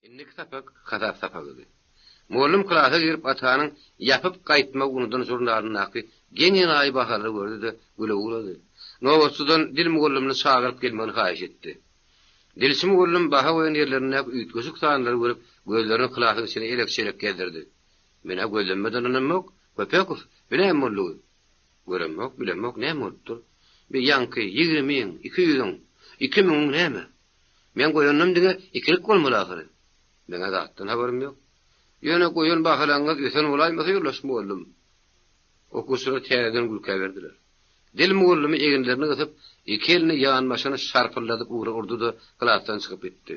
Indiki sapak hasap sapagydy. Mugallym klasa girip Atanyň ýapyp gaýtmagy unudan žurnalyndaky geň-enaýy bahalary gördi-de, güle ugrady. Nobatçydan dil mugallymyny çagyryp gelmegini haýyş etdi. Dilçi mugallym baha goýan ýerlerindäki üýtgeşik sanlary görüp, gözlerini klasyň içine elek-çelek gezdirdi. Men-ä gözlenmeden ynanmok, Köpekow, bu näme boldugy? Göremok, bilemok, näme bolupdyr? Bi ýaňky ýigrimiň, 200-iň, 2000-iň näme? Meň goýanym diňe ikilik bolmaly ahyry. Meň-ä zatdan habarym ýok. Ýöne goýan bahalaňyz ösen bolaýmasa ýoldaş mugallym. Okuwçylar täzeden gülkä berdiler. Dil mugallymy eginlerini gysyp, iki elini ýanbaşyny şarpyldadyp ugra urdy-da, klasdan çykyp gitdi.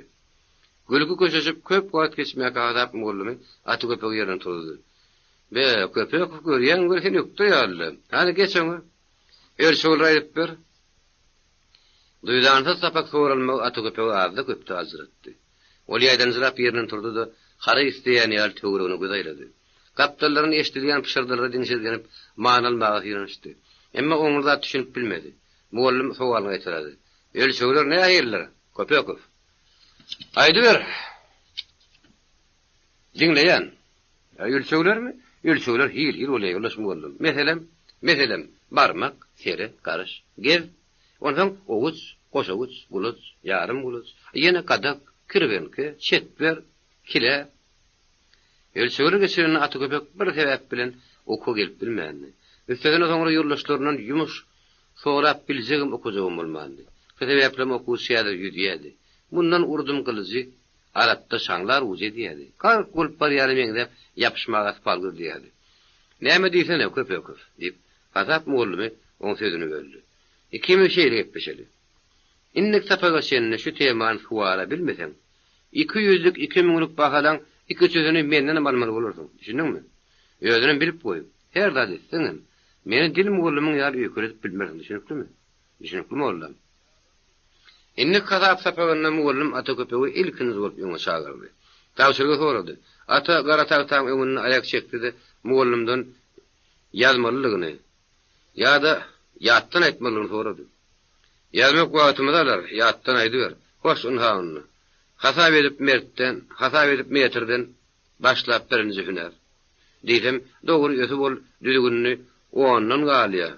Gülki köşeşip, köp wagt geçmäkä Hasap mugallymy aty köpegi ýerinden turuzdy. Be, Köpekow görýäň weli sen ökde ýaly-la. Hany geç öňe. Ölçegleri aýdyp ber. Duýdansyz sapak soralmagy Ataköpegi azda-köpde aljyratdy. Ol ýaýdanjyrap ýerinden turdy-da, haraý isleýän ýaly töweregine göz aýlady. Gapdallarynda eşidilýän pyşyrdylara diňşirgenip, many almaga synanyşdy. Emma oňly zat düşünip bilmedi. Mugallym sowalyny gaýtalady. Ölçegler nähilidir, Köpekow? Aýdyber! Diňleýän. Ölçeglermi? Ölçegler hil-hil bolýar, ýoldaş mugallym. Meselem, meselem, barmak, sere, garyş, gez. Onsoň owuç, goşawuç, gulaç, ýarym gulaç, ýene gadak, kirbenke, çetber, kile. Ölçegler geçirende Ataköpek bir sebäp bilen okuwa gelip bilmändi. Üstesine soňra ýoldaşlaryndan ýumuş sorap biljegem okajagam bolmandy. Şu sebäplem okuwçy häzir ýüzýärdi. Mundan urdum gylyjy, Arapda şaňlar ujy edýärdi. Gark bolup barýana meňzäp, ýapyşmaga sypal gözleýärdi. Näme diýsene, Köpekow, diýip, hasap mugallymy oň sözüni böldi. Ikimiz şeýle gepleşeli. Indiki sapaga çenli şu temany suwara bilmeseň, iki ýüzlük, iki müňlük bahalaň ikiçesini mendenem almaly bolarsyň. Düşündiňmi? Özünem bilip goý, her zat etseňem, meni dil mugallymyň ýaly öýkeledip bilmersiň, düşüniklimi? Düşünikli, mollam. Indiki hasap sapagynda mugallym Ata köpegi ilkinji bolup öňe çagyrdy. Tabşyrygy sorady. Ata gara tagtaň öňünde aýak çekdi-de, mugallymdan ýazmalydygyny ýa-da ýatdan aýtmalydygyny sorady. Ýazmak wagtymyzy alar, ýatdan aýdyber. Hoş, ynha onda. Hasap edip mertden, hasap edip metrden başlap birinji hünär. Diýsem, dogry ösüp ol düzgünini ondan galýar.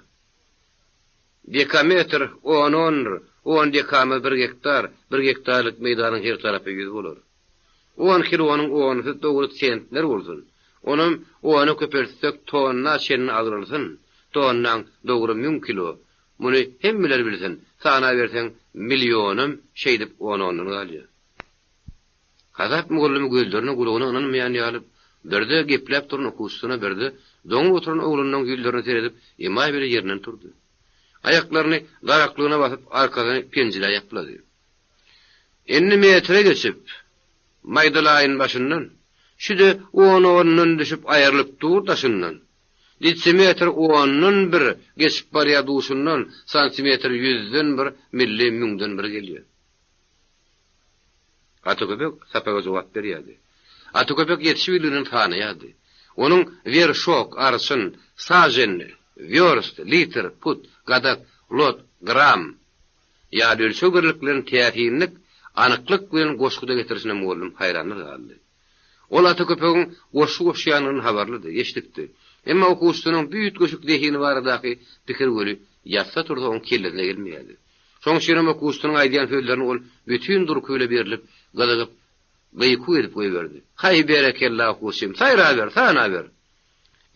Dekametr on ondur, on dekamy bir gektar, bir gektarlyk meýdanyň her tarapy ýüz bolar. On kilonyň onusy dogry sentner bolsun. Onam ona köpeltsek tonna çenli agralsyn, tonnaň dogry müň kilo. Muny hemmeler bilsin, sanaberseň millionam şeýdip on ondan galýar. Hasap mugallymy gözlerine gulagyna ynanmaýan ýaly, birde gepläp duran okuwçysyna, birde doňup oturan oglanynyň ýüzlerine seredip, emaý bile ýerinden turdy. Aýaklaryny daraklygyna basyp, arkasyny penjirä ýaplady. Indi metre geçip, maýdalaýyn başyndan, şü-de on-ondan düşüp aýrylyp dur daşyndan. Detsimetr ondan bir geçip barýar duşundan, santimetr ýüzden bir, milli müňden bir gelýär. Ataköpek sapaga jogap berýärdi. Ataköpek ýetişibildigini sanaýardy. Onuň werşok, arçyn, sažen, wýorst, litr, put, gadak, lot, gram ýaly ölçeg birliklerini täsinlik, anyklyk bilen goşguda getirişine mugallym haýranlar galdy. Ol Ataköpegiň goşgy goşýanlygyndan habarlydy, eşidipdi. Emma okuwçysynyň bu üýtgeşik zehini baradaky pikir weli ýatsa-tursa oň kellesine gelmeýärdi. Şoň üçinem okuwçysynyň aýdýan sözlerine ol bütin durky bile berlip, gyzygyp, gykuw edip goýberdi. Haý, berekella, okuwçym, saýraber, sanaber!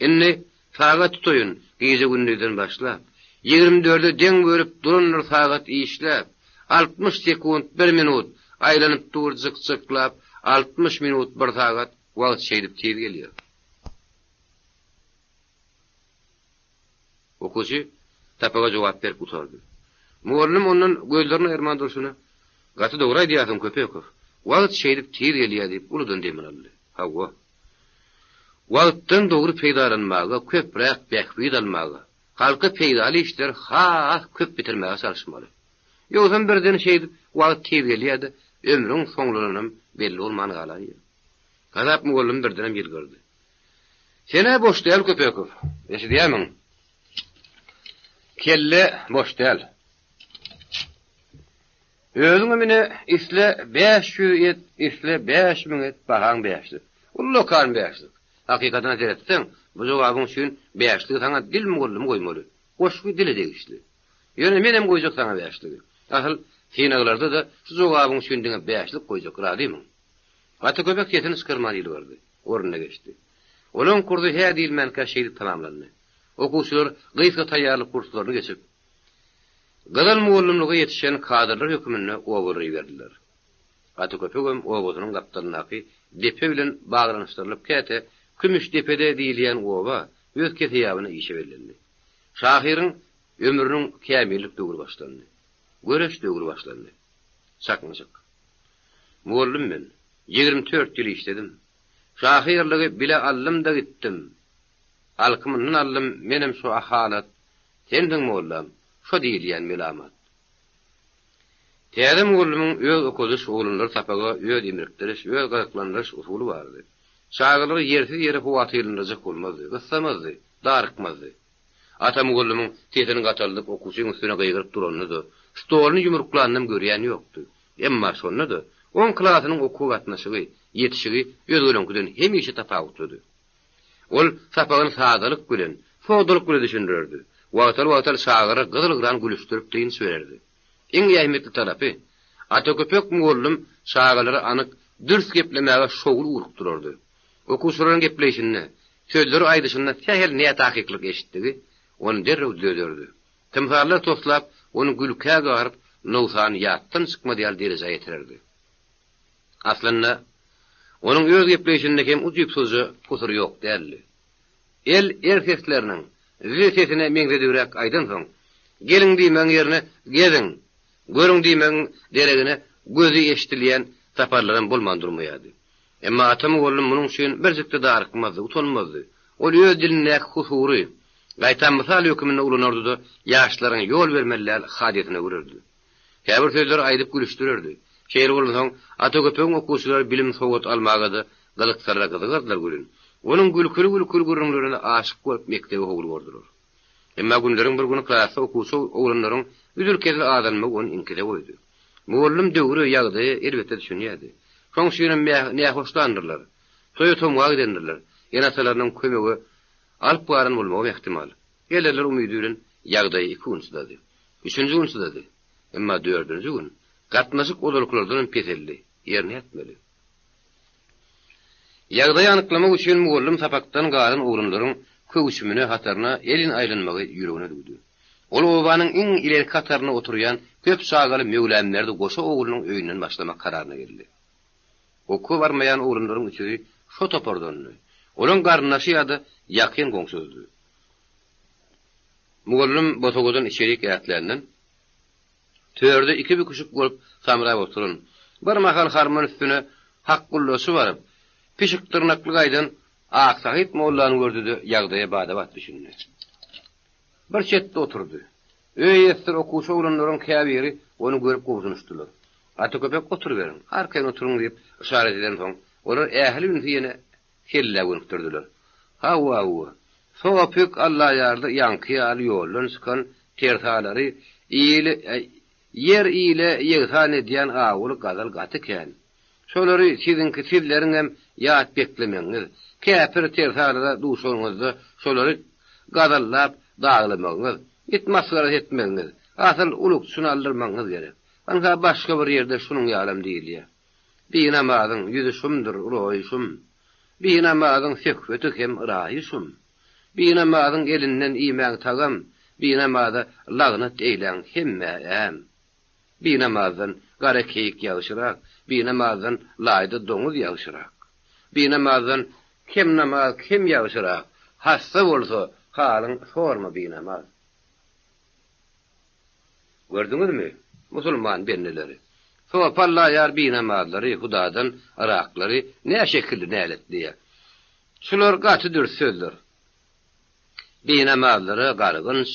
Indi sagat tutaýyn, gije-gündizden başlap. 24 dörde deň bölüp durandyr sagat işläp. 60 sekunt bir minut, aýlanyp dur jyk-jyklap, 60 minut bir sagat, wagt şeýdip tiz gelýär. Okuwçy sapaga jogap berip gutardy. Mugallym ondan gözlerini aýyrman durşuna, Gaty dogry aýdýarsyň, Köpekow. Wagt şeýdip tiz gelýär diýip, uludan demini aldy. Hawa. Wagtdan dogry peýdalanmaga, köpräk bähbit almaga, halka peýdaly işleri has köp bitirmäge çalyşmaly. Ýogsam birden şeýdip wagt tiz gelýär-de, ömrüň soňlananam belli bolman galaýýar. Gazap mugallym birdenem ýylgyrdy. Sen-ä boş däl, Köpekow. Eşidýärmiň? Kelle boş däl. Özüňem ine, isle 500 et, isle 5000 et, bahaň bäşlik. Ullakan bäşlik. Hakykatyna seretseň, bu jogabyň üçin bäşligi saňa dil mugallym goýmaly. Goşgy dile degişli. Ýöne menem goýjak saňa bäşligi. Asyl, synaglarda-da şu jogabyň üçin diňe bäşlik goýjak, razymyň? Gaty köpek sesini çykarman ýylgyrdy. Ornuna geçdi. Olaň kursy hä diýilmänkä şeýdip tamamlandy. Okuwçylar gysga taýýarlyk kurslaryny geçip, gyzyl mugallymlyga ýetişen kadrlar höküminde obalara iberildiler. Gaty köpegem obasynyň gapdalyndaky depe bilen baglanyşdyrylyp käte Kümüşdepede diýilýän oba öz kese ýabyna işe bellendi. Şahyryň ömrüniň kämillik döwri başlandy. Göreş döwri başlandy. Çaknyşyk. Mugallym men. 24 ýyl işledim. Şahyrlygy bile aldym-da gitdim. Alkymyndan aldym menem şo ahalat, Sensiň mollam, şo diýilýän melamat. Täze mugallymyň öz okadyş, oglanlary sapaga öz imrikdiriş, öz gyzyklandyryş usuly bardy. Çagalary ýersiz ýere howatyrlandyrjak bolmazdy, gyssamazdy, darykmazdy. Ata mugallymyň sesini gataldyp okuwçyň üstüne gygyryp duranyny-da, stoluny ýumruklanynam görýän ýokdy. Emma şonda-da, oň klasynyň okuwa gatnaşygy, ýetişigi özgeleňkiden hemişe tapawutlydy. Ol sapagyny sadalyk bilen, sodalyk bilen düşündirerdi. Wagtal-wagtal çagalara gyzyl-gyran gülüşdirip dynç bererdi. Iň ähmiýetli tarapy, Ata Köpek mugallym çagalary anyk, dürs geplemäge şowly ugrukdyrardy. Okuwçylaryň gepleýşinde, sözleri aýdyşynda sähel nätakyklyk eşitdigi, ony derrew düzederdi. Tymsallar toslap, ony gülkä garyp, nogsany ýatdan çykmaz ýaly derejä ýetirerdi. Aslynda, onuň öz gepleýşinde hem ujypsyzja husur ýok däldi. El, er sesleriniň z sesine meňzedibräk aýdansoň, geliň diýmegiň ýerine geziň, görüň diýmegiň deregine gözi eşidilýän saparlaram bolman durmaýardy. Emma Ata mugallym munuň üçin birjik-de darykmazdy, utanmazdy. Ol öz dilindäki husury, gaýtam mysal höküminde ulanardy-da, ýaşlaryň ýol bermeli däl hadysyna öwrerdi. Käbir sözleri aýdyp gülüşdirerdi. Şeýle bolansoň, Ata köpegiň okuwçylary bilim-sowat almaga-da gyzyksalar gyzygardylar welin, onuň gülküli-gülküli gürrüňlerine aşyk bolup mekdebe howlugardylar. Emma günleriň bir güni klasda okuwçy oglanlaryň üzül-kesil azalmagy ony iňkise goýdy. Mugallym döwre, ýagdaýa, elbetde, düşünýärdi. Şoň üçinem nähoşlandyrlar. Toýa-tomga gidendirler. Ene-atalarynyň kömege alyp galan bolmagam ähtimal. Gelerler umydy bilen ýagdaýy iki gün çydady. Üçünji gün çydady. Emma dördünji gün gatnaşyk ozalkylardanam peseldi. Ýerine ýetmeli. Ýagdaýy anyklamak üçin mugallym sapakdan galan oglanlaryň köwçümine, hataryna elin aýlanmagy ýüregine düwdi. Ol obanyň iň ilerki hatarynda oturýan köp çagaly Möwlamberdi goşa oglunyň öýünden başlamak kararyna geldi. Okuwa barmaýan oglanlaryň üçüsi şo topardandy. Olaň garyndaşy ýa-da ýakyn goňşusydy. Mugallym bosagadan içerik ätländen, törde iki büküşik bolup samrap oturan, bir mahal harman üstüne hakgullaşy baryp, pişik dyrnakly gaýdan Aksahyt mollany gördi-de, ýagdaýa bada-bat düşündi. Bir çetde oturdy. Öý eýesidir okuwçy oglanlaryň käbiri ony görüp gobsunyşdylar. Ata köpek oturyberiň, arkaýyn oturyň diýip yşarat edensoň, olar ähli ünsi ýene Hellä gönükdirdiler. Hawa-hawa, Sopyk Allaýarda ýaňky ýaly ýoldan çykan tersalary ile, ýer ile ýegsan edýän awuly gazal gaty kän. Şolary siziňki sizleriňem ýat beklemegiňiz, käpir tersalara duşanyňyzda şolary gazallap daglamagyňyz, it masgarasy etmegiňiz, asyl ulukçyny aldyrmagyňyz gerek. Ynha başga bir ýerde şunuň ýalam diýilýär. Binamazyň ýüzi şumdur, roýy şum. Binamazyň söhbeti hem raýy şum. Binamazyň elinden iýmäň tagam, Binamaza lagnat eýläň hemmä äm. Binamazdan gara keýik ýagşyrak, Binamazdan laýda doňuz ýagşyrak. Binamazdan kem namaz kem ýagşyrak, Hassa bolsa halyň sorma binamaz. Gördüňizmi, musulman bendeleri? Sopy Allaýar binamazlary, Hudadan yraklary nä şekilde näletleýär. Şular gaty dürs sözler. Binamazlara gargynç,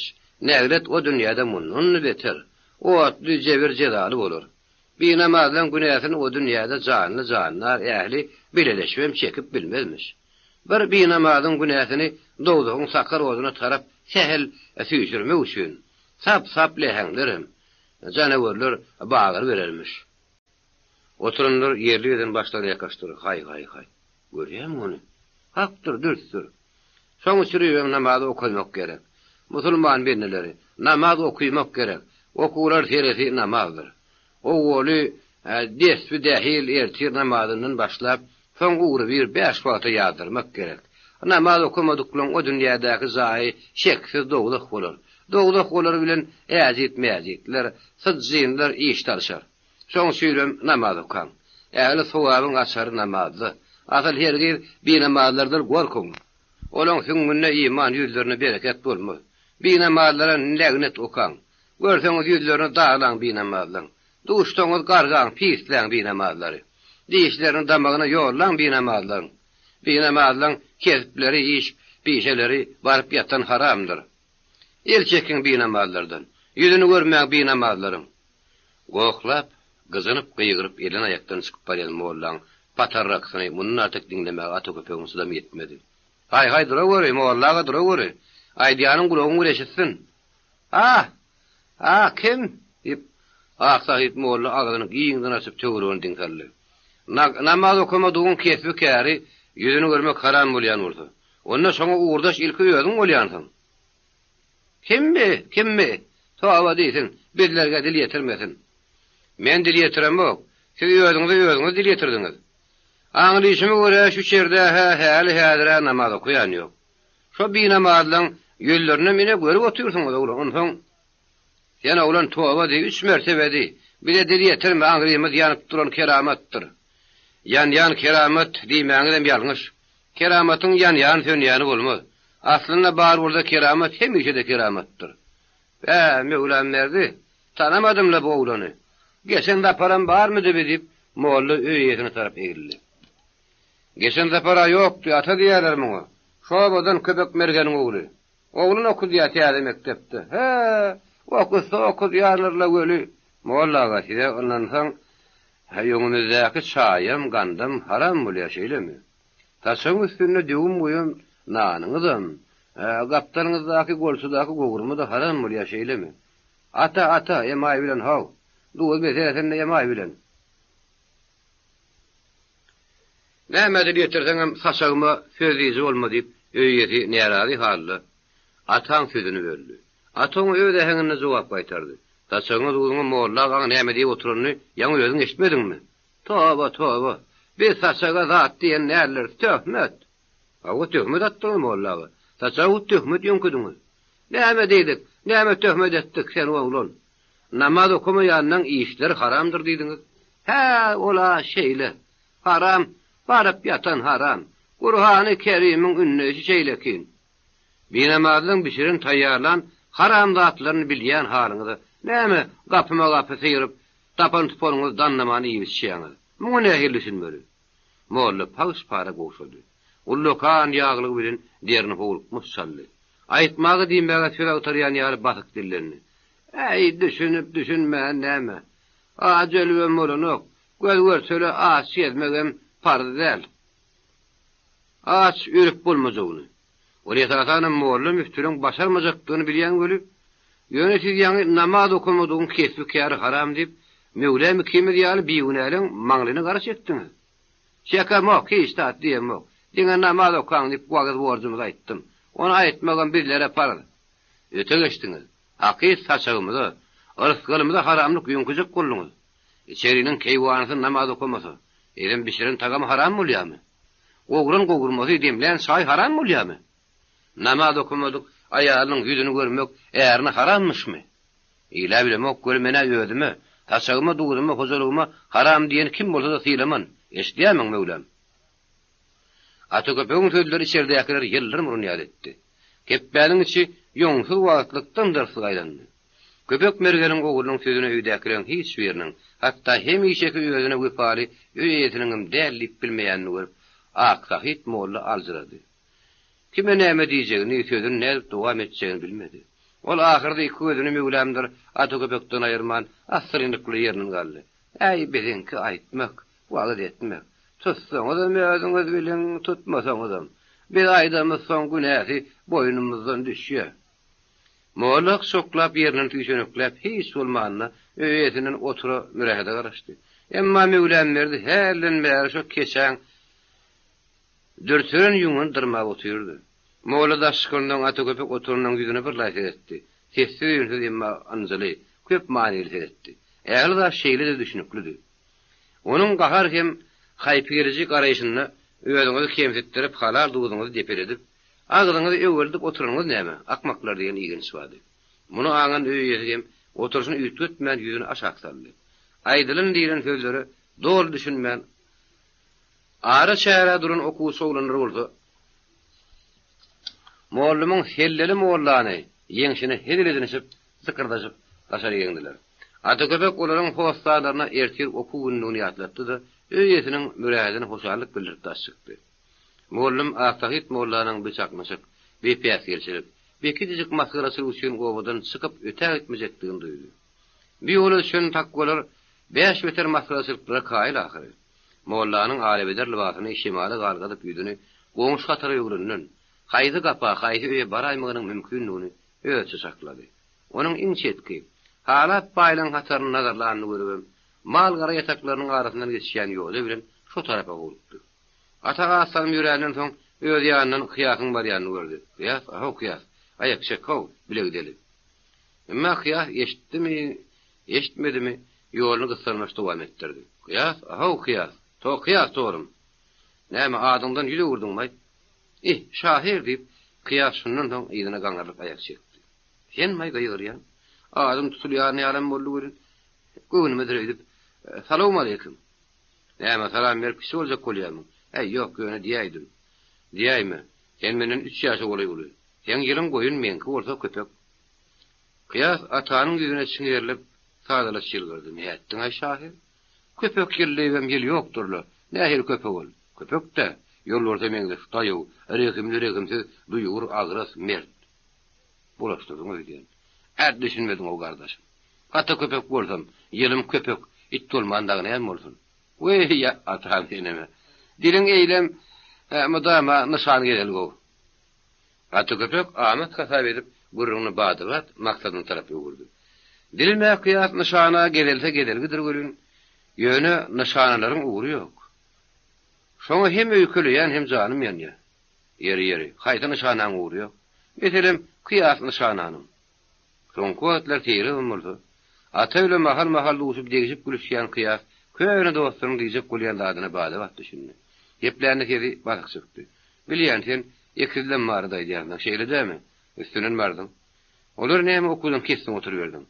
näglet o dünýäde mundan-da beter, otly jebir-jezaly bolar. Binamazlaň günäsini o dünýäde janly-jandar ähli bileleşibem çekip bilmezmiş. Bir binamazyň günäsini dowzahyň sakar oduna tarap sähel süýşürmek üçin, sap-sap läheňlerem. Janawerler bagyryberermiş. Oturanlar ýerli-ýerden başlaryny ýakaşdyr, Haý-haý-haý! Görýämiň ony? Hakdyr, dürsdür. Şoň üçribem namaz okaýmak gerek. Musulman bendeleri, namaz okymak gerek. Okuwlar seresi namazdyr. Owaly desbi-dähil ertir namazyndan başlap, soň ugrubir bäş wagta ýazdyrmak gerek. Namaz okamadyklaň o dünýädäki jaýy şeksiz dowzah bolar. Dowzah olar bilen äjit-mäjitler, syjjynlar iş salşar. Şoň üçinem namaz okaň. Ähli sogabyň açary namazda. Asyl hergiz binamazlardan gorkuň. Olaň süňňünde iman, ýüzlerinde bereket bolmaz. Binamazlara lägnet okaň. Görseňiz ýüzlerini daglaň binamazlaň. Duşsaňyz gargaň, pisläň binamazlary. Dişlerini damagyna ýollaň binamazlaň. Binamazlaň kesipleri, iş pişeleri baryp ýatan haramdyr. El çekiň binamazlardan. Ýüzüni görmäň binamazlaryň. Gohlap, gyjynyp gygyryp elden-aýakdan çykyp barýan mollaň patarrakysyny mundan artyk diňlemäge ata köpegiň çydamy ýetmedi. Haý, haý, duraweri, molla aga, duraweri! Aýdýanyň gulagyň bir eşitsin! A! A, kim? diýip, Aksahyt molla agzyny giňden açyp töweregine diň saldy. Na, namaz okamadygyň kesbi-käri ýüzüni görmek haram bolýan bolsa, onda şoňa ugurdaş ilki özüň bolýansyň. Kimmi, kimmi? Toba diýsin, bizlerge dil ýetirmesin. Men dil ýetiremok, siz özüňize özüňiz dil ýetirdiňiz. Aňlyşyma görä, şu çerde-hä häli-häzir-ä namaz okaýan ýok. Şo binamazlaň ýüzlerinem ine görüp otyrsyňyz, oglan, onsoň Sen, oglan, toba diý, üç mertebe diý, bize dil ýetirme, aňrymyz ýanyp duran keramatdyr. Ýanýan keramat diýmäňizem ýalňyş. Keramatyň ýanýan-sönýäni bolmaz. Aslynda bar bolsa keramat hemişe-de keramatdyr. Bä, Möwlamberdi, tanamadym-la bu oglany. Geçen saparam barmydy bi diýip, molla öý eýesine tarap egildi. Geçen sapar-a ýokdy, ata diýýärler muňa. Şobadan Köpek mergeniň ogly. Ogluny okudýar täze mekdepde. Hä, okutsa okudýarlar-la weli. Molla aga, size ynansaň, öňümizdäki çaýam, gandam haram bolýar, şeýlemi? Saçagyň üstünde döwüm goýan nanyňyzam, gapdalyňyzdaky golçudaky gowurma-da haram bolýar, şeýlemi? Ata, ata, emaý bilen how. Duz meselesinde emaý bilen. Näme edip ýetirseňem saçagyma söz diýiji bolma diýip, öý eýesi närazy halda Ataň sözüni böldi. Ata oňa öz äheňinde jogap gaýtardy. Saçagyňa duzuňa molla agaň näme diýip oturanyny ýaňy özüň eşitmediňmi? Toba, toba! Biz saçaga zat diýen däldiris, töhmet! Hawa, töhmet atdyňyz, molla aga. Saçaga hut töhmet ýöňkediňiz. Näme diýdik, näme töhmet etdik, sen oglan? Namaz okamaýanlaň işleri haramdyr diýdiňiz. Hä, ol-a şeýle. Haram, baryp ýatan haram. Gurhany Kerimiň ündeýşi şeýlekin. Binamazlaň bişiren taýýarlan haram zatlaryny bilýän halyňyza näme gapyma-gapy syryp, tapan-tupanyňyzy dannaman iýip-içýäňiz? Muňa nähili düşünmeli? Molla pagyş-para gowşady. Ullakan ýaglygy bilen derini howlukmaç çaldy. Aýtmaga-diýmäge söz agtarýan ýaly basyk dillendi. Äý, düşünip-düşünmän näme? Aç ölübem bolanok. Göz-görtele aç gezmegem parz däl. Aç ölüp bolmajagyny. Ol esasanam molla-müftüleň başarmajakdygyny bilýän weli, ýöne siz ýaňy namaz okamadygyň kesbi-käri haram diýip, Möwlam ikimiz ýaly bigünäleň maňlyna gara çekdiňiz. Çekemok, hiç zat diýemok. Diňe namaz okaň diýip wagyz borjumyzy aýtdym. Ony aýtmagam bizlere parz. Öte geçdiňiz. Hakyt saçagymyza, yrsgalymyza haramlyk ýöňkejek bolduňyz. Içeriniň keýwanysy namaz okamasa, eýsem bişiren tagamy haram bolýarmy? Gowran gowurmasy, demlän çaý haram bolýarmy? Namaz okamadyk aýalynyň ýüzüni görmek ärine harammyşmy? Ile bilemok, gör men-ä özüme, saçagyma, duzuma, hojalygyma haram diýeni kim bolsa-da sylaman. Eşidýärmiň, Möwlam? Ata köpegiň sözleri içerdäkileri ýyldyrym uran ýaly etdi. Kepbäniň içi ýoňsuz wagtlykdan dyrsyk aýlandy. Köpek mergeniň oglunyň sözüne öýdäkileriň hiç biriniň, hatda hemişeki özüne wepaly öý eýesiniňem däl diýip bilmeýänini görüp, Aksahyt molla aljyrady. Kime näme diýjegini, sözüni nädip dowam etjegini bilmedi. Ol ahyrda iki gözüni Möwlamdyr Ata köpekden aýyrman, assyrynlykly ýerinden galdy. Äý, biziňki aýtmak, wagyz etmek. Tutsaňyzam özüňiz biliň, tutmasaňyzam. Biz aýdamyzsoň günäsi boýnumyzdan düşýär. Molla çoklap ýerinden süýşenekläp hiç bolmanda. Öý eýesinden otura mürähede garaşdy. Emma Möwlamberdi hälden bäri şo keçäň dürtüren ýüňüni dyrmap otyrdy. Molla daş çykansoň Ata köpek oturanyň ýüzüne birlaý seretdi. Sessiz-üýnsüz emma ynjyly, köp manyly seretdi. Ähli zat şeýle-de düşnüklidi. Onuň gahar hem haýpygeliji garaýşynda özüňizi kemsitdirip halal duzuňyzy depeledip, agzyňyzy öweldip oturanyňyz näme, akmaklar diýen igenç bardy. Muny aňan öý eýesi hem oturyşyny üýtgetmän ýüzüni aşak saldy. Aýdylan-diýlen sözlere doly düşünmän ara-çärä duran okuwçy oglanlar bolsa, Mollumyň selleli mollany ýeňşine hezil edinişip, zykyrdaşyp daşary ýeňdiler. Ata köpek olaryň hossarlaryna ertir okuw günüdigini ýatlatdy-da, öý eýesiniň mürähedine hoşallyk bildirip daş çykdy. Mollum Aksahyt mollanyň bi çaknyşyk, bi päsgelçilik, bi kiçijik masgaraçylyk üçin obadan çykyp ötägitmejekdigini duýdy. Bi ýola düşen takwalar bäş beter masgaraçylyklara kaýyl ahyry. Mollanyň alebeder lybasyny şemala galgadyp ýüzüni goňşy hatara öwrenden, haýsy gapa, haýsy öýe baraýmagynyň mümkindigini özçe çaklady. Onuň iň çetki, halap baýlaryň hataryny nazarlanyny görübem, mal-gara ýataklarynyň arasyndan geçýän ýoda bilen şo tarapa howlukdy. Ata az salym ýöränden soň, öz ýanyndan Kyýasyň barýanyny gördi. Kyýas, a-how, Kyýas, aýak çek, how, bile gideli. Emma Kyýas eşitdimi, eşitmedimi, ýoluny gyssanmaç dowam etdirdi. Kyýas, a-how, Kyýas, to, Kyýas torum! Näme, adyňdan ýüz öwürdiňmi-aý? Ih, şahyr! diýip, Kyýas şundan soň yzyna gaňrylyp aýak çekdi. Sen-maý gygyrýaň? Adym tutulýan ýalam boldy welin, göwnümedir öýdüp, Salowmaleýkim! Näme, salam berip kişi boljak bolýarmyň? Äý, ýok, ýöne diýäýdim. Diýäýme. Sen menden üç ýaşa golaý uly. Seň ýylyň goýun, meňki bolsa köpek. Kyýas atanyň ýüzüne çiňerilip, sadalaç ýylgyrdy. Nätdiň-aý, şahyr? Köpek ýyl diýibem ýyl ýokdur-la. Nähili köpek ol? Köpek-dä. Ýolbarsa meňzeş, daýaw, rehimli-rehimsiz, duýgur, agras, mert. Bulaşdyrdyň öýdýän. Ä, düşünmediň-ow, gardaşym. Ata köpek bolsam, ýylym köpek, it bolman dagy näme bolsun. Weý, atam senem-ä. Diliň eýlem mydama nyşan gezelgow. Ata köpek amat hasap edip, gürrüňini bada-bat maksadyna tarap öwürdi. Dilim-ä kyýas nyşana gezelse gezelgidir welin, ýöne nyşanalaryň ugry ýok. Şoňa hem öýkeleýän, hem janym ýanýar. Ýeri, ýeri, haýsy nyşanaň ugry ýok? Meselem, kyýas nyşananyň. Soňky wagtlar seýregem bolsa, Ata bilen mahal-mahal duşup degşip-gülüşýän Kyýas köne dostunyň diýjek bolýan zadyna bada-bat düşündi. Geplände sesi basyk çykdy. Bilýän, sen ekizlem barada aýdýarsyň, şeýle dälmi? Üstünden bardyň. Olary näme okuwdan kesdiň oturyberdiň?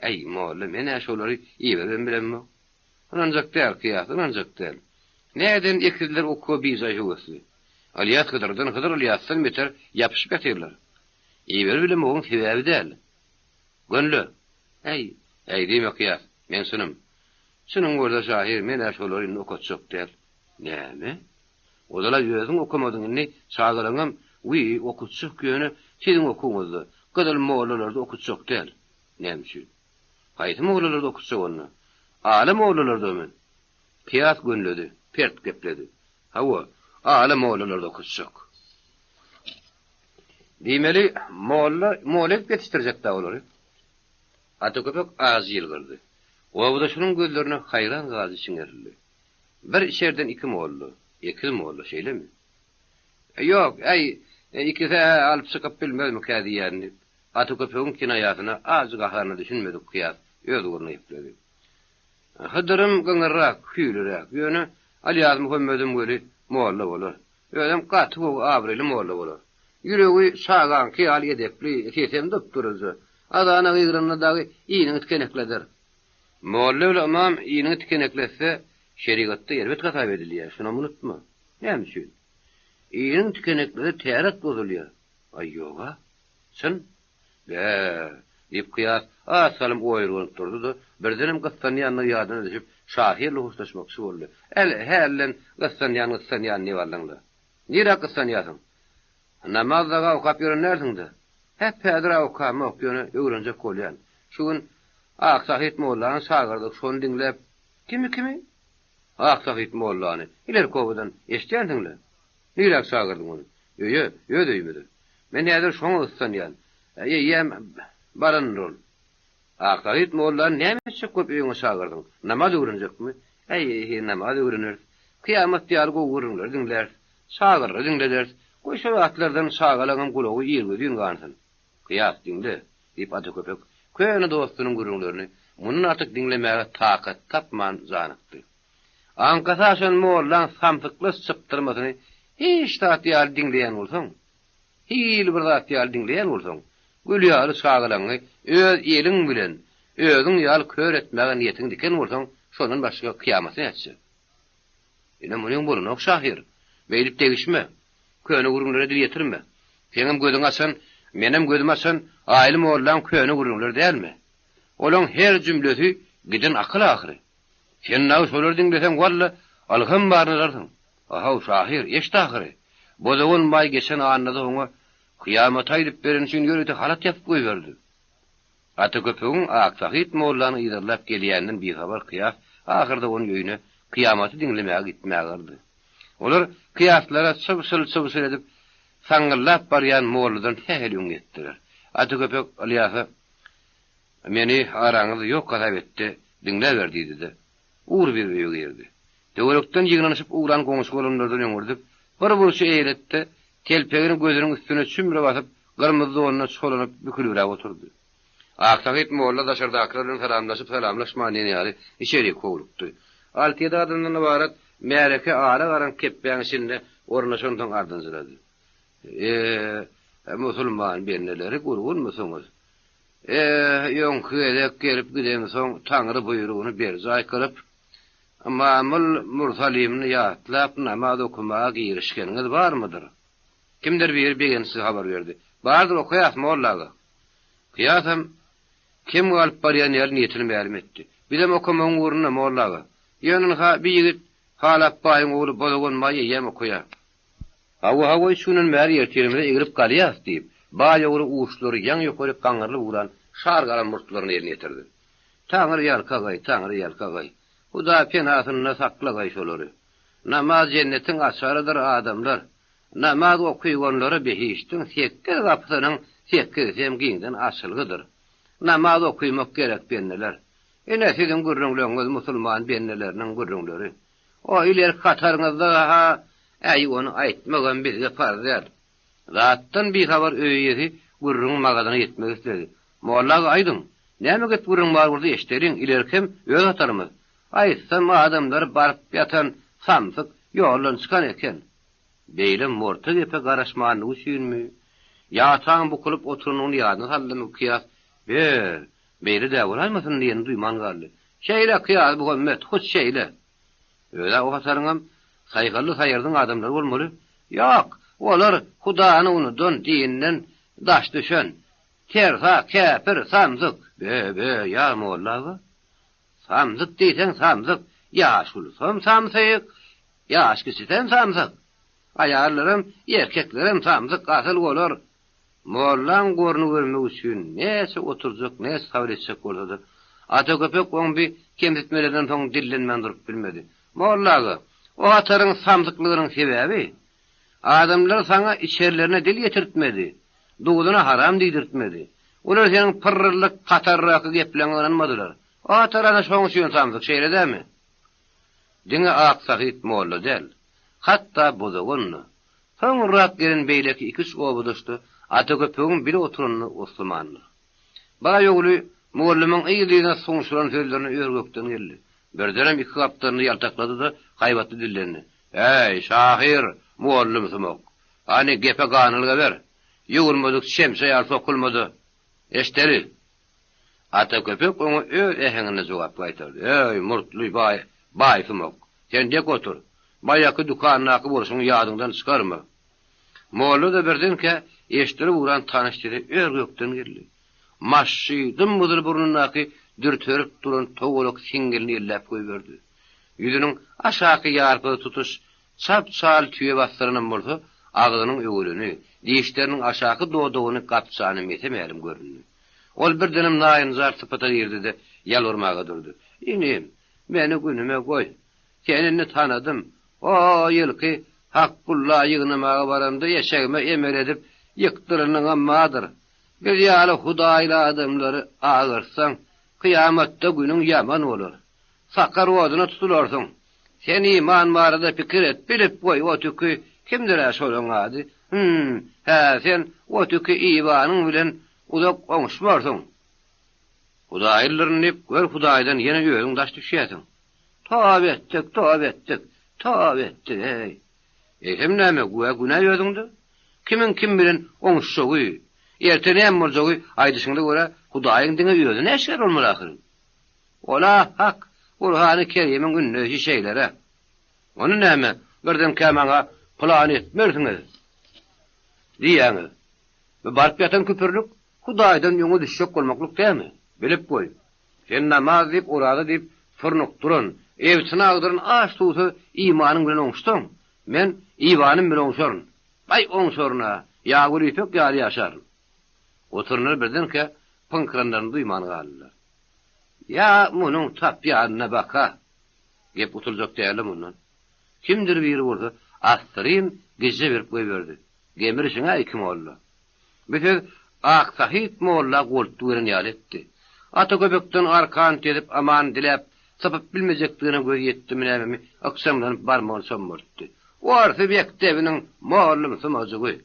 Äý, molla, men-ä şolary iberibem bilemok. Ynanjak däl, Kyýas, ynanjak däl. Näden ekizler okuwa bijaý höwesli? Ylýas Hydyrdan, Hydyr Ylýasdan beter ýapyşyp ýatyrlar. Iberibilemogyň sebäbi däl. Gönle! Äý, äý diýme Kyýas, meň çynym. Çynyň bolsa şahyr, men-ä şolary indi okatjak däl. Näme? Ozal-a özüň okamadyň, indi çagalaňam, wiý, okutjak, ýöne siziň okuwyňyzda, gyzyl mollalarda okutjak däl. Näme üçin? Haýsy mollalarda okutjak onda? Ala mollalardamy? Kyýas gönledi, pert gepledi. Hawa, ala mollalarda okutjak. Diýmeli, molla molla edip ýetişdirjek-dä olary. Ata köpek ajy ýylgyrdy. Obadaşynyň gözlerine haýran galyjy çiňerildi. Bir içerden iki molla, ekiz molla, şeýlemi? Ýok, äý, ikisi-hä alyp çykyp bilmezmikä diýýärin, diýip, Ata köpegiň kinaýasyna, ajy gaharyna düşünmedik Kyýas öz ugruna gepledi. Hydyrym gyňyrrak, hüýlüräk, ýöne Alyýazmuhammedem weli molla bolar. Özem gaty gowy abraýly molla bolar. Ýüregi çagaňky ýaly edepli, sesem dup-duruja. Azana gygyranda dagy iniňi tikenekleder. Molla bilen ymam iniňi tikenekletse, şerigatda erbet hasap edilýär, şunam unutma. Näme üçin? Iniň tikeneklese täret bozulýar. Aý, ýog-a. Çyn? Bä! diýip, Kyýas az salym oýurganyp durdy-da, birdenem gyssanýandygy ýadyna düşüp, şahyrly hoşlaşmakçy boldy. Äl, hälden gyssanýan, gyssanýan diýip aldyň-la. Nirä gyssanýarsyň? Namaz dagy okap ýören dälsiň-dä? Häp, häzir-ä okamok, ýöne öwrenjek bolýan. Şu gün Aksahyt mollany çagyrdyk, şony diňläp. Kimi, kimi? Aksahyt mollany. Ilerki obadan eşidýänsiň-le? Niräk çagyrdyň ony? Öýe, öz öýümize. Men häzir şoňa gyssanýan. Eýýäm barandyr ol. Aksahyt mollany näme etjek bolup öýüňe çagyrdyň? Namaz öwrenjekmi? Äý-heý, namaz öwreneris. Kyýamat ýaly gowy gürrüňleri diňläris. Çagyrra diňlederis. Goý şo zatlardan çagalaňam gulagy irgözin gansyn. Kyýas, diňle, diýip Ata köpek köne dostunyň gürrüňlerini mundan artyk diňlemäge takat tapman janykdy. Aňkasy aşan mollaň samsyklaç çypdyrmasyny hiç zat ýaly diňleýän bolsaň, hili bir zat ýaly diňleýän bolsaň, gül ýaly çagalaňy öz eliň bilen özüň ýaly kör etmäge niýetiňi diken bolsaň, şondan başga kyýamaty nätjek? Ine, munyň bolanok, şahyr. Beýdip degişme. Köne gürrüňlere dil ýetirme. Seňem gözüňi açan, menem gözümi açan Aýly mollaň köne gürrüňleri dälmi? Olaň her jümlesi giden akyl ahyry. Sen dagy şolary diňleseň, walla, ylham baryny alarsyň. A-haw, şahyr, eşit ahyry. Bozagan baý geçen annada oňa kyýamaty aýdyp bereni üçin ýörite halat ýapyp goýberdi. Ata köpegiň Aksahyt mollany yzarlap gelýäninden bihabar Kyýas ahyrda onuň öýüne kyýamaty diňlemäge gitmäge yrdy. Olar Kyýaslara çybşyl-çybşyl edip, saňňyldap barýan molladan sähel öň ýetdiler. Ata köpek Ylýasa, Meni araňyzda ýok hasap et-de, diňläber diýdi-de, ugrubir öýe girdi. Töwerekden ýygnanyşyp ugran goňşy-golamlardan öňürdip, bir burçy eýeledi-de, telpegini gözüniň üstüne çümre basyp, gyrmyzy donuna çolanyp, bükülibräk oturdy. Aksahyt molla daşardakylar bilen salamlaşyp-salamlaşman diýen ýaly içerik howlukdy. Alty-ýedi adamdan ybarat märeke ala garaňky kepbäň içinde ornaşansoň ardynjyrady. E-e, musulman bendeleri, gurgunmysyňyz? Eh, öňki gezek gelip gidemsoň Taňry buýrugyny berjaý kylyp, Ymamyl Mursalymny ýatlap namaz okamaga girişgeniňiz barmydyr? Kimdir biri begençli habar berdi. Bardyr, okaýas, molla aga. Kyýasam kem galyp barýan ýaly niýetini mälim etdi. Bizem okamagyň ugrunda, molla aga. Ýöne ynha, bi ýigit Halap baýyň ogly Bozagan baý eýýäm okaýar. Hawa, hawa, üç günden bäri ertirimize eglip galýas, diýip, baý ogly uçlary ýaňy ýokaryk gaňrylyp ugran şar gara murtlaryny eline ýetirdi. Taňry ýalkagaý, Taňry ýalkagaý. Huda penasynda saklagaý şolary. Namaz jennetiň açarydyr, adamlar. Namaz okyganlara behişdiň sekgiz gapysynyň sekgizisem giňden açylgydyr. Namaz okymak gerek, bendeler. Ine, siziň gürrüňleriňiz musulman bendeleriniň gürrüňleri. O ilerki hataryňyzda-ha, äý, ony aýtmagam bizge parz däl. Zatdan bihabar öý eýesi gürrüňiň magadyna ýetmek isledi. Molla aga, aýdyň, näme gep-gürrüň bar bolsa eşideliň, ilerkem öz hatarymyz. Aýtsam, adamlar baryp ýatan samsyk, ýoldan çykan eken. Beýle morta gepe garaşmanlygy üçinmi, ýa ataň bukulyp oturanyny ýadyna saldymy, Kyýas, Be, beýle-dä bolaýmasyn diýenini duýman galdy. Şeýle, Kyýazmuhammet, hut şeýle. Öz-ä o hataryňam saýhally saýyrdyň adamlary bolmaly. Ýok, olar Hudany unudan, dinden daş düşen, tersa, käpir, samsyk. Be, be, ýa molla aga. Samsyk diýseň samsyk, ýaşulusam samsyk, ýaş kiçisem samsyk. Aýallaram, erkeklerem samsyk, asyl olar Mollaň goruny görmek üçin näçe oturjak, näçe sabyr etjek bolsa-da, Ata köpek oň bi kemsitmelerinden soň dillenmän durup bilmedi. Molla aga, o hataryň samsyklygynyň sebäbi, adamlar saňa içerilerine dil ýetirtmedi, duzuna haram diýdirtmedi. Olar seniň pyrryldyk hatardaky gepleňe ynanmadylar. O hatar ana şoň üçin samsyk, şeýle dämi? Diňe Aksahyt molla däl, hatda Bozagan-da, Soňrak gelen beýleki iki-üç obadaş-da Ata köpegiň bile oturanyny oslamandyr. Baý ogly mugallymyň yzly-yzyna suňşuran sözlerine ör-gökden geldi. Birdenem iki gapdalyny ýaltaklady-da, haýbatly dillendi, Äý, şahyr, mugallymsumak! Hany, gepe ganylga ber! Ýuwulmadyk çemçe ýaly sokulma-da, eşdeli! Ata köpek oňa öz äheňinde jogap gaýtardy, Äý, murtly baý, baýsumak! Sen dek otur! Baýaky dükandaky bolşuňy ýadyňdan çykarma. Molla-da birdenkä eşidilip ugran tanyş sesi ör-gökden geldi. Maşşy dym-gyzyl burnundaky dürterip duran togalak siňňilini elläp goýberdi. Ýüzüniň aşaky ýarpysy tutuş çap-çal tüýe basdyranam bolsa, agzynyň öwelini, dişleriniň aşaky dodagyny gapjany mese-mälim göründi. Ol birdenem naýynjar sypata girdi-de, ýalbarmaga durdy. Inim, meni günüme goý. Seni indi tanadym. O ýylky Hakgulla ýygnamaga baramda eşegime emel edip ýykdyranyňam bardyr. Biz ýaly hudaýly adamlary agyrtsaň, Kyýamatda günüň ýaman bolar. Sakar oduna tutularsyň. Sen iman barada pikir et, bilip goý, o tüki kimdir-ä şolaň ady? Hüm, hä, sen o tüki Iwanyň bilen uzak oňuşmarsyň. Hudaýlyrdyryn diýip, gör Hudaýdan ýene özüň daş düşýärsiň. Toba etdik, toba etdik, toba etdik, eý. Eýsem näme, güwä günä özüňde? Kimiň kim bilen oňuşjagy, erte näme boljagy aýdyşyňyza görä Hudaýyň diňe özüne äşgär bolmaly ahyryn. Ol-a hak, Gurhany Kerimiň ündeýşi şeýle-rä. Ony näme, birdenkä maňa pylany etmersiňiz diýýäňiz. Bu baryp ýatan küpürlik, Hudaýdan öňe düşjek bolmaklyk dälmi? Bilip goý, sen namaz diýip, oraza diýip surnukdyran, ebtini agdyran aç-suwsuz imanyň bilen oňuşsaň, men ibanym bilen oňşaryn. Baý oňşaryn-a, ýagül ýüpek ýaly ýaşaryn. Oturanlar birdenkä pyňkyranlaryny duýman galdylar. Ýa munuň tapýanyna bak-a! Gep gutuljak däl-le mundan. Kimdir biri bolsa assyryn gije berip goýberdi. Gemirişiň-ä iki molla. Bu söz Aksahyt molla goltgy beren ýaly etdi. Ata köpekden arkan tezip aman diläp, sypyp bilmejekdigine gözi ýetdimi nämemi, ykjamlanyp barmagyny çommaltdy. Orsy mekdebiniň mollumsumajygy.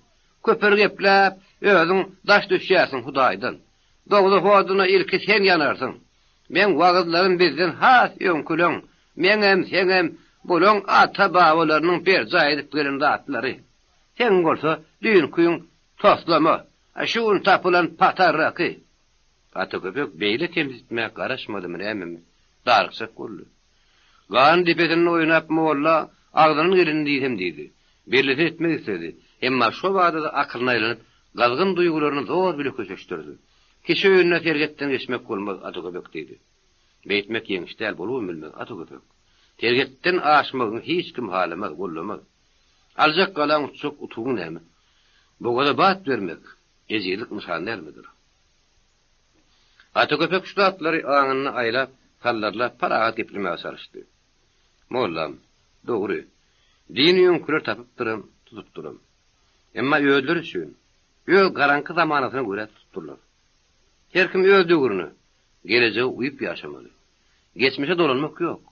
Köpür gepläp, özüň daş düşýärsiň Hudaýdan. Dowzah oduna ilki sen ýanarsyň. Meň wagyzlarym bizden has öňküleň, meňem, seňem, bulaň ata-babalarynyň berjaý edip gelen zatlary. Seň bolsa düýnkiň toslama, a şu gün tapylan patarraky. Ata köpek beýle kemsitmä garaşmadymy nämemi, darykjak boldy. Gan depesinde oýnap molla agzyndan geleni diýsem diýdi. Bellisini etmek isledi. Emma şo bada-da akylyna aýlanyp, gazgyn duýgularyny zor bile köşeşdirdi. Kişi öýünde serhetden geçmek bolmaz, ata köpek diýdi. Beýtmek ýeňiş däl, bolubam bilmez, ata köpek. Serhetden aşmagyňy hiç kim halamaz, gollamaz. Aljak galaň utjak utugyň näme? Bogaza bat bermek, ejizlik nyşany dälmidir? Ata köpek şu zatlary aňynda aýlap, sallarlap parahat geplemäge çalyşdy. Mollam, dogry, dini öňküler tapypdyram, tutupdyram. Emma özleri üçin, öz garaňky zamanasyna görä tutupdyrlar. Her kim öz döwrüne, gelejege uýup ýaşamaly. Geçmişe dolanmak ýok.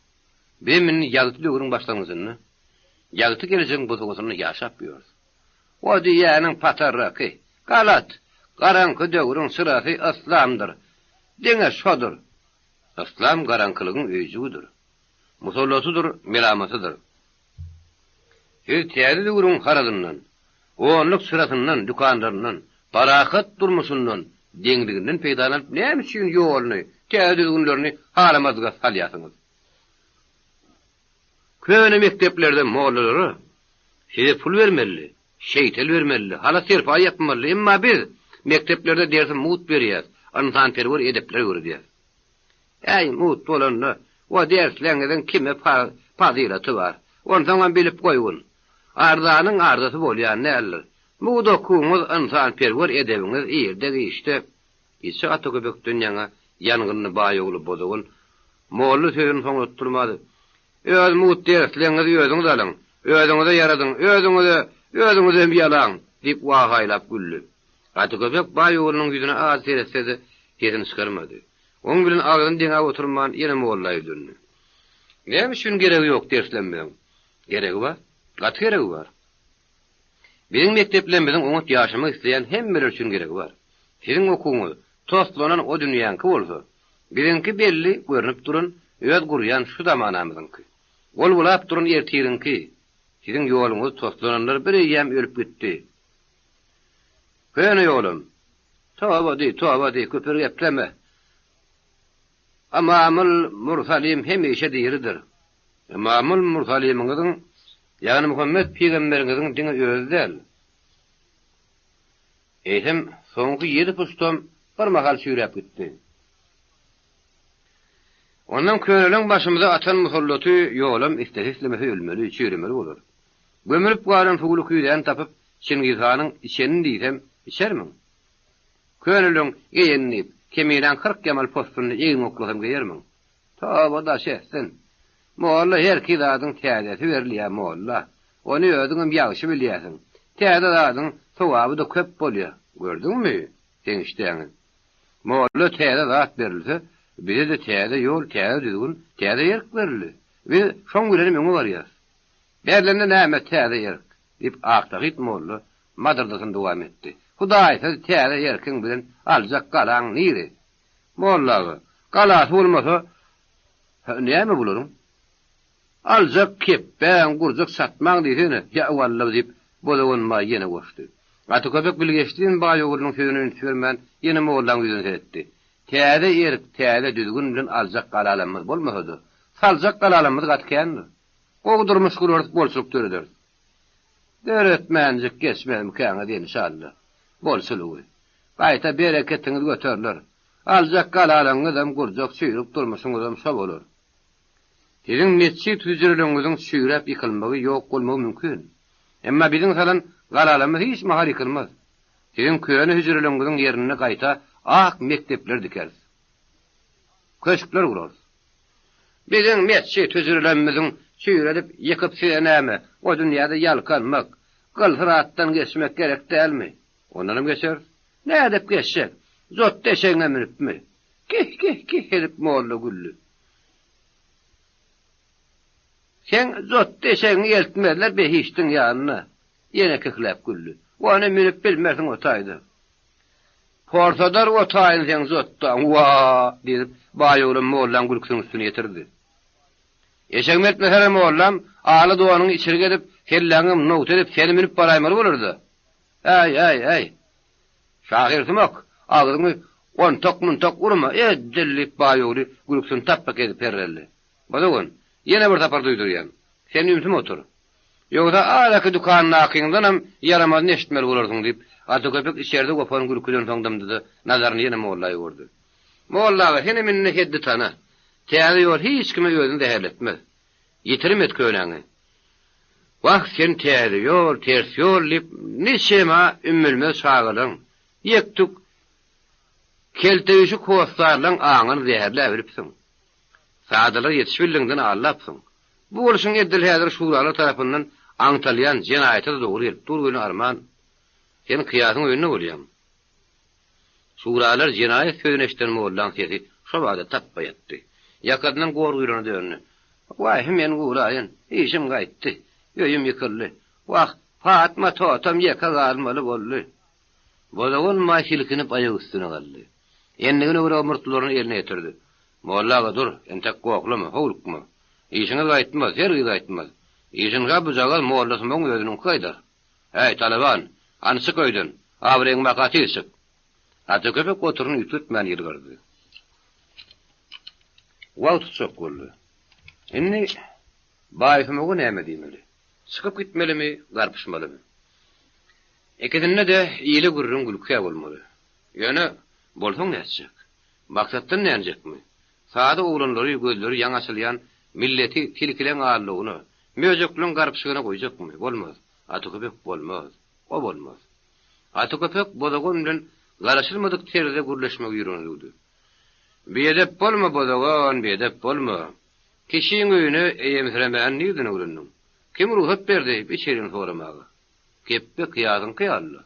Bizem indi ýagty döwrüň başlangyjynda, ýagty gelejegiň bosagasynda ýaşap ýörüs. O diýýäniň patarraky. Galat! Garaňky döwrüň çyrasy yslamdyr. Diňe şodur. Yslam garaňkylygyň öýjügidir. Musallatydyr, melamatydyr. Siz täze döwrüň haradyndan, onluk çyrasyndan, dükanlaryndan, parahat durmuşyndan, deňliginden peýdalanyp näme üçin ýoluny, täze düzgünlerini halamazlyga salýarsyňyz? Köne mekdeplerde mollalara size pul bermelidi, şeýtel bermelidi, halat-serpaý ýapmalydy, emma biz mekdeplerde dersi mugt berýäs, ynsanperwer edepler öwredýäs. Äý, mugt bolanda, o dersleňiziň kime pazylaty bar? Onsoňam bilip goýgun, arzanyň arzasy bolýan däldir. Mugt okuwyňyz, ynsanperwer edebiňiz irde-giçde Içi ata göbekden ýaňa ýangynly baý ogly Bozagan molla sözüni soňlatdyrmady. Öz mugt dersleňizi özüňiz alyň, özüňize ýaradyň, özüňize, özüňizem ýalaň! diýip wahaýlap güldi. Ata köpek baý oglunyň ýüzüne az seretse-de, sesini çykarmady. Oň bilen agzyny deňäp oturman, ýene molla ýüzlendi. Näme üçin geregi ýok derslenmegiň? Geregi bar. Gaty geregi bar. Biziň mekdeplerimiziň oňat ýaşamak isleýän hemmeler üçin geregi bar. Siziň okuwyňyz toslanan o dünýäňki bolsa, biziňki belli görnüp duran öz gurýan şu zamanamyzyňky. Gol bulap duran ertiriňki. Siziň ýoluňyz toslananlar bir eýýäm ölüp gitdi. Köne ýolam. Toba diý, toba diý, küpür gepleme. Ymamyl Mursalym hemişe diridir. Ymamyl Mursalymyňyzyň, ýagny Muhammet pygamberiňiziň diňe özi däl, eýsem, soňky ýedi puştam bir mahal çüýräp gitdi. Ondan köneleň başymyza atan musallaty ýolam islese-islemese ölmeli, çüýremeli bolar. Gömülip galan suwly küýzäni tapyp, Çingiz hanyň içenini diýsem, içermiň? Köneleň geýenini diýip, Keminäň 40 ýamal possunyny egniňe oklasam geýermiň? Toba daş etsin. Molla herki zadyň täzesi berilýär molla. Ony özüňem ýagşy bilýärsiň. Täze zadyň sogaby-da köp bolýar. Gördüňmi, seň işdäňi. Molla täze zat berilse, Bize-de täze ýol, täze düzgün, täze erk berildi. Biz şoň bilenem öňe barýas. Berlende näme täze erk? diýip, Aksahyt molla madyrdysyny dowam etdi. Hudaýsyz täze erkiň bilen aljak galaň niri? Molla aga, galasy bolmasa, näme bularyň? Aljak kepbäň, gurjak çatmaň diýsene, ýa walla diýip, Bozagan baý ýene goşdy. Gaty köpek bilgeşlin baý oglunyň sözüne üns bermän, ýene mollaň ýüzüne seretdi. Täze erk, täze düzgün bilen aljak galalamyz bolmasa-da, saljak galalamyz gaty kändir. Gowy durmuş gurarys, bolçulyk dörederis. Döretmänjik geçmezmikäňiz enşalla, bolçulygy. Gaýta bereketiňiz göteriler. Aljak galalaňyzam, gurjak çüýrük durmuşyňyzam şo bolar. Siziň metjit hüjreleriňiziň çüýräp ýykylmagy, ýok bolmagy mümkin. Emma biziň salan galalarymyz hiç mahal ýykylmaz. Siziň köne hüjreleriňiziň ýerinde gaýta ak mekdepler dikeris. Köşkler gurarys. Biziň metjit hüjrelerimiziň çüýredip ýykyp size näme, o dünýäde ýalkanmak, gyl-syratdan geçmek gerek dälmi? Ondanam geçeris. Nädip geçjek? Jotda eşegiňe münüpmi? Kih-kih-kih edip molla güldi. Seň jotda eşegiňi eltmezler behişdiň ýanyna. Ýene kihläp güldi. Ony münüp bilmersiň o taýda. Porsadar o taýyny seň jotdaň, wa-a! diýip, baý oglan mollaň gülküsiniň üstüni ýetirdi. Eşegimi eltmeseler mollam, ala donuňy içirik edip, kelläňem nogta edip seni münüp baraýmaly bolar-da. Äý-äý-äý! Şahyrsumak, agzyňy ontak-muntak urma, edil! diýip, baý ogly gülküsini tapba kesip herreldi. Bozagan, ýene bir sapar duýdurýan. Sen ümsüm otur. Ýogsa araky dükandakyňdanam ýaramazyny eşitmeli bolarsyň, diýip, Ata köpek içeride gopan gülküden soň dymdy-da, nazaryny ýene molla öwürdi. Molla aga, senem indi heddi tana. Täze ýol hiç kime özüni zäherletmez. Ýitirim et könäňi. Wah, sen täze ýol, ters ýol diýip, niçema ümmülmez çagalaň, ýek-tük kelteýşik hossarlaň aňyny zäherläbilipsiň. Sadalara ýetişibildigiňden aldapsyň. Bu bolşuň edil häzir şuralar tarapyndan aňtalýan jenaýata-da dogry gelip dur welin arman, sen Kyýasyň öýünde bolýaň. Şuralar jenaýat sözüni eşiden mollaň sesi şo bada tapba ýatdy. Ýakasyndan gor guýlana döndi. Waý, men guraýyn, işim gaýtdy, öýüm ýykyldy. Wah, Patma totam ýeke galmaly boldy. Bozagan baý silkinip aýak üstüne galdy. Endigine görä murtlaryny eline ýetirdi. Molla aga, dur, entek gohlama, howlukma. Işiňiz gaýtmaz, hergiz gaýtmaz. Işiň-hä bujagaz mollasumagyň özüniňki gaýdar. Häý, talaban, hany çyk öýden, abraýyň baka tiz çyk. Ata köpek goturyny üýtgetmän ýylgyrdy. Wagt tutjak boldy. Indi baýsumaga näme diýmeli? Çykyp gitmelimi, garpyşmalymy? Ikisinde-de ýyly gürrüň gülkä bolmaly. Ýöne, bolsaň nätjek? Maksatdan dänjekmi? Sada oglanlary gözleri ýaňy açylýan milleti tilkileň aldygyna, möjekleň garpyşygyna goýjakmy? Bolmaz. Ata köpek bolmaz. O bolmaz. Ata köpek Bozagan bilen garaşylmadyk terzde gürleşmegi ýüregine düwdi. Biedep bolma, Bozagan, biedep bolma. Kişiň öýüne eýemsiremäni nirden öwrendiň? Kim rugsat berdi içerini soramaga? Kepbe Kyýazyňky ýaly-la.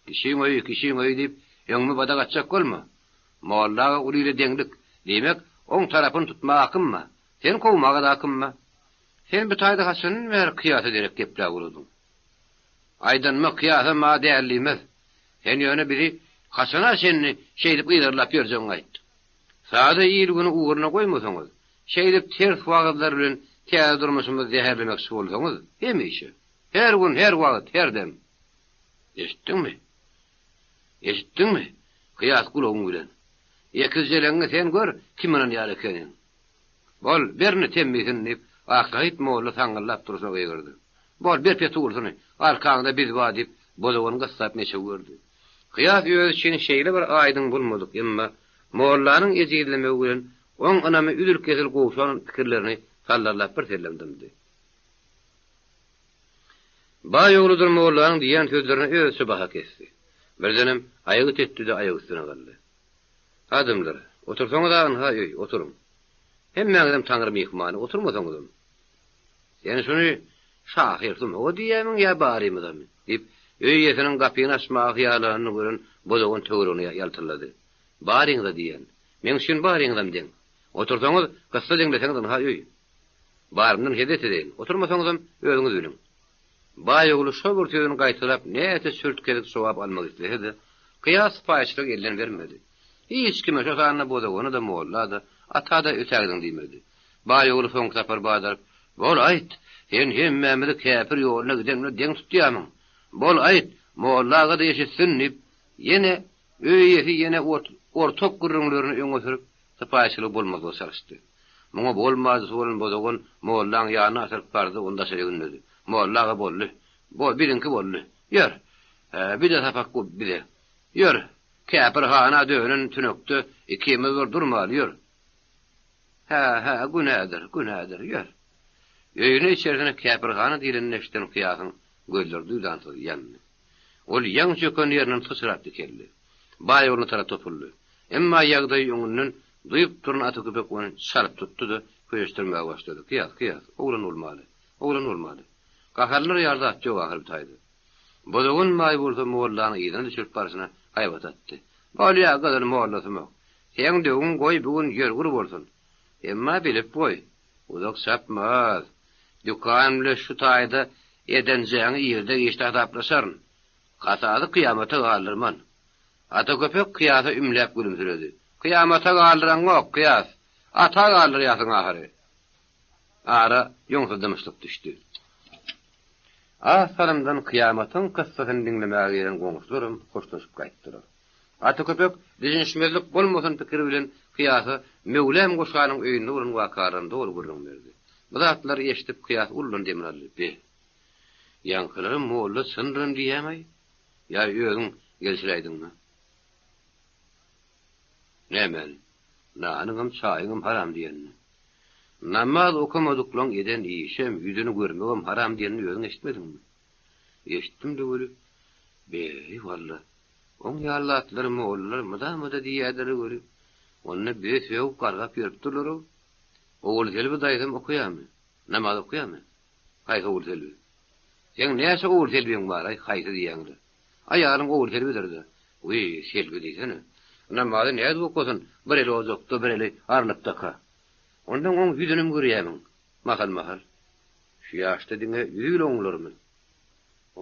Kişiň öýi, kişiň öýi diýip, öňüme badak atjak bolma. Molla aga uly ile deňlik, diýmek, oň tarapyny tutmaga hakym bar. Seni kowmaga-da hakym bar. Sen bu taýda haçandan bäri Kyýasa derek gepläp ugradyň? Aýdanyma Kyýasa maňa däli diýmez. Sen ýöne bizi haçana çenli şeýdip yzarlap ýörjegiňi aýt. Sada il-güni ugruna goýmasaňyz, şeýdip ters wagyzlar bilen täze durmuşymyzy zäherlemekçi bolsaňyz, hemişe, her gün, her wagt, her dem. Eşitdiňmi? Eşitdiňmi? Kyýas gulagyň bilen. Ekizjeleňňi sen gör, kim ynanýar ekeniň. Bol, ber indi temmisini, diýip, Aksahyt molla saňňyldap durşuna gygyrdy. Bol, ber petugursyny, arkaňda biz bar, diýip, bozagany gyssap meçew berdi. Kyýas özi üçin şeýle bir aýdyň bolmadyk, emma mollanyň ejizlemegi bilen oň ynamy üzül-kesil gowşan pikirlerini sallarlap birsellem dymdy. Baý ogludyr mollanyň diýýän sözlerine özüçe baha kesdi. Birdenem aýgyt etdi-de aýak üstüne galdy. Adamlar, otursaňyz-a ynha öý, oturyň. Hemmäňizem Taňry myhmany, oturmasaňyzam. Sen şuny şahyr sumaga diýýämiň ýa barymyzamy? diýip, öý eýesiniň gapyny açmaga hyýallanyny gören Bozagan töweregine ýaltyllady. Baryňyza diýýän. Meň üçin baryňyzam deň. Otursaňyz, kyssa diňleseňiz ynha öý. Barymdan hezzet edeýin. Oturmasaňyzam özüňiz biliň. Baý ogly şo bir sözüni gaýtalap näçe çürt-kesik jogap almak islese-de, Kyýas sypaýyçylygy elden bermedi. Hiç kime, şo sanda bozagana-da, molla-da, ata-da ötägidiň diýmedi. Baý ogly soňky sapar badaryp, Bol aýt, sen hemmämizi käpir ýoluna giden bilen deň tutýamyň? Bol aýt, molla aga-da eşitsin diýip, ýene öý eýesi ýene ortak gürrüňlerini öňe sürüp, sypaýyçylygy bolmazlyga çalyşdy. Muňa bolmajysy bolan bozagan mollaň ýanyna atyryp bardy, ony daşary gündedi. Molla aga boldy. Bo, biziňki boldy. Ýör. Hä, bir-de sapak bu bize. Ýör, käpir hana dönen tünekde ikimiz bir durmaly, ýör. Hä, hä, günädir, günädir, ýör. Öýüne içerisine käpirhana diýlenini eşiden Kyýasyň gözleri duýdansyz ýandy. Ol ýaňy çöken ýerinden syçrap dikeldi. Baý ogluna tarap topuldy. Emma ýagdaýy öňünden duýup duran ata köpek ony çalyp tutdy-da, köşeşdirmäge başlady, Kyýas, Kyýas, oglan bolmaly, oglan bolmaly. Gaharlar ýaly zat ýok ahyry bu taýda. Bozagan baý bolsa mollany yzyna düşürip barşyna haýbat atdy. Bolýa, gyzyl mollasumak. Seň döwüň goý bu gün ýörgür bolsun. Emma bilip goý, uzak çapmaz. Dükan bile şu taýda edenjäňi irde-giçde hasaplaşaryn. Kasazy kyýamata galdyrman. Ata köpek Kyýasa ümläp gülümsiredi. Kyýamata galdyraňok, Kyýas. Ata galdyrýarsyň ahyry. Ara ýoňsuz dymyşlyk düşdi. Az salymdan kyýamatyň kyssasyny diňlemäge gelen goňşularam hoşlaşyp gaýtdylar. Ata köpek düşünişmezlik bolmasyn pikiri bilen Kyýasa Möwlam goşanyň öýünde bolan wakalaryny doly gürrüň berdi. Bu zatlary eşidip Kyýas uludan demini aldy. Be! Ýaňkylaram molla çyndyram diýýäm-aý? Ýa özüň gelşiräýdiňmi? Nämäni? Nanyňam, çaýyňam haram diýenini. Namaz okamadyklaň eden işem, ýüzüni görmegem haram diýenini özüň eşitmediňmi? Eşitdim-de weli, be-eý, walla, oň ýaly zatlary mollalar mydama-da diýýädir-le weli, onda bize sögüp gargap ýörüpdirler-ow. Ogulselbi daýzam okaýarmy? Namaz okaýarmy? Haýsy Ogulselbi? Seň näçe Ogulselbiň bar-aý, haýsy diýýäň-le? Aýalyň Ogulselbidir-dä. Wiý, Selbi diýsene. Namazy nädip okasyn, bir eli ojakda, bir eli arlykdaka. Onsoň oň ýüzünem görýämiň, mahal-mahal. Şu ýaşda diňe ýüz ýyl oňlarmy?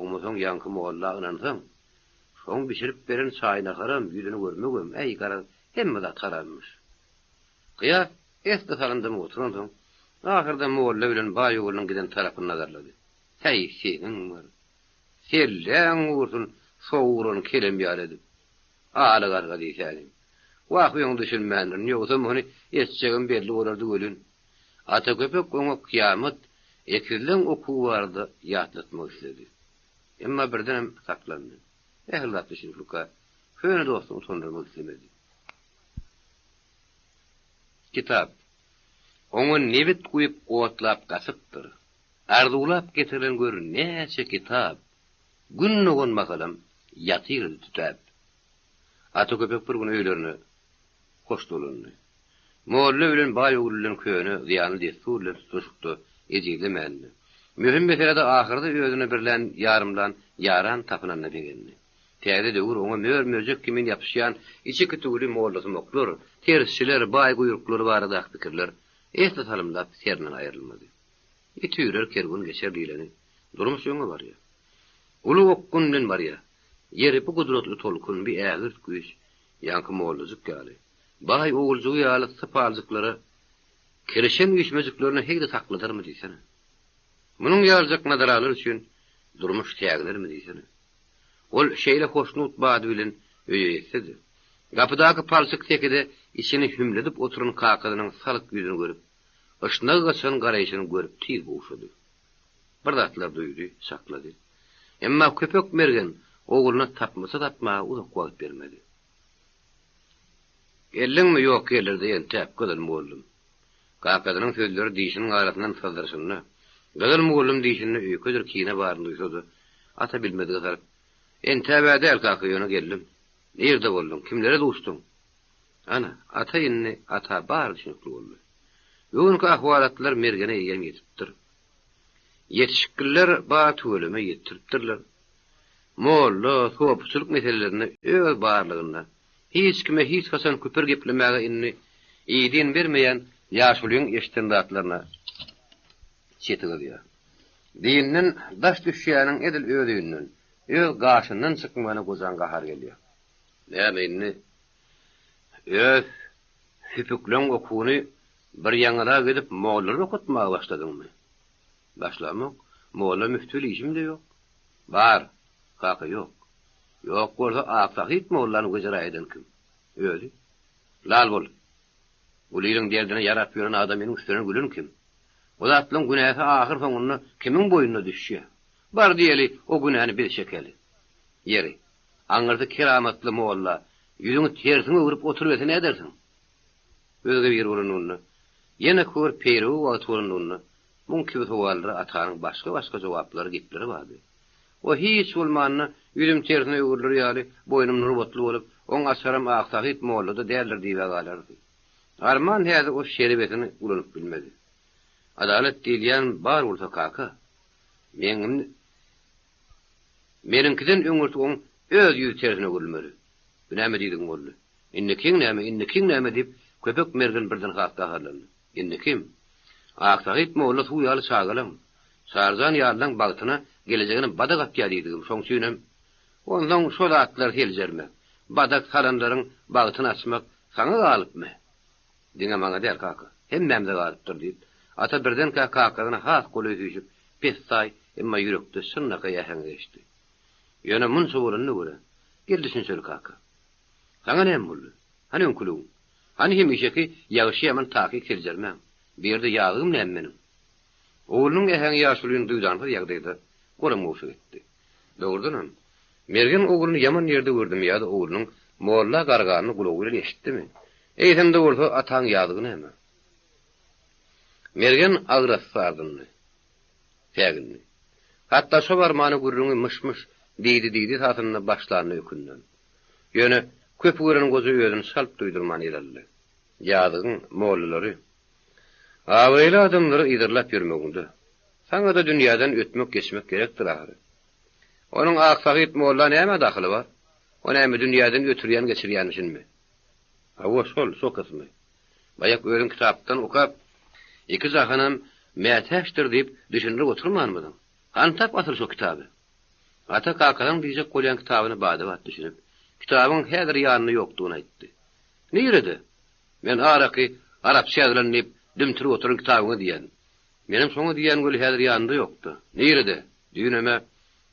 Oňmasaň ýaňky molla ynansaň, şoň bişirip beren çaý-naharam, ýüzüni görmegem, äý, garaz, hemme zat harammyş. Gyýas esli salym dymyp oturansoň, ahyrda molla bilen baý oglunyň giden tarapyny nazarlady. Häý, seniň bir selläň gursun, sowuran kelem ýaly edip. Aly garga diýsänim. Wah, öň düşünmändirin, ýogsam ony etjegim belli bolardy welin. Ata köpek oňa kyýamat, ekizleň okuwy barada ýatlatmak isledi. Emma birdenem saklandy. Ähli zat düşüniklika, köne dostuny utandyrmak islemedi. Kitap. Oňa nebit guýup otlap gatypdyr. Arzuwlap getirilen gör näçe kitap, Gün dogan mahalam ýatyrdy tütäp. Ata köpek bir gün öýlerine hoş dolandy. Molla bilen baý ogly bilen köne zyýanly dessur bilen tutluşykda ejizlemändi. Möhüm meselede ahyrda özüne birlän ýarymlan ýaran tapynanyna begendi. Täze döwür oňa mör-möjek kimin ýapyşýan içi kitüwli mollasumaklar, tersçiler, baý guýruklar baradaky pikirler esli salymlap serinden aýrylmady. It üýrer, kerwen geçer diýleni, durmuş öňe barýar. Uly okgun bilen barýar. Ýeri bu gudratly tolkun, bi ägirt güýç, ýaňky mollajyk ýaly, baý oguljygy ýaly sypaljyklara kirişen üýşmejiklerini heý-de sakladarmy diýsene. Munuň ýalyjak nadaralar üçin durmuş säginermi diýsene. Ol şeýle hoşnut bady bilen öýe ýetse-de, gapydaky palçyk sekide içini hümledip oturan kakasynyň salyk ýüzüni görüp, yşnagy gaçan garaýşyny görüp tiz gowşady. Bir zatlar duýdy, çaklady. Emma Köpek mergen ogluna tapmaça tapmaga uzak wagt bermedi. Geldiňmi, ýok ýerlerde entäp, gyzyl mugallym. Kakasynyň sözleri dişiniň arasyndan syzdyryşynda, gyzyl mugallym dişinde öýkedir kine baryny duýsa-da, ata bilmezlige salyp, Entäb-ä däl, kaka, ýöne geldim. Nirde bolduň, kimlere duşduň? Ana, ata indi ata bary düşünikli boldy. Bu günki ahwalatlar Mergene eýýäm ýetipdir. Ýetişikliler bar tüweleme ýetdiripdirler. Molla, sopuçylyk meselelerinde öz barlygynda. Hiç kime hiç haçan küpür geplemäge indi idin bermeýän ýaşulyň eşiden zatlaryna çeti gyzýar. Dinden daş düşýäniň edil öz öýünden, öz gaşyndan çykmagyna gojaň gahary gelýär. Näme indi öz süpükleň okuwyny bir ýaňyrak edip mollalar okatmaga başladyňmy? Başlamok. Molla müftüli işim-de ýok. Bar, kaka, ýok. Ýok bolsa Aksahyt mollany wejera eden kim? Özi. Lal bol. Uly iliň derdine ýarap ýören adamynyň üstünden gülen kim? Bu zatlaryň günäsi ahyr soňunda kimiň boýnuna düşýär? Bar diýeli, o günäni biz çekeli. Ýeri, aňyrsy keramatly molla ýüzüňi tersiňe öwrüp oturyberse nädersiň? Özge biri bolanlygynda, ýene kör peýrewi wagty bolanlygynda muň kibi sowallara atanyň başga-başga jogaplary, gepleri bardy. O hiç bolmanda ýüzüm tersine öwrüler ýaly boýnum nurbatly bolup, oň açaram Aksahyt mollada däldir diýibä galardy. Arman häzir o şerebesini ulanyp bilmedi. Adalat diýilýän bar bolsa kaka, meňňim meniňkiden öňürti oň öz ýüzi tersine öwrülmeli. Bu näme diýdigiň boldy? Indikiň näme, indikiň näme diýip, Köpek mergen birden has gaharlandy. Indi kim? Aksahyt molla suw ýaly çagalaň, Çarjan ýalylaň bagtyna, gelejegine badak atýar diýdigim, şoň üçinem. Onsoň şo zatlary seljermek, badak salanlaryň bagtyny açmak saňa galypmy? Diňe maňa däl, kaka, hemmämize galypdyr, diýip, Ata birdenkä kakasyna has golaý süýşüp, pessaý, emma ýürekde çynlakaý äheňe geçdi. Ýöne munça bolanyna görä, gel düşünşeli, kaka. Saňa näme boldy? Hany öňküligiň? Hany hemişeki ýagşy-ýaman takyk seljermäň? Bu ýerde ýazygym näme meniň? Oglunyň äheňi ýaşulyny duýdansyz ýagdaýda golam-gowşak etdi. Dogrudanam, Mergen ogluny ýaman ýerde gördümi ýa-da oglunyň molla garganyny gulagy bilen eşitdimi? Eýsem-de bolsa, ataň ýazygy näme? Mergen agras sardyndy. Sägindi. Hatda şo barmana gürrüňi myş-myş diýdi-diýdi esasynda başlanyna ökündem. Ýöne köpi gören goja özüni çalt duýdurman el aldy. Ýazygyň mollalary abraýly adamlary yzarlap ýörmegiňde. Saňa-da dünýäden ötmek-geçmek gerekdir ahyry. Onuň Aksahyt molla nämä dahyly bar? O näme dünýäden ötürýän-geçirýänmişinmi? Hawa, şol, şo kysmy. Baýak özüň kitapdan okap, iki jahanam mätäçdir diýip düşündirip oturmanmydyň? Hany tap asyl şo kitaby? Ata kakasynyň diýjek bolýan kitabyna bada-bat düşünip, kitabyň häzir ýanynda ýokdugyny aýtdy. Nirede? Men araky arapça ýazylan diýip dümtünip oturan kitabyňy diýýän. Menem şoňa diýýän weli häzir ýanynda ýokda. Nirede? Düýnem-ä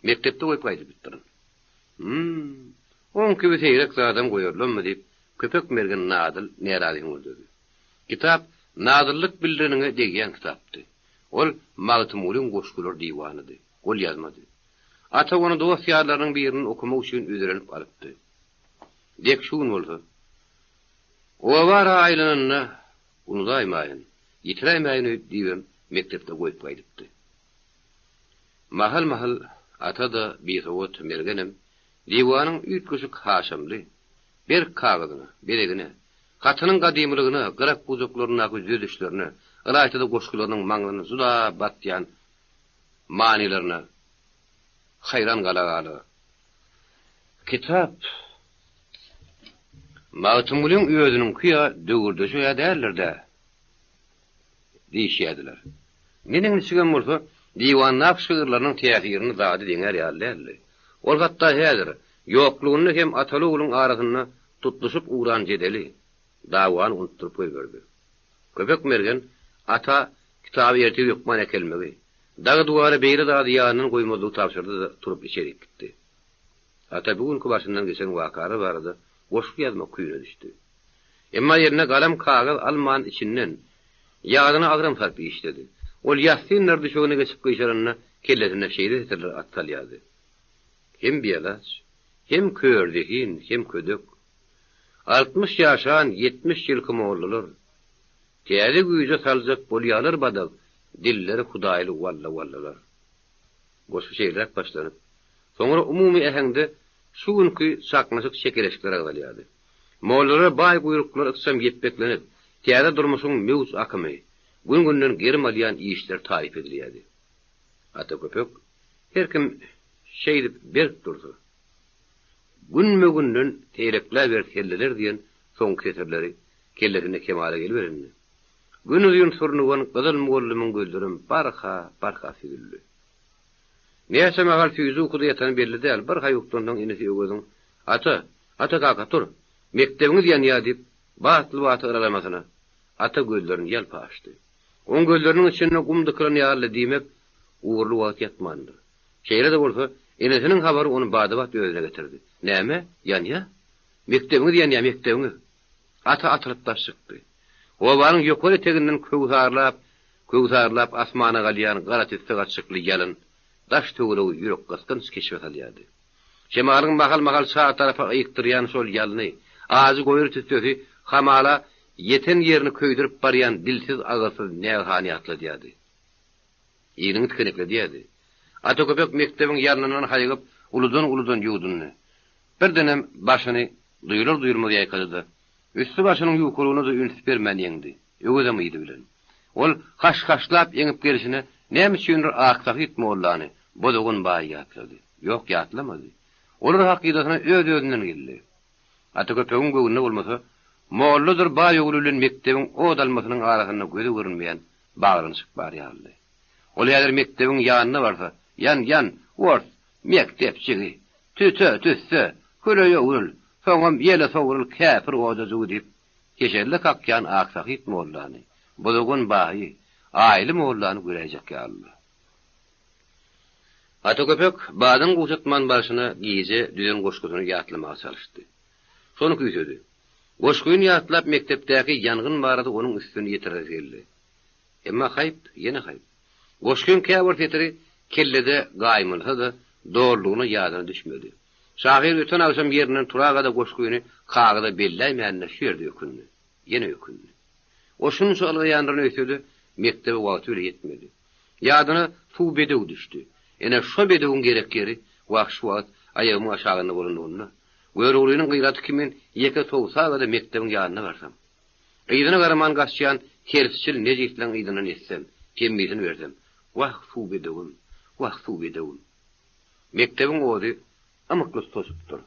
mekdepde goýup gaýdypdyryn. Hüm, oň kibi seýrek zadam goýarlarmy diýip, Köpek Mergen Nadyl närazy hüňürdedi. Kitap nadyllyk bildireniňe degýän kitapdy. Ol Magtymgulyň goşgular diwanydy. Golýazmady. Ata ony dost-ýarlarynyň birinden okamak üçin özelenip alypdy. Dek şu gün bolsa, oba-ara aýlananda unudaýmaýyn, ýitiräýmäýin öýdüp diýibem mekdepde goýup gaýdypdy. Mahal-mahal Ata-da, bisowat Mergenem diwanyň üýtgeşik haşamly, berk kagyzyna, bezegine, hatynyň gadymylygyna, gyrak-bujaklaryndaky düzedişlerine, ylaýta-da goşgularynyň maňzyna juda batýan manylaryna haýran gala-gala, Kitap Magtymgulyň özüniňki ýa döwürdeşi-ä däldir-dä? Diýişýärdiler. Neneň niçigem bolsa, diwandaky şygyrlarynyň täsirini zady deňär ýaly däldi. Ol hatda häzir, ýoklugynda hem ataly-ogluň arasynda tutluşyp ugran jedeli, dawany unutdyryp goýberdi. Köpek Mergen ata kitaby ertir hökman äkelmegi, dagy-duwara beýle zady ýanyndan goýmazlygy tabşyrdy-da, turup içerik gitdi. Ata bu günki başyndan geçen wakalar barada goşgy ýazmak küýüne düşdi. Emma eline galam-kagyz alman içinden, ýadyna agram salyp işledi. Ol ýassynlar düşegine geçip gyşaranda kellesinde şeýle setirler at salýardy. Hem bialaç, hem kör zehin, hem ködek. 60 ýaşan 70 ýylky mollalar. Täze güýje saljak bolýalar badak, dilleri hudaýly walla-wallalar. Goşgy şeýleräk başlanyp, soňra umumy äheňde şu günki çaknyşyk çekeleşikler agzalýardy. Mollalara baý guýruklar ykjam ýepbeklenip, täze durmuşyň möwç akymy, gün-günden gerim alýan işler taryp edilýärdi. Ata Köpek, Her kim şeýdip berk dursa. Günbe-günden seýrekläber selleler diýen soňky setirleri kellesinde kemala geliberende, günuzyn surnugan gyzyl mugallymyň gözlerem barha, barha süzüldi. Näçe mahal süýji ukuda ýatany belli däl, bir haýukdan soň inisi Öweziň, Ata, Ata kaka, tur! Mekdebiňiz ýanýar diýip, batly-batly yralamasyna, Ata gözlerini ýalpa açdy. Oň gözleriniň içinde gum dykylan ýalydy, diýmek, ugurly wagt ýatmandyr. Şeýle-de bolsa, enesiniň habary ony bada-bat özüne getirdi. Näme? Ýanýa? Mekdebiňiz ýanýa, mekdebiňiz! Ata atylyp daş çykdy. Obanyň ýokary eteginden köwsarlap, köwsarlap asmana galýan gara tüsse gatyşykly ýalyn daş-töweregi ýürekgysgynç keşbe salýardy. Şemalyň mahal-mahal çar tarapa ykdyrýan şol ýalny, ajy goýry tüssesi hamala ýeten ýerini köýdürip barýan dilsiz-agyzsyz nägehany ýatladýardy. Iliňi tikenekledýärdi. Ata köpek mekdebiň ýalnyndan haýygyp, uludan-uludan ýuwdundy. Birdenem başyny duýular-duýulmaz ýaýkady-da, üsti-başynyň ýukalygyna-da üns bermän ýeňdi. Öwezem yzy bilen. Ol haş-haşlap ýeňip gelşine näme üçindir Aksahyt mollany, Bozagan baýy ýatlady. Ýok, ýatlamady. Olar hakydasyna öz-özünden geldi. Ata köpegiň göwnüne bolmasa, molladyr baý ogly bilen mekdebiň ot almasynyň arasynda göze görünmeýän baglanyşyk bar ýalydy. Ol häzir mekdebiň ýanyna barsa, Ýan, ýan, ors, mekdepjigi, tüte, tüsse, küle öwrül, soňam ýele sowrul käpir odajygy diýip, keşelle kakýan Aksahyt mollany, Bozagan baýy, Aýly mollany göräýjek ýalydy. Ata köpek badyny gowşatman barşyna gije düzen goşgusyny ýatlamaga çalyşdy. Şony küýsedi. Goşgyny ýatlap mekdepdäki ýangyn barada onuň üstüni ýetiresi geldi. Emma haýp, ýene haýp. Goşgyň käbir setiri kellede gaýmylsa-da, dolulygyna ýadyna düşmedi. Şahyr öten agşam ýerinden turaga-da goşgyny kagyza belläýmänine şu ýerde ökündi. Ýene ökündi. O şunça ylgaýandyryn öýtse-de, mekdebe wagty bile ýetmedi. Ýadyna suw bedew düşdi. Ene, şo bedewiň gerek ýeri, wah, şu wagt aýagymyň aşagynda bolanlygynda. Göroglynyň gyraty kimin ýeke towsaga-da mekdebiň ýanyna barsam. Yzyna garaman gaçýan tersçil nejisleň yzyndan ýetsem, temmisini bersem. Wah, suw bedewim, wah, suw bedewim. Mekdebiň ody ymykly tutaşypdyr.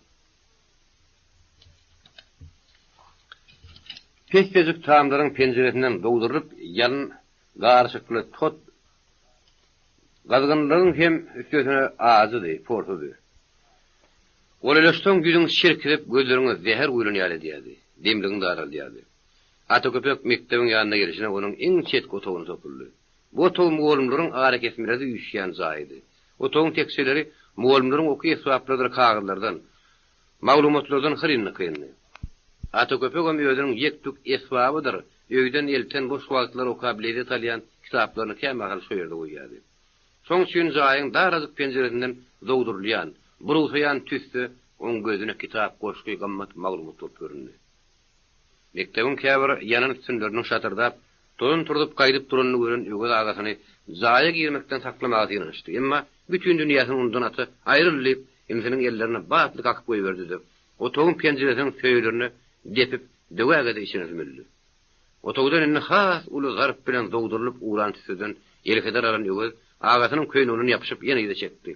Pessejik tamdyryň penjiresinden dogdurylyp ýalyn garyşykly tot gyzgynlygyň hem üstesine ajydy, porsudy. Golaýlaşsaň ýüzüňi çirkizip, gözleriňe zäher guýlan ýaly edýärdi, demligiňi daraldýardy. Ata köpek mekdebiň ýanyna gelşine onuň iň çetki otagyna topuldy. Bu otag mugallymlaryň arakesmelerde üýşýän jaýydy. Otagyň tekjeleri mugallymlaryň okuw esbaplarydyr kagyzlardan, maglumatlardan hyryn-dykyndy. Ata köpegem özüniň ýek-tük esbabydyr öýden elten boş wagtlary okap lezzet alýan kitaplaryny kämahal şo ýerde goýýardy. Şoň üçin jaýyň darajyk penjiresinden zogdurylýan, burugsaýan tüsse oň gözüne kitap, goşgy, gymmat maglumat bolup göründi. Mekdebiň käbir ýanan sütünleriniň şatyrdap, tozan turzup gaýdyp duranyny gören Öwez agasyny jaýa girmekden saklamaga synanyşdy. Emma bütin dünýäsini unudan ata Aýryl! diýip, inisiniň ellerine batly kakyp goýberdi-de, otagyň penjiresiniň söýelerine depip, döwäge-de içine sümüldi. Otagdan indi has uly zarp bilen zogdurylyp ugran tüsseden elheder alan Öwez agasynyň köýneginden ýapyşyp ýene yza çekdi.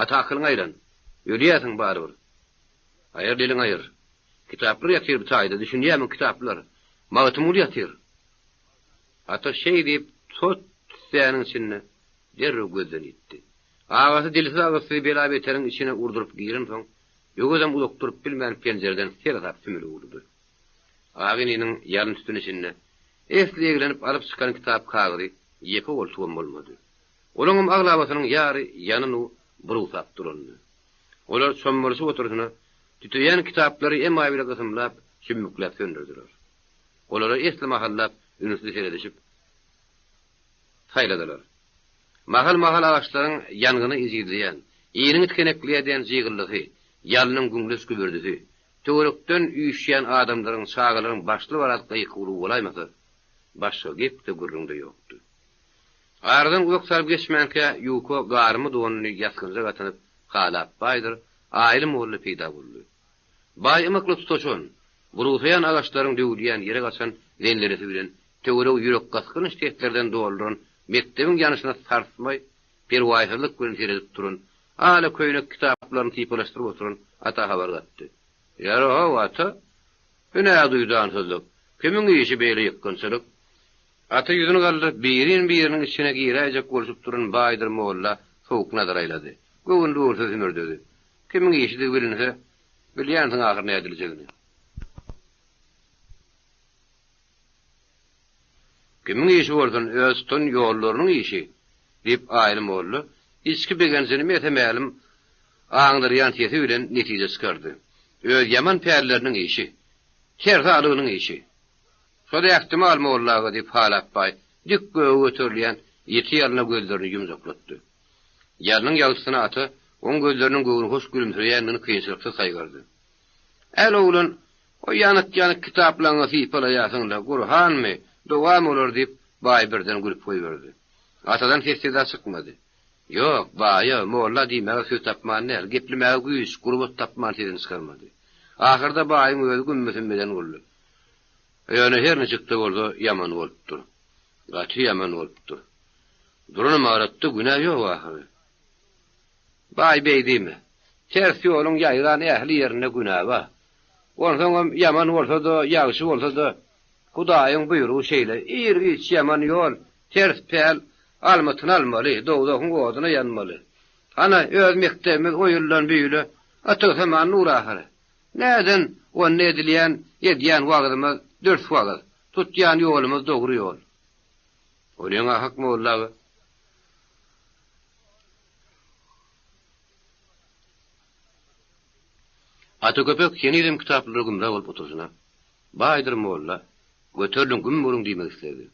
Ata akylyňy aýlan! Ölýärsiň barybir. Aýyr eliňi aýyr. Kitaplar ýatyr bu taýda, düşünýärmiň, kitaplar. Magtymguly ýatyr. Ata şeý diýip, tot tüssäniň içinde derrew gözden ýitdi. Agasy dilsiz-agyzsyz bela-beteriň içine urduryp girensoň, Öwezem uzak durup bilmän penjireden seresap sümülip ugrady. Aga-ininiň ýalyn tütün içinde esli eglenip alyp çykan kitap-kagyzy ýeke goltugam bolmady. Olaňam aglabasynyň ýary ýanynu burugsap durandy. Olar çommalyşyp oturyşyna, tüteýän kitaplary emaý bile gysymlap, çümmükläp söndürdiler. Olara esli mahallap ünsli seredişip saýladylar. Mahal-mahal agaçlaryň ýangyny ejizleýän, iniňi tikenekleýän jygyldysy, ýalnyň güňleç gübürdisi, töwerekden üýşýän adamlaryň, çagalaryň başly-barat gykylygy bolaýmasa, başga gep-de, gürrüň-de ýokdy. Aradan uzak salyp geçmänkä, ýuka garymy donuny ýasgynjak atynyp, Halap baýdyr Aýly molla peýda boldy. Baý ymykly tutaşan, burugsaýan agaçlaryň döwülýän ýere gaçan zenzelesi bilen töweregi ýürekgysgynç seslerden dolduran mekdebiň ýanyşyna sarsmaý, perwaýsyzlyk bilen seredip duran, ala köýnek kitaplaryny sypalaşdyryp oturan. Ata habar gatdy. Ýar-ow, ata! Bu nä duýdansyzlyk? Kimiň işi beýle ýykgynçylyk? Ata ýüzüni galdyryp, birin-biriniň içine giräýjek bolşup duran baýdyr molla sowuk nazar aýlady. Göwün dursa hümürdedi. Kimiň işidigi bilinse, bilýänsiň ahyr nädiljegini. Kimiň işi bolsun, öz tutan ýollarynyň işi, diýip, Aýly molla içki begenjini mese-mälim aňdyrýan sesi bilen netije çykardy. Öz ýaman pälleriniň işi. Tersi alygynyň işi. Şo-da ähtimal, molla aga, diýip, Halap baý dik göge göterilýän ýiti ýalyna gözlerini ýumjaklatdy. Ýalynyň ýagtysyna ata oň gözleriniň göwnühoş gülümsireýändigini kynçylyksyz saýgardy. Äl oglan, O ýanyk-ýanyk kitaplaňňy sypalaýarsyň-la, Gurhanmy, dogamy olar diýip, baý birden gülüp goýberdi. Atadan ses-seda çykmady. Ýok, baýa, molla diýmäge söz tapman däl, geplemäge güýç, gurbat tapman sesini çykarmady. Ahyrda baýyň özi gümmüsümmeden boldy. Ýöne her niçik-de bolsa, ýaman bolupdyr. Gaty ýaman bolupdyr. Duran ymaratda günä ýok ahyry. Baý beý diýme. Ters ýoluň ýaýran ähli ýerinde günä bar. Onsoňam ýaman bolsa-da, ýagşy bolsa-da, Hudaýyň buýrugy şeýle, ir-giç ýaman ýol, ters päl almytyny almaly, dowzahyň oduna ýanmaly. Hana, öz mekdebimiz o ýyldan bu ýyla ytygsaman dur ahyry. Näden onda edilýän, edýän wagyzymyz dürs wagyz, tutýan ýolumyz dogry ýol. Onuň-a hak molla aga. Ata köpek henizem kitaplara gümra bolup oturyşyna, Baýdyr molla, göteriliň güm boluň diýmek isledi.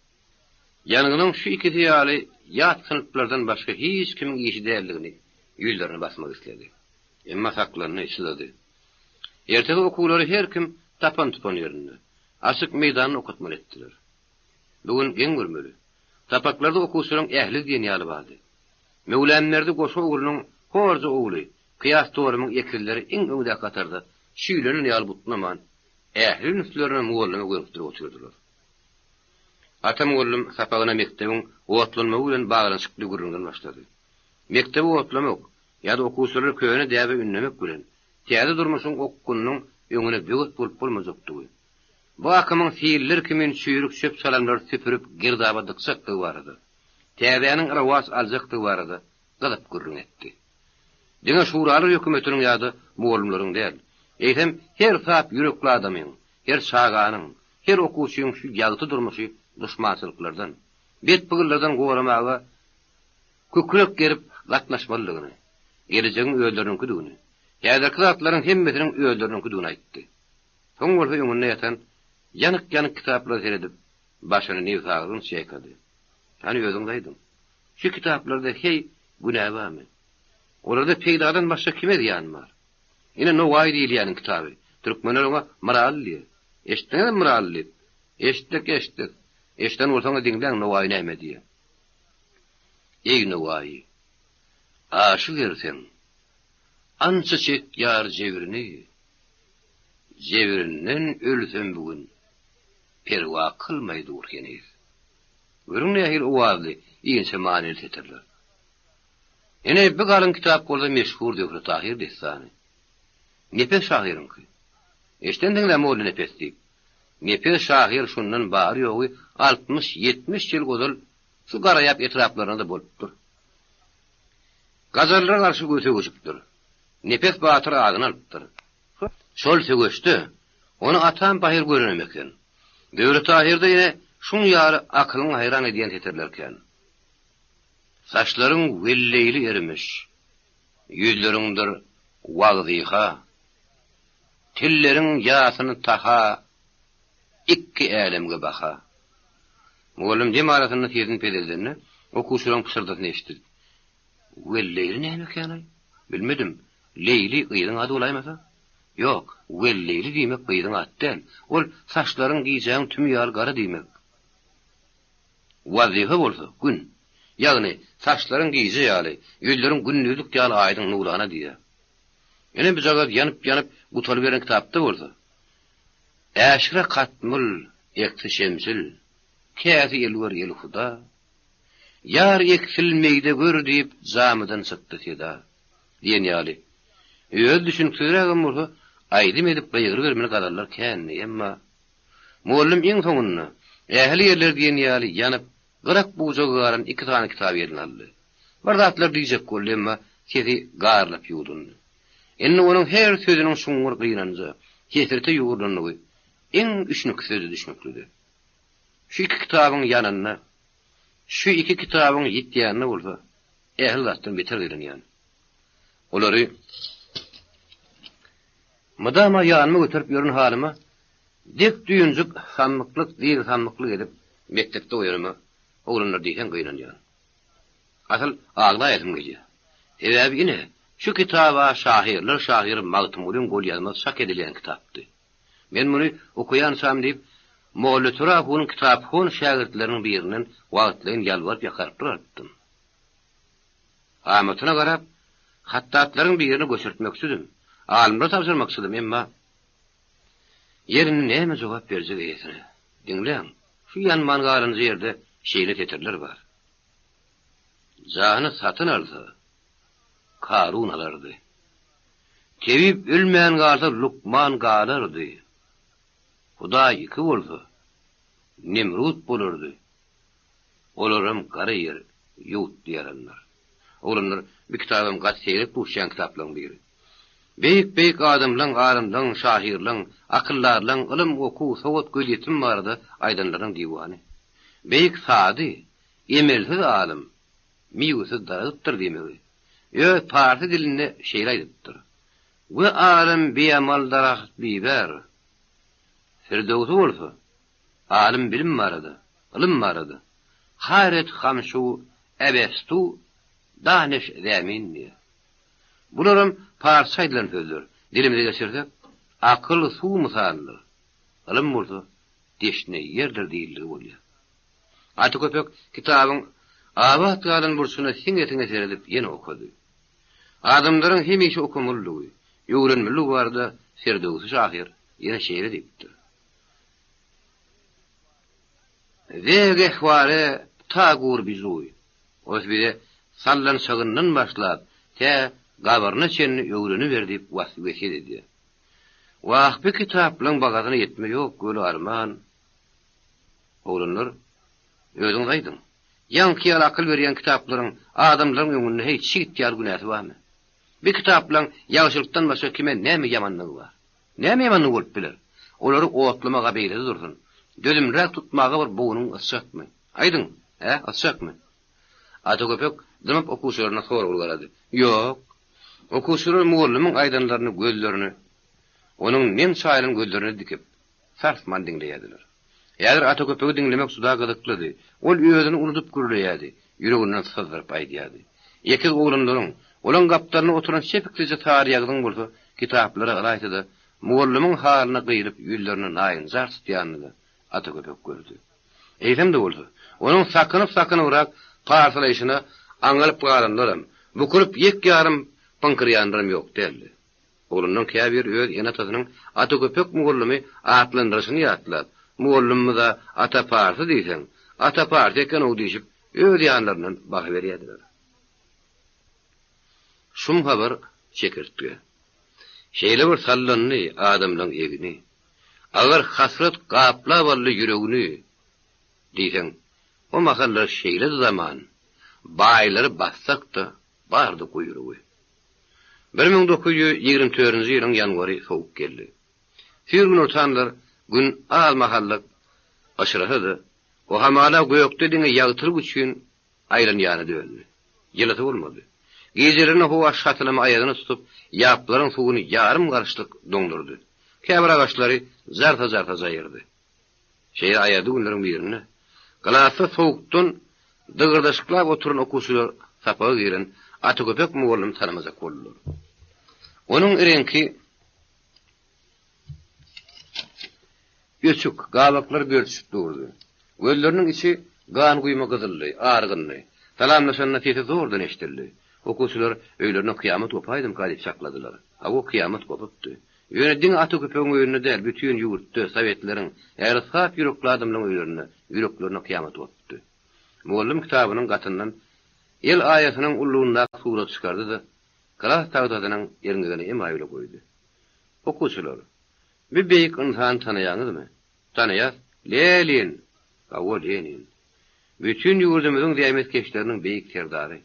Ýangynyň şu ikisi ýaly ýat synplardan başga hiç kimiň işi däldigini ýüzlerine basmak isledi. Emma saklandy, çydady. Erteki okuwlary her kim tapan-tupan ýerinde, açyk meýdanda okatmaly etdiler. Bu gün geň görmeli. Sapaklarda okuwçylaryň ähli diýen ýaly bardy. Möwlamberdi goşa oglunyň horja ogly Kyýas Torumyň ekizleri iň öňdäki hatarda çüýlenen ýaly butnaman, ähli ünslerini mugallyma gönükdirip otyrdylar. Ata mugallym sapagyna mekdebiň otlanmagy bilen baglanyşykly gürrüňden başlady. Mekdebi otlamak ýa-da okuwçylary köne däbe ündemek bilen täze durmuşyň okgunynyň öňüne böwet bolup bolmajakdygy, bu akymyň siller kimin çüýrük çöp-çalamlary süpürip girdaba dykjakdygy barada, täzäniň rowaç aljakdygy barada gyzyp gürrüň etdi. Diňe şuralar hökümetiniň ýa-da mugallymlaryň däl, eýsem, her sap ýürekli adamyň, her çaganyň, her okuwçyň şu ýagty durmuşy duşmançylyklardan, bet pygyllardan goramaga kükrek gerip gatnaşmalydygyny, gelejegiň özleriniňkidigini, häzirki zatlaryň hemmesiniň özleriniňkidigini aýtdy. Soň bolsa öňünde ýatan ýanyk-ýanyk kitaplara seredip, başyny nebsagyrgynç ýaýkady. Hany özüňiz aýdyň, şu kitaplarda heý günä barmy? Olarda peýdadan başga kime zyýan bar? Ine Nowaýy diýilýäniň kitaby. Türkmenler oňa Myraly diýer. Eşitdiňizmi Myraly diýip? Eşitdik, eşitdik. Eşiden bolsaňyz diňläň Nowaýy näme diýýär. Eý Nowaýy, aşyk erseň, ança çek ýar jebrini, Jebrinden ölsem bu gün, perwa kylmaý dur heniz. Görüň nähili owazly, inçe manyly setirler. Ine, bi galyň kitap bolsa meşhur Zöhre-Tahyr dessany. Nepes şahyryňky. Eşidensiňiz-ä Molla Nepes diýip. Nepes şahyr şundan bary-ýogy altmyş-ýetmiş ýyl ozal şu Garaýap etraplarynda-da bolupdyr. Gajarlara garşy söweşipdir. Nepes batyr adyny alypdyr. Şol söweşde ony atam pahyr görenem eken. Zöhre Tahyrda ýene şuň ýaly akylyňy haýran edýän setirler kän. Saçlaryň welleýli ermiş, ýüzleriňdir wagzyha, Tilleriň ýasyny taha, ikki älemge baha. Mugallym dem arasynda sesini peseldende, okuwçylaryň pyşyrdysyny eşitdi. Welleýli näme eken-aý? Bilmedim. Leýli gyzyň ady bolaýmasa? Ýok, Welleýli diýmek gyzyň ady däl. Ol saçlaryň gijäň tümi ýaly gara diýmek. Wazyfa bolsa, gün. Ýagny, saçlaryň gije ýaly, ýüzleriň gündizlik ýaly aýdyň nurana diýýär. Ine bujagaz ýanyp-ýanyp gutalyberen kitapda bolsa, Äşgre katmyl, eksi şemsil, käsi elwer elhuda, Ýar eksil meýde gör diýip jamydan çykdy seda. Diýen ýaly. Özi düşüniksizrägem bolsa, aýdym edip gygyrybermeli gazallar kändi, emma mugallym iň soňunda ähli ýerleri diýen ýaly ýanyp, gyrak-bujagy galan iki sany kitaby eline aldy. Bir zatlar diýjek boldy, emma sesi garlap ýuwdundy. Indi onuň her sözüniň çuňňur gynanja, hesrete ýugrulandygy iň düşnüksize-de düşnüklidi. Şu iki kitabyň ýanynda, şu iki kitabyň ýitýänine bolsa ähli zatdan beter gynanýan. Olary mydama ýanyma göterip ýören halyma dek düýnjük sammyklyk, dyz sammyklyk edip mekdepde goýanyma oglanlar diýseň gynanýan. Asyl aglaýasym gelýär. Sebäbi ine, şu kitaba şahyrlar şahyry Magtymgulyň golýazmasy çak edilýän kitapdy. Men muny okaýançam diýip, Molla Töre ahunyň kitaphon şägirtleriniň birinden wagtlaýyn ýalbaryp-ýakaryplar alypdym. Amatyna garap, hatdatlaryň birini göçürtmekçidim, alymlara tabşyrmakçydym, emma Ýer indi näme jogap berjek eýesine? Diňläň, şu ýanman galynyjy ýerde şeýle setirler bar. Jany satyn alsa, Karun alardy. Tebip ölmän galsa, lukman galardy. Hudaý iki bolsa, Nemrut bolardy. Olaram gara ýer ýuwutdy ýaranlar. Oglanlar, bu kitabam gaty seýrek duşýan kitaplaň biri. Beýik-beýik adamlaň, alymlaň, şahyrlaň, akyldarlaň ylym, okuw, sowat, gözýetim barada aýdanlarynyň diwany. Beýik Sady, emelsiz alym, miwesiz daragtdyr diýmegi, öz parsy dilinde şeýle aýdypdyr, We alym biamal daraht biber. Firdöwsi bolsa, Alym bilim barada, ylym barada, Haýret hamşu ebestu daneş zemin diýýär. Bularam parsça aýdylan sözler. Dilimize geçirsek, akyl suw mysalydyr, ylym bolsa deşne ýerdir diýildigi bolýar. Ata köpek kitabyň abat galan burçuna siňe-siňe seredip ýene okady. Adamlaryň hemişe okamalydygy, öwrenmelidigi barada Firdöwsi şahyr ýene şeýle diýipdir. Ze gehware ta gur bizuý. Ol bize sallançagyndan başlap, tä gabyryna çenli öwreniber diýip wesýet edýär. Wah, bi kitaplaň bagasyna ýetme ýok, göl arman. Oglanlar, özüňiz aýdyň. Ýaňky ýaly akyl berýän kitaplaryň adamlaryň öňünde heý çigit ýaly günäsi barmy? Bi kitaplaň ýagşylykdan başga kime näme ýamanlygy bar? Näme ýamanlygy bolup biler? Olary otlamak-a beýlede dursun, dözümliräk tutmaga bir bognuň ysjakmy? Aýdyň, hä, ysjakmy? Ata köpek dymyp okuwçylaryna soragly garady. Ýok. Okuwçylar mugallymyň aýdanlaryny gözlerini onuň nem çaýylan gözlerine dikip, sarsman diňleýärdiler. Häzir Ata köpegi diňlemek juda gyzyklydy. Ol özüni unudyp gürleýärdi, ýüreginden syzdyryp aýdýardy. Ekiz oglanlaryň, olaň gapdalynda oturan çepiksije saryýagyzyň bolsa kitaplara ylaýta-da mugallymyň halyna gyýylyp ýüzlerini naýynjar tutýanyny-da Ata köpek gördi. Eýsem-de bolsa, onuň sakynyp-sakynybrak parsalaýşyna aňalyp galanlaram, bukulyp ýek-ýarym pyňkyrýanlaram ýok däldi. Oglanlaryň käbiri öz ene-atasynyň Ata köpek mugallymy atlandyryşyny ýatlap, Mugallymymyz-a Ata Parsy diýseň, Ata Parsy eken-ow diýşip, öz ýanlaryndan baha berýärdiler. Şum habar çekirtge. Şeýle bir sallandy adamlaň egni. Agyr hasrat gaplap aldy ýüregini. Diýseň, o mahallar şeýledi zaman, Baýlary bassak-da, bardy guýrugy. 1924-nji ýylyň ýanwary sowuk geldi. Süýr günortanlar Gün az mahallyk yşyrasa-da, o hamala gökde diňe ýagtylyk üçin aýlanýana döndi. Ýylysy bolmady. Gijelerine howa şatylama aýazyna tutup, ýaplaryň suwuny ýarym garyşlyk doňdurdy. Käbir agaçlary jarsa-jarsa jaýyrdy. Şeýle aýazly günleriň birinde klasda sowukdan dygyrdaşyklap oturan okuwçylar sapaga giren Ata Köpek mugallymy tanamajak boldular. Onuň reňki öçük, gabaklary börtüşip durdy. Gözleriniň içi gan guýma gyzyldy, argyndy. Salamlaşanda sesi zordan eşidildi. Okuwçylar öýlerine kyýamat gopaýdymyka diýip çakladylar. Hawa, kyýamat gopupdy. Ýöne diňe Ata köpegiň öýünde däl, bütin ýurtda, sowetleriň, ähli sap ýürekli adamlaryň öýlerinde, ýüreklerinde kyýamat gopupdy. Mugallym kitabynyň gatyndan el aýasynyň ullugyndaky suraty çykardy-da. Klas tagtasynyň erňegine emaý bile goýdy. Okuwçylar, bi beýik ynsany tanaýaňyzmy? Tanaýas. Lenin! Hawa, Lenin. Bütin ýurdumyzyň zähmetkeşleriniň beýik serdary.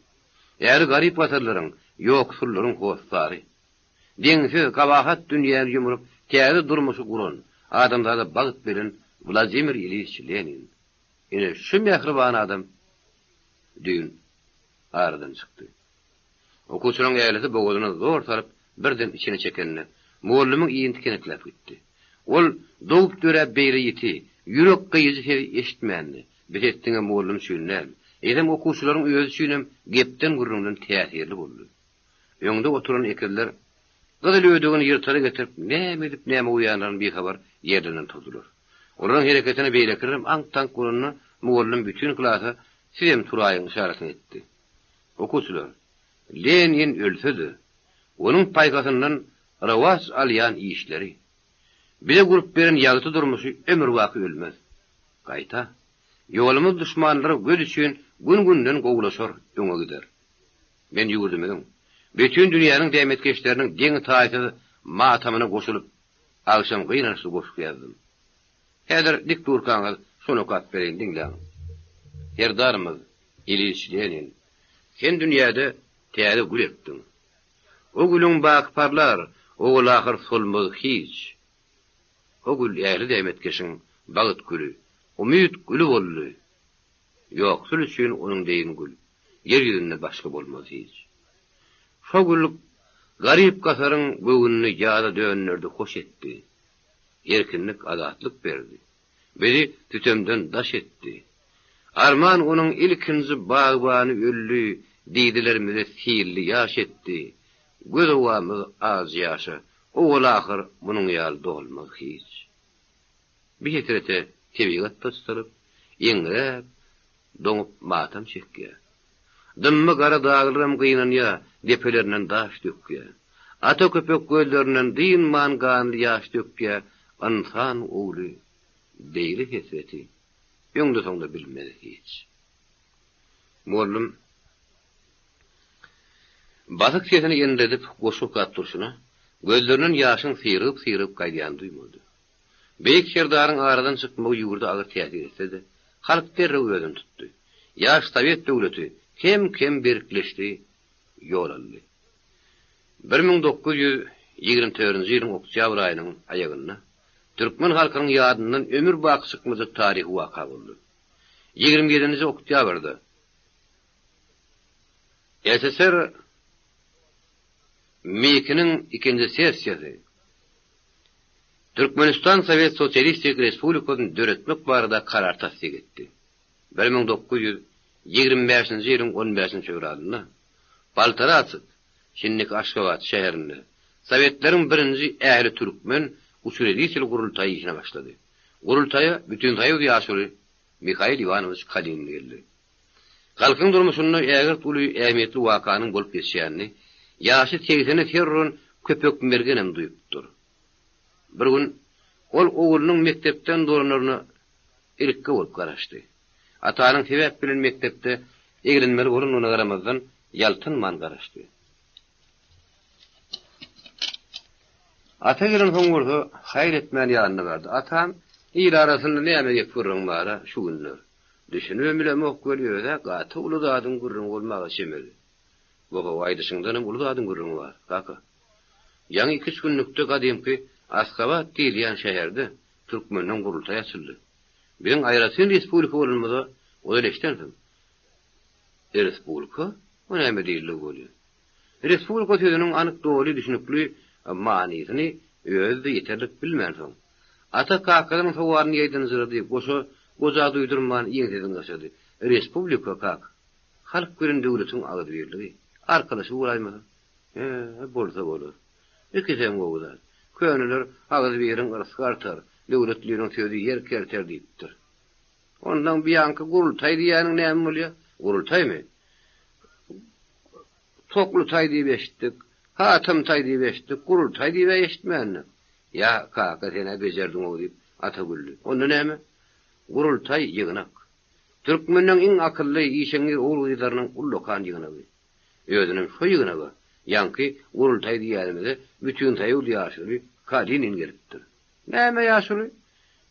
Äri garyp-gasarlaryň, ýoksullaryň hossary. Deňsiz, gabahat dünýäni ýumrup, täze durmuşy guran, adamzada bagt beren Wladimir Iliç Lenin. Ine, şu mähriban adam düýn aradan çykdy. Okuwçylaryň älisi bogazyna zor salyp, birden içine çekende, mugallymyň ýyny tikenekläp gitdi. Ol dogup-döräp beýle ýiti, ýürek gyýyjy sesi eşitmändi. Bu ses diňe mugallym üçin däl, eýsem okuwçylaryň özi üçinem gepden-gürrüňden täsirli boldy. Öňde oturan ekizler gyzyl ödegini ýyrtara getirip, näme edip näme goýýanlaryny bihabar ýerlerinden turdular. Olaryň hereketine beýlekilerem aňk-taňk bolanda, mugallym bütin klasa Sizem turaýyň yşaratyny etdi. Okuwçylar, Lenin ölse-de, onuň paýhasyndan rowaç alýan işleri, bize gurup beren ýagty durmuşy ömürbaky ölmez. Gaýta, ýolumyz duşmanlara göz üçin gün-günden gowulaşar, öňe gider. Men ýurdumyzyň, bütin dünýäniň zähmetkeşleriniň deňi-taýsyz matamyna goşulyp, agşam gynançly goşgy ýazdym. Häzir dik durkaňyz şony okap bereýin, diňläň. Serdarymyz Iliç Lenin, sen dünýäde täze gül ekdiň. O gülüň baky parlar, o gül ahyr solmaz hiç. O gül ähli zähmetkeşiň bagt güli, umyt güli boldy. Ýoksul üçin onuň deýin gül, ýer ýüzünde başga bolmaz hiç. Şo gül garyp-gasaryň göwnüni ýaza dönderdi, hoş etdi. Erkinlik, azatlyk berdi. Bizi sütemden daş etdi. Arman onuň ilkinji bagbany öldi, didelerimize silli ýaş etdi. Göz owamyz ajy ýaşa, owal-ahyr munuň ýaly dolmaz hiç. Bir hesrete tebigat daş salyp, eňräp, doňup matam çekýär. Dymma gara daglaram gynanýar, depelerinden daş dökýär. Ata köpek gözlerinden dynman ganly ýaş dökýär, ynsan ogly beýle hesreti öňde-soňda bilmez hiç. Mollum basyk sesini endiredip goşgy okap durşuna, gözlerinden ýaşyň syrygyp-syrygyp gaýdýanyny duýmady. Beýik Serdaryň aradan çykmagy ýurda agyr täsir etse-de, halk derrew özüni tutdy. Ýaş sowet döwleti kem-kem berkleşdi, ýol aldy. 1924-nji ýylyň oktýabr aýynyň aýagynda türkmen halkynyň ýadyndan ömür-baky çykmajak taryhy waka boldy. Ýigrimi ýedinji oktýabrda SSR MİK-niň ikinji sessiýasy Türkmenistan Sowet Sosialistik Respublikasyny döretmek barada karar tassyk etdi. 1925-nji ýylyň on bäşinji fewralynda Poltaraçyk, şindiki Aşgabat, şäherinde Sowetleriň birinji ähli türkmen uçreditel gurultaýy işine başlady. Gurultaýa Bütinsoýuz ýaşuly Mihail Iwanowiç Kalinin geldi. Halkyň durmuşynda ägirt uly ähmiýetli wakanyň bolup geçýänini ýaşy segsene ser uran Köpek Mergenem duýupdyr. Bir gün ol oglunyň mekdepden dolanaryna irikge bolup garaşdy. Atanyň sebäp bilen mekdepde eglenmeli bolandygyna garamazdan, ýaltanman garaşdy. Ata gelensoň bolsa, haýyr etmän ýanyna bardy. Atam, il arasynda näme gep-gürrüň bar-a şu günler? Düşünibem bilemok weli öz-ä gaty uly zadyň gürrüňi bolmaga çemeli. Bo-how, aýdyşyňdanam uly zadyň gürrüňi bar, kaka. Ýaňy iküç günlükde gadymky Asgabat diýilýän şäherde türkmenden gurultaý açyldy. Biziň aýratyn respublika bolanymyza ozal eşidensiň. Respublika? O näme diýildigi bolýa? Respublika sözüniň anyk doly düşünikli manysyny özi-de ýeterlik bilmänsoň, Ata kakasynyň sowalyny ýaýdanjyrady, goşa goja duýdurman ýeňsesini gaşady. Respublika, kaka. Halk bilen döwletiň agzybirligi, arkalaşygy bolaýmasa. Hä, bolsa bolar. Ikisem gowy zat. Köneler Agzybiriň yrsgy artar, döwletliniň sözi ýer kerter diýipdir. Onsoň biýanky gurultaý diýýäniň näme bolýa? Gurultaýmy? Toklutaý diýip eşitdik, Hatamtaý diýip eşitdik, gurultaý diýib-ä eşitmändik. Ýa, kaka, sen-ä bejerdiň-ow diýip, Ata güldi. Onda näme? Gurultaý, ýygnak. Türkmenleň iň akylly, işeňňir ogul-gyzlarynyň ullakan ýygnagy. Özünem şo ýygnaga. Ýaňky gurultaý diýýänimize Bütinsoýuz ýaşuly Kalinin gelipdir. Näme ýaşuly?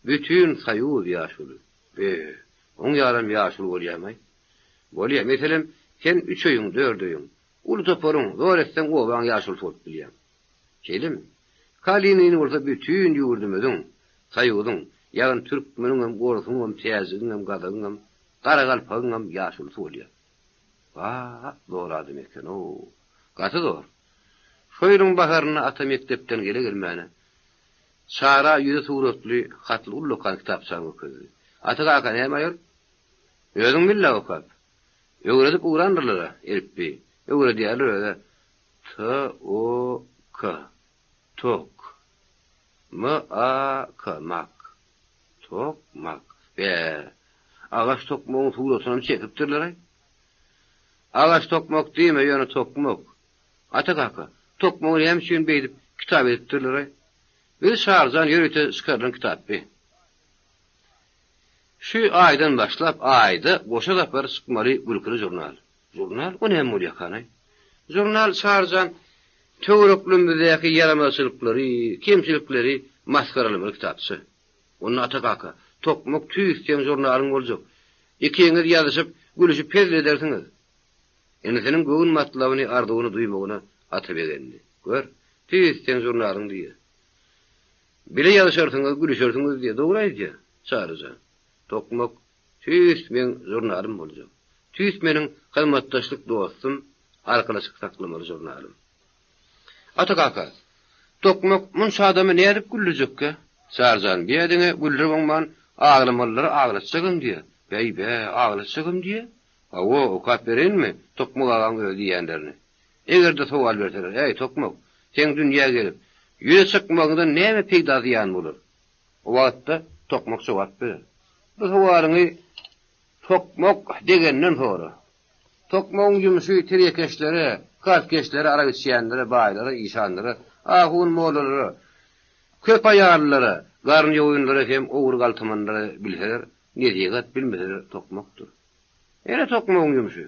Bütinsoýuz ýaşuly. Be, oň ýalam ýaşuly bolýamaý? Bolýa. Meselem, sen üç öýüň, dört öýüň, uly toparyň, zor etseň obaň ýaşulusy bolup bilýäň. Şeýlemi? Kalinin bolsa bütin ýurdumyzyň, Soýuzyň, ýagny türkmeniňem, orsuňam, täjigiňem, gazagyňam, garagalpagyňam ýaşulusy bolýar. Ba, zor adam eken-ow. Gaty zor. Şo ýylyň baharynda ata mekdepden gele-gelmäne Çara ýüzi suratly, hatly ullakan kitapçany görkezdi. Ata kaka näme aýol? Özüň bil-le okap. Öwredip ugrandyrlar-a, elipbiý. Öwredýärler öz-ä. T-o-k. Tok. M-a-k, mak. Tokmak. Bä, agaç tokmagyň suratynam çekipdirler-aý. Agaç tokmak diýme, ýöne tokmak. Ata kaka, tokmagy näme üçin beýdip kitap edipdirler-aý? Biz Şarjan ýörite çykarylan kitap bi. Şu aýdan başlap aýda goşa sapar çykmaly gülküli žurnal. Žurnal? O näme bolýakanaý? Žurnal Şarjan töwereklerimizdäki ýaramazçylyklary, kemçilikleri masgaralamaly kitapça. Onda Ata kaka, tokmak tüýs seň žurnalyň boljak. Ikiňiz ýazyşyp, gülüşip hezil edersiňiz. Inisiniň göwün matlabyny, arzuwyny duýmagyna Ata begendi. Gör, tüýs seň žurnalyň diýýär. Bile ýazyşarsyňyz, gülüşersiňiz diýýär. Dogry aýdýar, Çary jan. Tokmak tüýs meň žurnalym boljak. Tüýs meniň hyzmatdaşlyk dostum, arkalaşyk saklamaly žurnalym. Ata kaka, Tokmak munça adamy nädip güldürjekkä? Çary jan, bir diňe güldürip oňman, aglamalylary aglatjagam diýýär. Bäý-bä, aglatjagam diýýär? Hawa, okap bereýinmi, Tokmak agaň özi diýýänlerini? Eger-de sowal berseler, Äý, Tokmak, seň dünýä gelip, ýüze çykmagyňdan näme peýda-zyýan bolar? O wagtda Tokmak jogap berer. Bu sowalyňy Tokmak degenden sora. Tokmagyň ýumşy terekeşlere, kartkeşlere, arak içýänlere, baýlara, işanlara, ahun-mollalara, köp aýallylara, garny ýogynlara hem ogry-galtamanlara bilseler, nesihat, bilmeseler tokmakdyr. Ene tokmagyň ýumşy.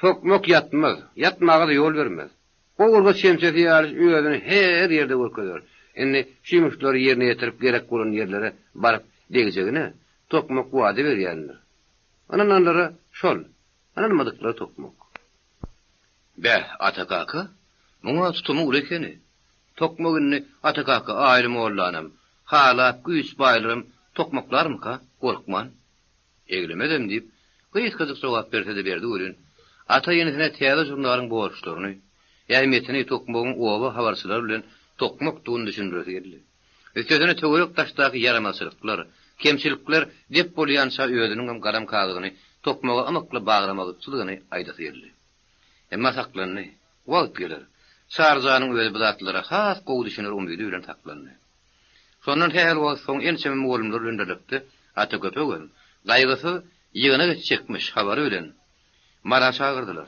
Tokmak ýatmaz, ýatmaga-da ýol bermez. Gowurga çemçesi ýaly özüni her ýerde görkezer. Indi şu ýumuşlary ýerine ýetirip gerek bolan ýerlere baryp degjegine tokmak wada berýändir. Ynananlara şol, ynanmadyklara tokmak. Bäh, Ata kaka, muňa tutumy uly ekeni. Tokmak indi Ata kaka Aýly mollanam, halap güýç baýlaram tokmaklarmyka, gorkman? Eglemezem diýip, gysgajyk jogap berse-de berdi welin, Ata inisine täze žurnalyň borçlaryny, ähmiýetini Tokmagyň oba habarçylary bilen tokmakdygyny düşündiresi geldi. Üstesine töwerek-daşdaky ýaramazçylyklar, kemçilikler dep bolýança özüniňem galam-kagyzyny Tokmaga ymykly baglamakçydygyny aýdasy geldi. Emma saklandy. Wagt geler. Çary janyň özi bu zatlara has gowy düşüner umydy bilen saklandy. Şondan sähel wagt soň ençeme mugallymlar bilen birlikde Ata Köpegem Gaýgysyz ýygnak etjekmiş habary bilen Mara çagyrdylar.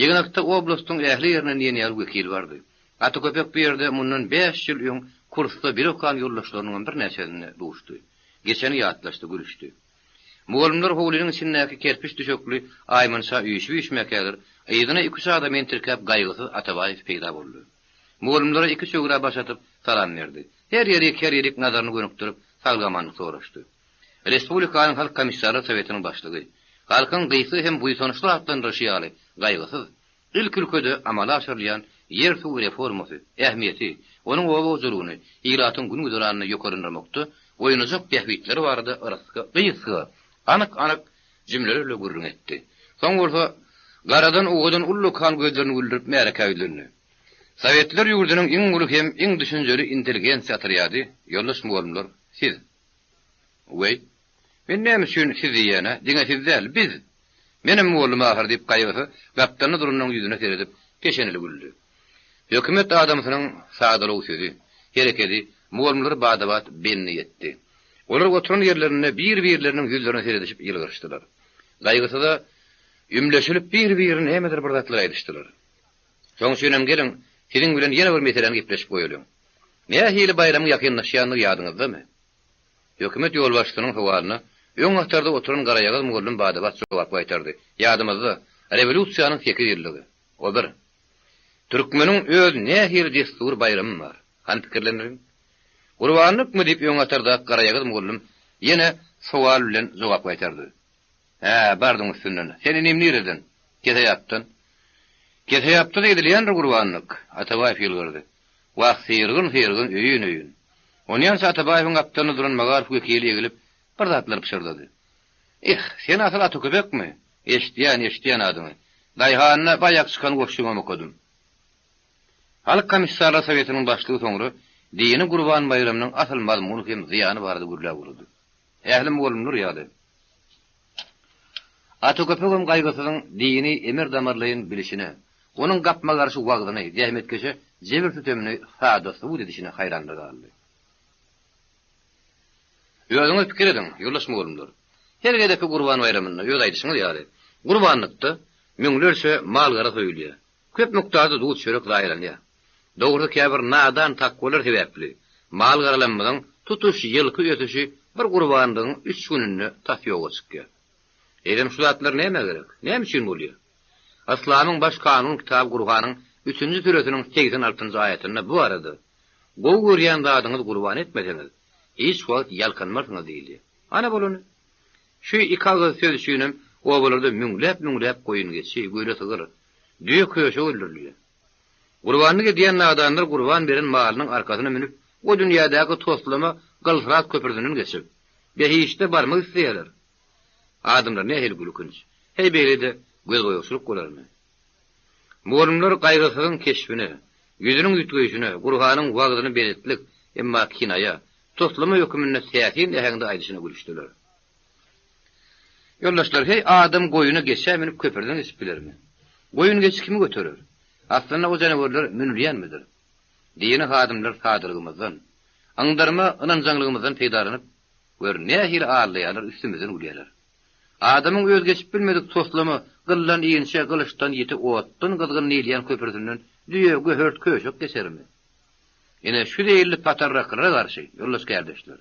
Ýygnakda oblastyň ähli ýerinden diýen ýaly wekil bardy. Ata Köpek bu ýerde mundan bäş ýyl öň kursda bile okan ýoldaşlarynyňam birnäçesine duşdy. Geçeni ýatlaşdy, gülüşdi. Mugallymlar howlynyň içindäki kerpiç düşekli aýmança üýşüp-üýşmäkäler, yzyna iküç adam entirkäp Gaýgysyz Atabaýew peýda boldy. Mugallymlara iküç öwra baş atyp, salam berdi. Her ýerik, her ýerik nazaryny gönükdirip, saglyk-amanlyk soraşdy. Respublikanyň Halk Komissarlar Sowetiniň başlygy, halkyň gysga hem buýsançly atlandyryşy ýaly Gaýgysyz, ilki ülkede amala aşyrylýan ýer-suw reformasy, ähmiýeti, onuň oba hojalygyny, ilatyň gün-güzeranyny ýokarlandyrmakda oýnajak bähbitleri barada yrysga, gysga, anyk-anyk jümleler bilen gürrüň etdi. Soň bolsa, garadan owadan ullakan gözlerini güldürip märekä ýüzlendi. Sowetler ýurdunyň iň uly hem iň düşünjeli intelligensiýa otrýady, ýoldaş mugallymlar, siz. Weý, men näme üçin siz diýýän-ä, diňe siz däl, biz! Menem mugallym ahyry diýip gaýgysyz gapdalynda duranyň ýüzüne seredip, peşeneli güldi. Hökümet adamsynyň sadalyk sözi, herekedi mugallymlary bada-bat bendi etdi. Olar oturan ýerlerinde bir-birleriniň ýüzlerine seredişip ýylgyryşdylar. Gaýgysyza ümleşilip bir-birine nämedir bir zatlar aýdyşdylar. Şoň üçinem geliň, siziň bilen ýene bir meseläni gepleşip goýalyň. Nähili baýramyň ýakynlaşýandygy ýadyňyzdamy? Hökümet ýolbaşçysynyň sowalyna öň hatarda oturan garaýagyz mugallym bada-bat jogap gaýtardy, Ýadymyzda, rewolýusiýanyň sekiz ýyllygy. O bir. Türkmeniň öz nähili dessur baýramy bar? Hany pikirleniriň. Gurbanlykmy diýip öň hatardaky garaýagyz mugallym ýene sowal bilen jogap gaýtardy. Hä, bardyň üstünden. Sen inim nireden? Keseýapdan. Keseýapda-da edilýändir gurbanlyk, Atabaýew ýylgyrdy. Wah, syrgyn-syrgyn öýün-öýün. Onýança Atabaýewiň gapdalynda duran magaryf wekili egilip, bir zatlar pyşyrdady. Ih, sen asyl Ata Köpekmi? Eşidýän, eşidýän adyňy. Daýhanda baýak çykan goşgyňam okadym. Halk komissarlar sowetiniň başlygy soňra dini Gurban baýramynyň asyl mazmuny hem zyýany barada gürläp ugrady. Ähli mugallymlar ýaly, Ata Köpegem Gaýgysyzyň dini emer-damarlaýyn bilişine, onuň gapma-garşy wagzyny, zähmetkeşe jebir-sütemini sada subut edişine haýranlar galdy. Özüňiz pikir ediň, ýoldaş mugallymlar. Her gezekki Gurban baýramynda, öz aýdyşyňyz ýaly, gurbanlykda müňlerçe mal-gara soýulýar. Köp mukdarda duz-çörek zaýalanýar. Dogrusy käbir nadan takwalar sebäpli, mal-garalamyzyň tutuş ýylky ösüşi bir gurbanlygyň üç gününde tas ýoga çykýar. Eýsem şu zatlar nämä gerek? Näme üçin bolýar? Yslamyň baş kanun kitaby Gurhanyň üçünji süresiniň 86-njy aýatynda bu barada, Gowy görýän zadyňyzy gurban etmeseňiz, hiç wagt ýalkanmarsyňyz diýilýär. Ana bolany. Şu iki agyz söz üçinem obalarda müňläp-müňläp goýun-geçi, göle-sygyr, düýe-köşek öldürilýär. Gurbanlyk edýän nadanlar gurban beren malynyň arkasyna münüp, o dünýädäki toslama Gylsyrat köprüsinden geçip, behişde barmak isleýärler. Adamlar nähili gülkünç. Heý beýle-de gözboýagçylyk bolarmy? Mugallymlar Gaýgysyzyň keşbine, ýüzüniň üýtgeýşine, Gurhanyň wagzyny beletlik, emma kinaýa, toslama höküminde täsin äheňde aýdyşyna gülüşdiler. Ýoldaşlar, heý, adam goýuna geçä münüp köprüden geçip bilermi? Goýun-geçi kimi göterer? Aslynda o janawerler münülýänmidir? Dini hadymlar sadalygymyzdan, yňdarma ynanjaňlygymyzdan peýdalanyp, gör, nähili aldaýarlar, üstümizden gülýärler. Adamyň öz geçip bilmedik toslama, gyldan inçe, gylyçdan ýiti, otdan gyzgyn diýilýän köprüsinden düýe, göhert, köşek geçermi? Ine, şu zeýilli patarraklara garşy, ýoldaş kärdeşler!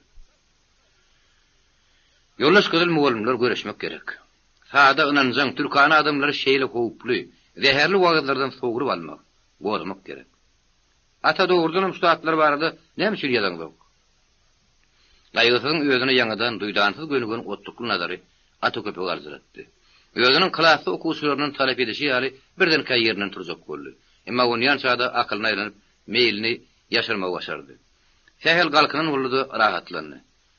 Ýoldaş gyzyl mugallymlar göreşmek gerek. Sada, ynanjaň, türkana adamlary şeýle howply, zäherli wagyzlardan sogrup almak, goramak gerek. Ata dogrudanam şu zatlar barada näme üçin ýazaňzok? Gaýgysyzyň özüne ýaňadan duýdansyz gönügen otlukly nazary Ata köpegi aljyratdy. Özüniň klasda okuwçylaryndan talap edişi ýaly birdenkä ýerinden turjak boldy. Emma onýança-da akylyna aýlanyp, meýlini ýaşyrmagy başardy. Sähel galkynan boldy-da, rahatlandy.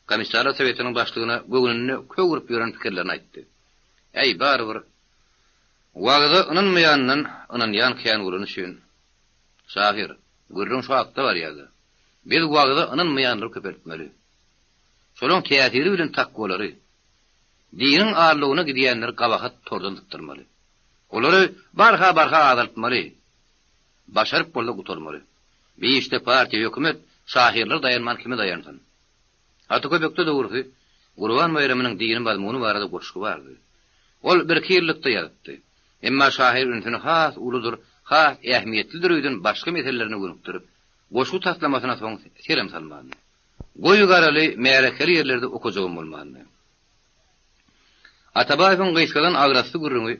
Komissarlar sowetiniň başlygyna göwnünde köwrüp ýören pikirlerini aýtdy. Äý, barybir, wagyza ynanmaýandan ynanýan kän bolany üçin, şahyr, gürrüň şu hakda barýa-da. Biz wagyza ynanmaýanlary köpeltmeli. Şolaň täsiri bilen takwalary, diniň aldawyna gidýänleri gabahat tordan sypdyrmaly. Olary barha-barha azaltmaly. Başaryp bolsa gutarmaly. Bi işde partiýa, hökümet, şahyrlar daýanman kime daýansyn? Ata Köpekde dogrusy, Gurban baýramynyň dini mazmuny barada goşgy bardy. Ol birki ýyllykda ýazypdy. Emma şahyr ünsüni has uludyr, has ähmiýetlidir öýden başga meselelerine gönükdirip, goşgy taslamasyna soň serem salmandy. Goýy garaly, märekeli ýerlerde okajagam bolmandy. Atabaýewiň gysgadan agrasly gürrüňi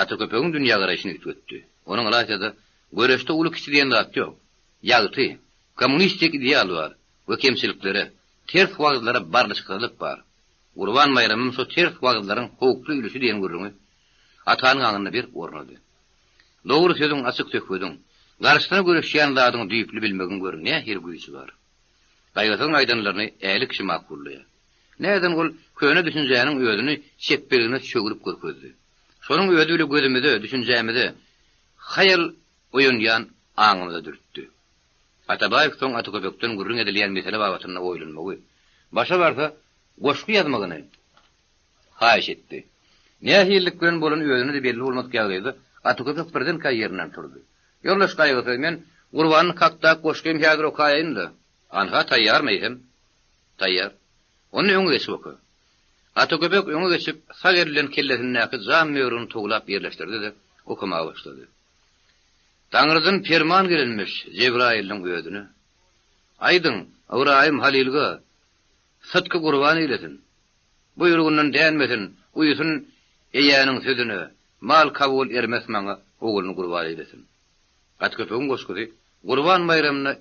Ata Köpegiň dünýägaraýşyny üýtgetdi. Onuň ylaýta-da, göreşde uly-kiçi diýen zat ýok. Ýagty, kommunistik ideal bar we kemçiliklere, ters wagyzlara barlyşyksyzlyk bar. Gurban baýramam şo ters wagyzlaryň howply ülüşi diýen gürrüňi Atanyň aňynda berk ornady. Dogry sözüň, açyk söhbediň, garşysyna göreşýän zadyňy düýpli bilmegiň gör nähili güýji bar. Gaýgysyzyň aýdanlaryny ähli kişi makullaýar. Näden ol köne düşünjäniň özüni çepbeligine çöwrüp görkezdi. Şonuň özi bile gözümize, düşünjämize, haýal oýanýan aňymyza dürtdi. Atabaýew soň Ata Köpekden gürrüň edilýän mesele babatynda oýlanmagy, başa barsa, goşgy ýazmagyny haýyş etdi. Nähililik bilen bolany özüne-de belli bolmadyk ýagdaýda Ata Köpek birdenkä ýerinden turdy. Ýoldaş Gaýgysyz, men Gurbanlyk hakdaky goşgymy häzir okaýaýyn-da. Anha, taýýarmy eýsem? Taýýar. Onda öňe geçip oka. Ata Köpek öňe geçip, sag eli bilen kellesindäki jam möhrüni towlap ýerleşdirdi-de, okamaga başlady. Taňrydan perman gelenmiş Jebraýylyň özüne. Aýdyň, Ybraýym Halylga sytky gurban eýlesin. Buýrugyndan dänmesin, uýsun Eýäniň sözüne, mal kabul ermes maňa. Ogluny gurban eýlesin. Gatyköpegiň goşgusy Gurban baýramyna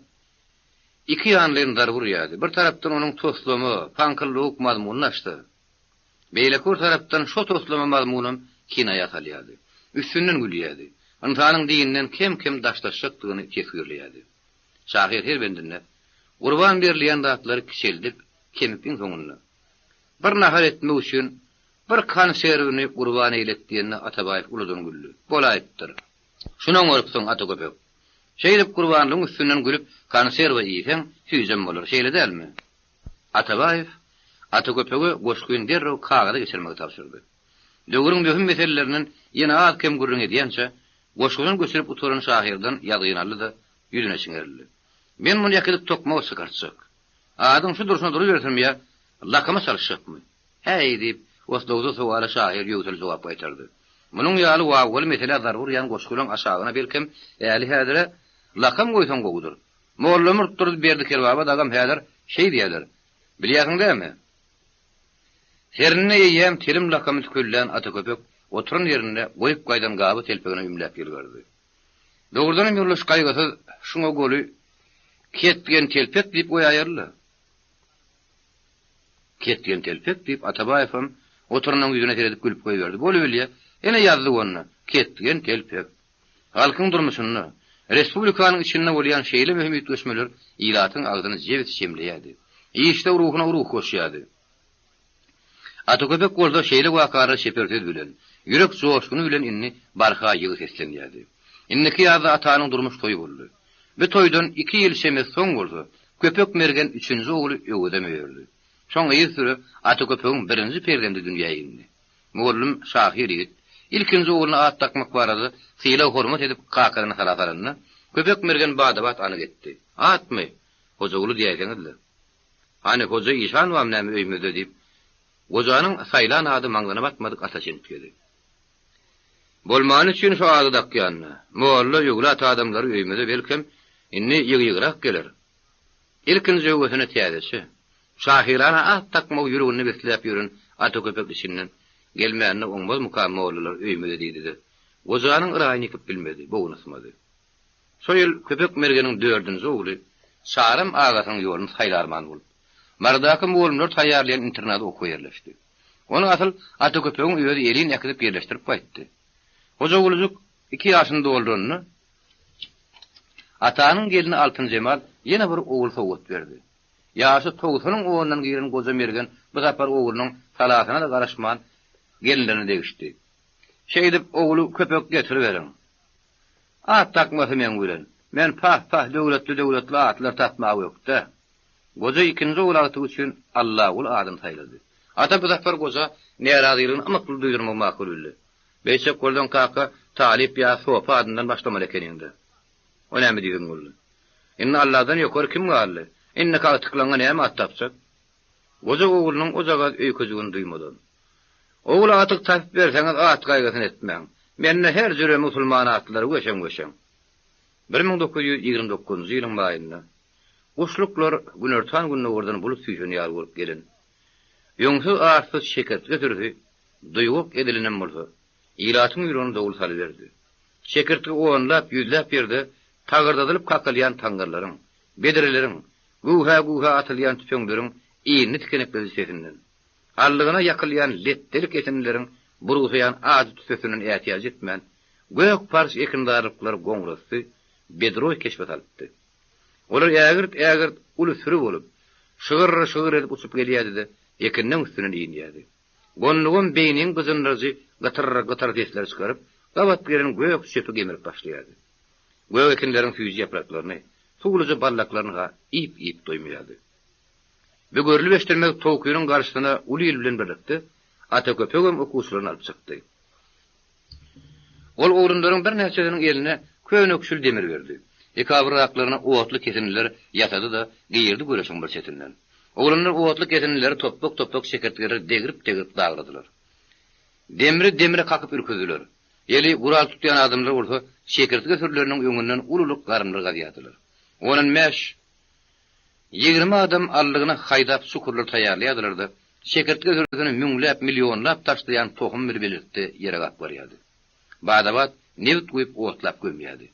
iki ýanlaýyn zarba urýardy. Bir tarapdan onuň toslama, paňkyllawuk mazmunyny açsa, beýleki bir tarapdan şo toslama mazmunam kinaýa salýardy. Üstünden gülýärdi. Ynsanyň dinden kem-kem daşlaşjakdygyny teswirleýärdi. Şahyr her bendinde gurban berilýän zatlary kiçeldip, kemip iň soňunda, Bir nahar etmek üçin bir konserwini gurban eýlek diýende Atabaýew uludan güldi. Bolaýypdyr. Şuny oňarypsyň, Ata köpek. Şeýdip gurbanlygyň üstünden gülüp konserwa iýseň, süýjem bolar, şeýle dälmi? Atabaýew Ata köpege goşgyny derrew kagyza geçirmegi tabşyrdy. Döwrüň möhüm meselelerinden ýene az-kem gürrüň edýänçä, goşgusyny göçürip gutaran şahyrdan ýazgyny aldy-da, ýüzüne çiňerildi. Men muny äkidip tokmaga çykartjak. Adyň şu durşuna durubersinmi ýa lakama çalyşjakmy? Häý, diýip, oslagsyz sowala şahyr ýöwsel jogap gaýtardy. Munuň ýaly wawwaly meselä zarba urýan goşgulaň aşagyna belkem äli-häzire lakam goýsaň gowudyr. Mollamurtdyr Berdi Kerbaba dagam häzir şeý diýýärler. Bilýärsiň dämi? Serinde eýýäm telim lakamy tükellän Ata Köpek oturan ýerinde goýup gaýdan gaby telpegine ümläp ýylgyrdy. Dogrudanam ýoldaş Gaýgysyz şuňa goly Ketgen telpek diýip goýaýarly-la. Ketgen telpek diýip Atabaýewem oturanyň ýüzüne seredip gülüp goýberdi. Bolubilýä. Ene ýazdyk onda. Ketgen telpek. Halkyň durmuşynda, respublikanyň içinde bolýan şeýle möhüm üýtgeşmeler ilatyň agzyny jebis jemleýärdi. Işde ruhuna ruh goşýardy. Ata Köpek bolsa şeýle wakalara çeper söz bilen, ýürek joşguny bilen indi barha ýygy seslenýärdi. Indiki ýazda Atanyň durmuş toýy boldy. Bu toýdan iki ýyl çemesi soň bolsa, Köpek mergen üçünji ogly Öwezem öýerdi. Şoň yzysüre Ata Köpegiň birinji perzendi dünýä indi. Mugallym şahyr ýigit, ilkinji ogluna at dakmak barada sylag-hormat edip kakasyna sala salanda, Köpek mergen bada-bat anyk etdi. Atmy? Hojaguly diýäýseňiz-le. Hany, Hoja işan barmy näme öýümizde diýip, gojanyň saýlan ady maňzyna batmadyk ata çintgedi. Bolmany üçin şu ady dakýan-da. Molla, öwlat adamlary öýümize belkem, indi ýygy-ýygyrak geler. Ilkinji öwgüsine täzeçe, şahyrana at dakmagy ýüreginde besläp ýören Ata köpek içinden, Gelmände oňmazmyka mollalar öýümize diýdi-de, gojanyň yraýyny ýykyp bilmedi, bogun ysmady. Şo ýyl Köpek mergeniň dördünji ogly Çaram agasynyň ýoluny saýgarman bolup, Marydaky mugallymlar taýýarlaýan internada okuwa ýerleşdi. Ony asyl Ata Köpegiň özi elin äkidip ýerleşdirip gaýtdy. Hojagulyjyk iki ýaşyny dolduranda, Atanyň gelni Altynjemal ýene bir ogul sowgat berdi. Ýaşy togsanyň onundan giren goja mergen bu sapar oglunyň salasyna-da garaşman, gelinlerine degişdi. Şeýdip, ogly Köpek getiriberiň. At dakmasy meň bilen. Men pah-pah döwletli-döwletli atlar tapmaga ökde. Goja ikinji ogul agtygy üçin Allaguly adyny saýlady. Ata bu sapar goja närazylygyny ymykly duýdurmagy makul bildi. Beýtjek bolsaň kaka, Talyp ýa Sopy adyndan başlamaly ekeniň-dä. O näme diýdigiň boldy? Indi Alladan ýokary kim galdy? Indiki agtyklaňňa näme at tapjak? Goja oglunyň ojagaz öýkejigini duýmadan. Ogul agtyk tapyp berseňiz at gaýgysyny etmäň. Mende her jüre musulman atlary weşeň-weşeň. 1929-njy ýylyň maýynda guşluklar günortan-gündogardan bulut süýşen ýaly bolup gelen, öňsüz-artsyz çekirtge sürüsi duýgak edilenem bolsa, ilatyň ýüregine dowul salyberdi. Çekirtge onlap, ýüzläp ýerde tagyrdadylyp kakylýan taňňyrlaryň, bedreleriň, güwhä-güwhä atylýan tüpeňleriň inli tikenekledi sesinden, aldygyna ýakylýan letdelik esinleriň burugsaýan ajy tüssesinden ätiýaç etmän, gök parç ekinzarlyklar goňrasy bedroý keşbe salypdy. Olar ägirt-ägirt uly süri bolup, şygyrr-şygyrr edip uçup gelýärdi-de, ekinleň üstünden inýärdi. Gondugam beýniňi gyjyndyryjy gytyr-gytyr sesleri çykaryp, gabat gelen gök çöpi gemirip başlaýardy. Gök ekinleriň süýji ýapraklaryny, suwluja ballaklaryny-ha iýip-iýip doýmaýardy. Bu görlüp-eşidilmez towkynyň garşysyna uly il bilen birlikde Ata Köpegem okuwçylaryny alyp çykdy. Ol oglanlaryň birnäçesiniň eline köne-küşül demir berdi. Ekabyrraklaryna otly kesindiler ýasady-da, girdi göreşiň bir çetinden. Oglanlar otly kesindileri topbak-topbak çekirtgelere degrip-degrip dagladylar. Demri demre kakyp ürküzdiler. Eli gural tutýan adamlar bolsa çekirtge sürüleriniň öňünden ululyk garymlar gazýardylar. On bäş, 20 adam aldygyna haýdap çukurlar taýýarlaýardylar-da, çekirtge sürüsini müňläp, millionlap taşlaýan tohum bili birlikde ýere gapgarýardy. Bada-bat nebit guýup otlap gömýärdi.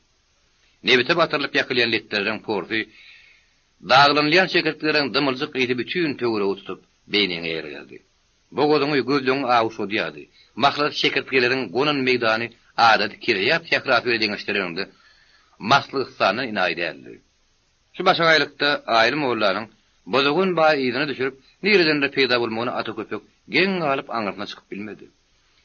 Nebite batyrylyp ýakylýan letdeleriň porsy, daglanylýan çekirtgeleriň dymyljyk ysy bütin töweregi tutup, beýniňe ýerýärdi. Bogazyňy, gözleňi awuşladýardy. Mahlasy çekirtgeleriň gonan meýdany adaty Kireýap sährasy bilen deňeşdireniňde Maslygystandan enaýy däldi. Şu başagaýlykda Aýly mollanyň Bozagan baýy yzyna düşürip, niredendir peýda bolmagyna Ata köpek geň galyp aňyrsyna çykyp bilmedi.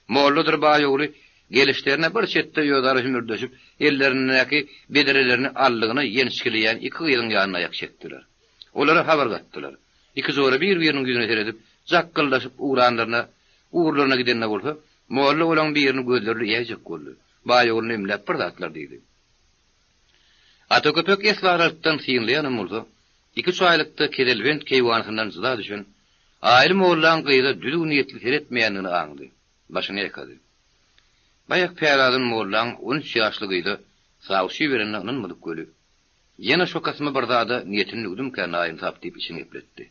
Molladyr baý ogly gelişlerine bir çetde özara hümürdeşip, ellerindäki bedrelerini aldygyna ýençgileýän iki gyzyň ýanyna aýak çekdiler. Olara habar gatdylar. Iki jora bir-biriniň ýüzüne seredip, jakgyldaşyp ugranlaryna, ugurlaryna gidende bolsa, molla olaň birini gözlerine iýäýjek boldy. Baý ogluny ümläp bir zatlar diýdi. Ata köpek esli aralykdan synlaýanam bolsa, iki-üç aýlykda keselbent keýwanysyndan jyda düşen Aýly mollaň gyza düzüw niýetli seretmeýändigini aňdy. Başyny ýaýkady. Baýak Pälazyn mollaň 13 ýaşly gyza sawçy berenine ynanmadyk weli, ýene şo kysyma bir zada niýetini düwdümkä naýynsap diýip içini gepletdi.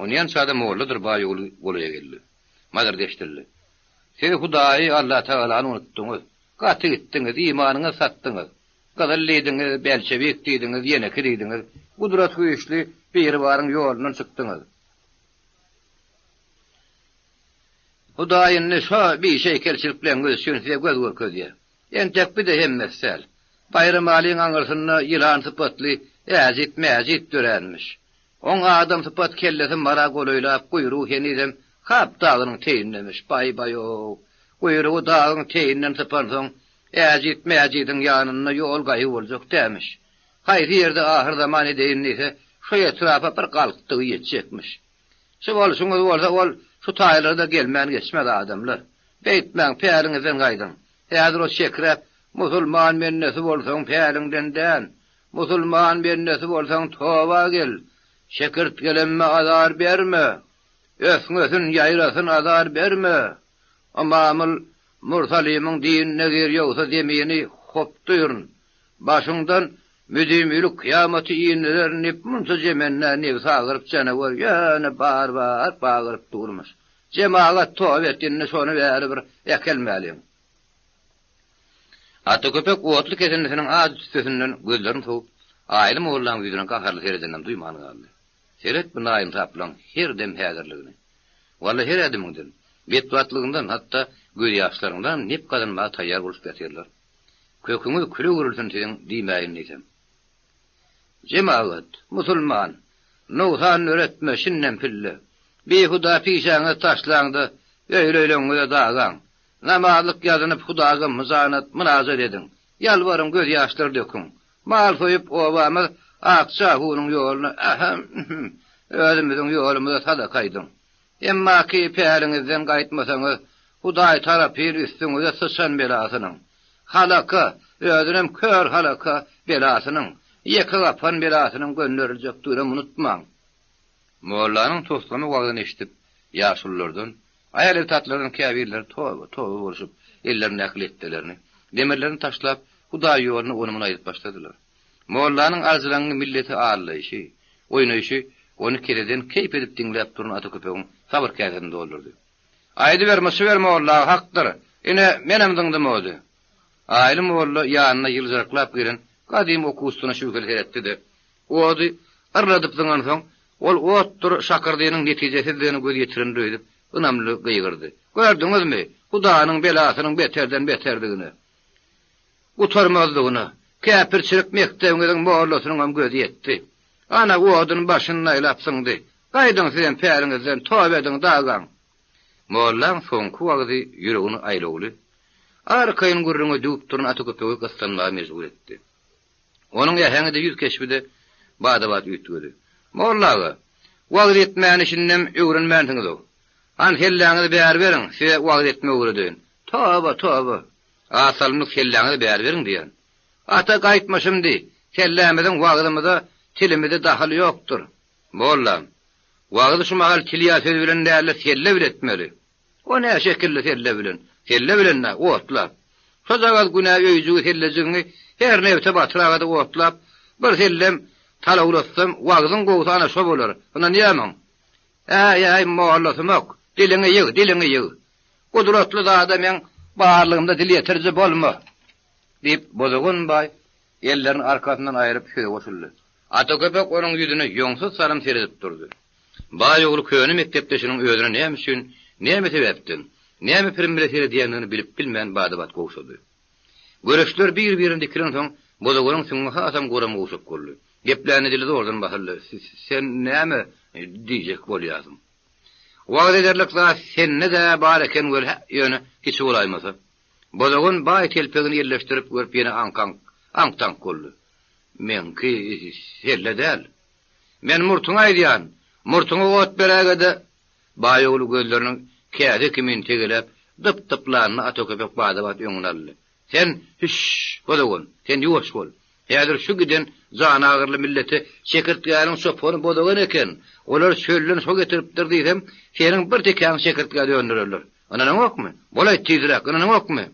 Onýança-da molladyr baý ogly golaýa geldi. Mazar deşdirildi. Siz Hudaýy, Allatagalany unutdyňyz. Gaty gitdiňiz, imanyňyzy satdyňyz. Gyzyl diýdiňiz, belşewik diýdiňiz, ýeneki diýdiňiz. Gudratgüýçli Biribaryň ýolundan çykdyňyz. Hudaý indi şo bişeýkelçilikleňiz üçin size göz görkezýär. Entek bir-de hemmesi däl. Baýramalyň aňyrsynda ýylan sypatly Äjit-mäjit döränmiş. Oň adam sypat kellesi mara golaýlap, guýrugy henizem Kap dagynyň teýindemiş. Baý-baý-ow! Guýrugy dagyň teýinden sypansoň, Äjit-mäjidiň ýanynda ýol gaýgy boljak dämiş. Haýsy ýerde ahyrzaman edeýin diýse, şo etrapa bir galkdygy ýetjekmiş. Şu bolşuňyz bolsa ol şu taýlara-da gelmän geçmez, adamlar. Beýtmäň, päliňizden gaýdyň. Häzir o çekräp, Musulman bendesi bolsaň päliňden dän, Musulman bendesi bolsaň toba gel, çekirtgelemme azar berme, ösňesin, ýaýrasyn azar berme, Ymamyl Mursalymyň dinine gir ýogsa zemini hopdyryn, başyňdan müdimilik kyýamaty indirerin diýip munça jemendä nebsi agyryp janawar ýöne bar-bar bagyryp durmuş. Jemagat toba et indi şony bäri bir äkelmäliň. Ata köpek otly kesindisiniň ajy tüssesinden gözlerini sowup, Aýly mollaň ýüzüne gaharly seredeninem duýman galdy. Seret bu naýynsaplaň her dem häzirligini. Walla her ädimiňden, betbagtlygyňdan, hatda gözýaşlaryňdanam nep gazanmaga taýýar bolup ýatyrlar. Köküňiz küle öwrülsin siziň diýmäýin diýsem. Jemagat, musulman, nogsan döretme şindem pille. Bihuda pişäňizi taşlaň-da, öýli-öýleňize dagaň. Namazlyk ýazynyp Hudaga myzanat, mynajat ediň. Ýalbaryň, gözýaşlar döküň. Mal soýup obamyz Akja hunyň ýoluna, ähem, ühüm, özümiziň ýolumyza sadaka aýdyň. Emmaki päliňizden gaýtmasaňyz, Hudaý tarapyn üstüňize syçan belasynyň, halaka, özünem kör halaka belasynyň, ýeke gapan belasynyň gönderiljekdiginem unutmaň. Mollanyň toslama wagzyny eşidip, ýaşululardan, aýal-ebtatlardan käbirleri toba, toba bolşup, ellerindäki letdelerini, demirlerini taşlap, Hudaý ýoluna ony-muny aýdyp başladylar. Mollanyň aljyraňňy milleti aldaýşy, oýnaýşy ony keseden keýp edip diňläp duran ata köpegiň sabyr käsesini doldurdy. Aýdyber, myşyber molla, hakdyr. Ine, menem zyňdym ody. Aýly molla ýanyna ýyljyraklap gelen gadymy okuwçysyna şübheli seretdi-de, Ody yrladyp zyňansoň, ol otdur şakyrdynyň netijesizdigine göz ýetirendir öýdüp, ynamly gygyrdy. Gördüňizmi, Hudanyň belasynyň beterden beterdigine, gutarmazlygyna, käpirçilik mekdebiňiziň mollasynyňam gözi ýetdi. Ana, oduny başynda aýlap zyňdy. Gaýdyň sizem päliňizden, toba ediň, dagaň! Mollaň soňky wagzy ýüregini aýlawly, arkaýyn gürrüňe düwüp duran ata köpegi gyssanmaga mejbur etdi. Onuň äheňi-de, ýüz keşbi-de bada-bat üýtgedi. Molla aga, wagyz etmäni şindem öwrenmänsiňiz-ow. Hany kelläňizi bäri beriň, size wagyz etmegi öwredeýin. Toba, toba! Az salymlyk kelläňizi bäri beriň diýýän. Ata gaýtma şindi, kellämiziň wagyzymyza, tilimize dahyly ýokdur. Mollam, wagyzy şu mahal til ýa söz bilen däl-de, selle bile etmeli. O nä şekilli selle bilen? Selle bilen-dä, otlap. Şojagaz günä öýjügi sellejigiňi her nebte batyraga-da otlap, bir sellem talawlatsam, wagzyň gowusy ana şo bolar. Ynanýarmyň? Äý-äý, mollasumak, diliňi ýyg, diliňi ýyg. Gudratly zada meň. Barlygymda dil ýetiriji bolma! Diýip, Bozagan baý ellerini arkasyndan aýryp söze goşuldy. Ata köpek onuň ýüzüne ýoňsuz salym seredip durdy. Baý ogly köne mekdepdeşiniň özüne näme üçin, näme sebäpden, näme pirim bile seredýändigini bilip bilmän bada-bat gowşady. Göreçler bir-birine dikilensoň, Bozaganyň süňňi hasam guram-gowşak boldy. Geplände dili zordan basyldy, Sen näme diýjek bolýarsyň? Wagyz ederlik zat sende-de bar eken weli, hä, ýöne kiçi bolaýmasa. Bozagan baý telpegini elleşdirip görüp ýene aňk-aňk, aňk-taňk boldy. Meňki selle däl. Men murtuňa aýdýan. Murtuňa ot beräge-de, Baý ogly gözleriniň käse kimin tegeläp, dyp-dyplanyny ata köpek bada-bat öňüne aldy. Sen, hüş-ş, Bozagan, sen ýuwaş bol. Häzir şu giden janagyryly millete çekirtgäniň çopany Bozagan eken, olar çölden şo getiripdir diýsem, seniň bir tekäňi çekirtgä döndürerler. Ynanaňokmy? Bolaý tizräk, ynanaňokmy?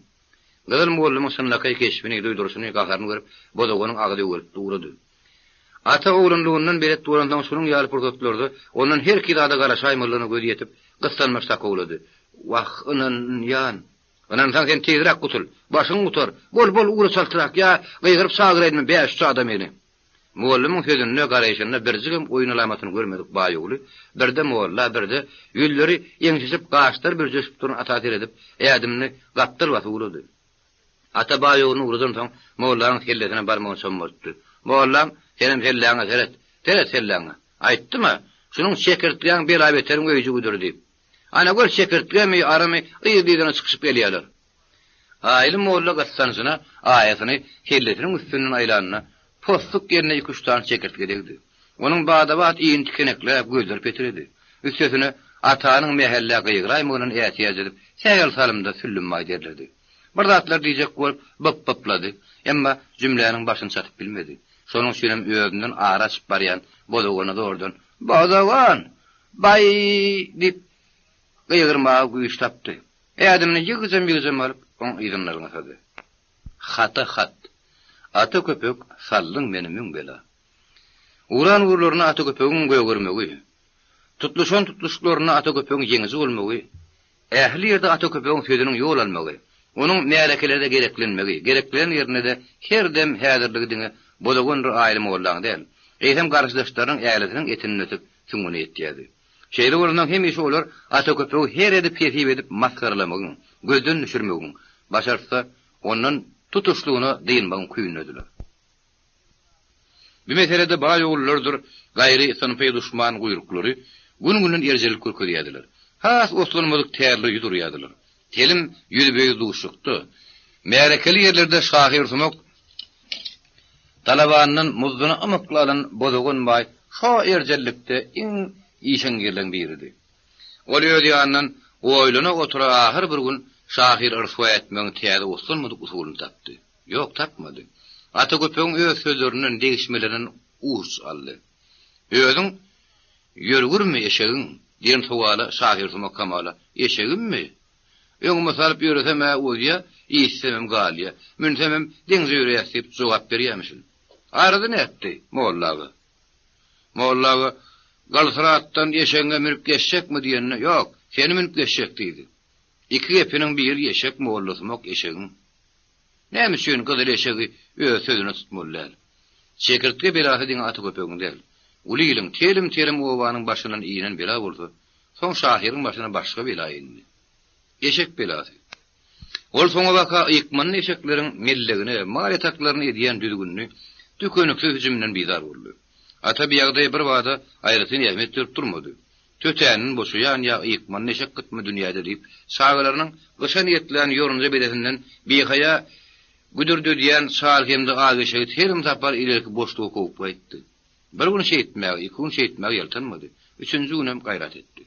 Gyzyl mugallymyň çynlakaý keşbini, duýduryşyny, gaharyny görüp, Bozaganyň agzy öwelip ugrady. Ata oglanlygyndan belet bolansoň şunuň ýaly pursatlarda ondan herki zada garaşaýmalydygyna gözi ýetip, gyssanmaç sakawlady. Wah, ynanýan. Ynansaň sen tizräk gutul. Başyň gutar. Bol, bol, ugra çaltrak, ýa gygyryp çagyraýynmy bäş-üç adamyny. Mugallymyň sözünde, garaýşynda birjigem oýun alamatyny görmedik Baýogly birde molla, birde ýüzleri ýeňşişip, gaşlary bürjeşip duran ata seredip, ädimini gapdal basyp ugrady. Ata Baýoglyny ugradansoň, mollanyň sellesine barmagyny çommaltdy. Mollam, senem selläňe seret, seret selläňe. Aýtdym-a, şunuň çekirtgäň bela-beteriň öýjügidir diýip. Ana gör çekirtgemi, arymy yzly-yzyna çykyşyp gelýärler. Aýly molla gyssanjyna aýasyny kellesiniň üstünden aýlanda, possuk ýerine iküç sany çekirtge degdi. Onuň bada-bat ini tikenekläp, gözleri petiredi. Üstesine, Atanyň mähellä gygyraýmagyndan ätiýaç edip, sähel salymda süllümmaý derledi. Bir zatlar diýjek bolup, byp-byplady. Emma jümläniň başyny çatyp bilmedi. Şonuň üçinem özünden ara açyp barýan Bozagana zordan, Bozagan! Baý! diýip, gygyrmaga güýç tapdy. Ädimini ýygjam-ýygjam alyp, oň yzyndan ylgasady. Hata hat. Ata köpek, saldyň meni müň bela. Ugran ugurlaryna ata köpegiň gögermegi, tutluşan tutluşyklarynda ata köpegiň ýeňiji bolmagy, ähli ýerde ata köpegiň sözüniň ýol almagy, onuň märekelerde gereklenmegi, gereklenen ýerinde-de her dem häzirligi diňe Bozagandyr Aýly mollaň däl, eýsem garşydaşlarynyň ählisiniň etinden ötüp, süňňüne ýetýärdi. Şeýle bolansoň hemişe olar ata köpegi her edip hesip edip masgaralamagyň, gözden düşürmegiň, başartsa, ondan tutuşlygyna dynmagyň küýündediler. Bu meselede baý ogullardyr gaýry synpy duşman guýruklary gün-günden erjellik görkezýärdiler. Has oslanmadyk tärlere ýüz urýardylar. Telim ýüzbe-ýüz duşuşykda, märekeli ýerlerde şahyrsumak Talabandan muzduny ymykly alan Bozagan baý şo erjellikde iň işeňňirleň biridi. Ol öz ýanyndan oýlana otura ahyr bir gün şahyry ryswa etmegiň täze oslanmadyk usulyny tapdy. Ýok, tapmady. Ata köpegiň öz sözlerinden, degişmelerinden uç aldy. Özüň ýörgürmi eşegiň? diýen sowala şahyrsumak hamala, Eşegimmi? Öňüme salyp ýöresem-ä ozýa, iýtsemem galýa, münsemem deňze ýöreýäs diýip jogap berýämişin. Arada nätdi, molla aga? Molla aga, Galsyratdan eşegiňe münüp geçjekmi diýende, Ýok, seni münüp geçjek diýdi. Iki gepiniň biri eşek mollasumak eşegiň. Näme üçin gyzyl eşegi öz sözüne tutmaly däl? Çekirtge belasy diňe ata köpegiň däl, uly iliň, telim-telim obanyň başyndan inen bela bolsa, Soň şahyryň başyna başga bela indi. Eşek belasy. Ol soňabaka ykmanly eşekleriň mellegine, mal ýataklaryna edýän düzgünli, tükeniksiz hüjüminden bizar boldy. Ata bi ýagdaýa birbada aýratyn ähmiýet berip durmady. Tötänden boşaýan ýa ykmanly eşek gytmy dünýäde diýip, çagalarynyň gyşa niýetlän ýorunja bedesinden bihaýa güdürdedýän çal hem-de ak eşegi telim sapar ilerki boşluga kowup gaýtdy. Bir gün şeýtmäge, iki gün şeýtmäge ýaltanmady. Üçünji günem gaýrat etdi.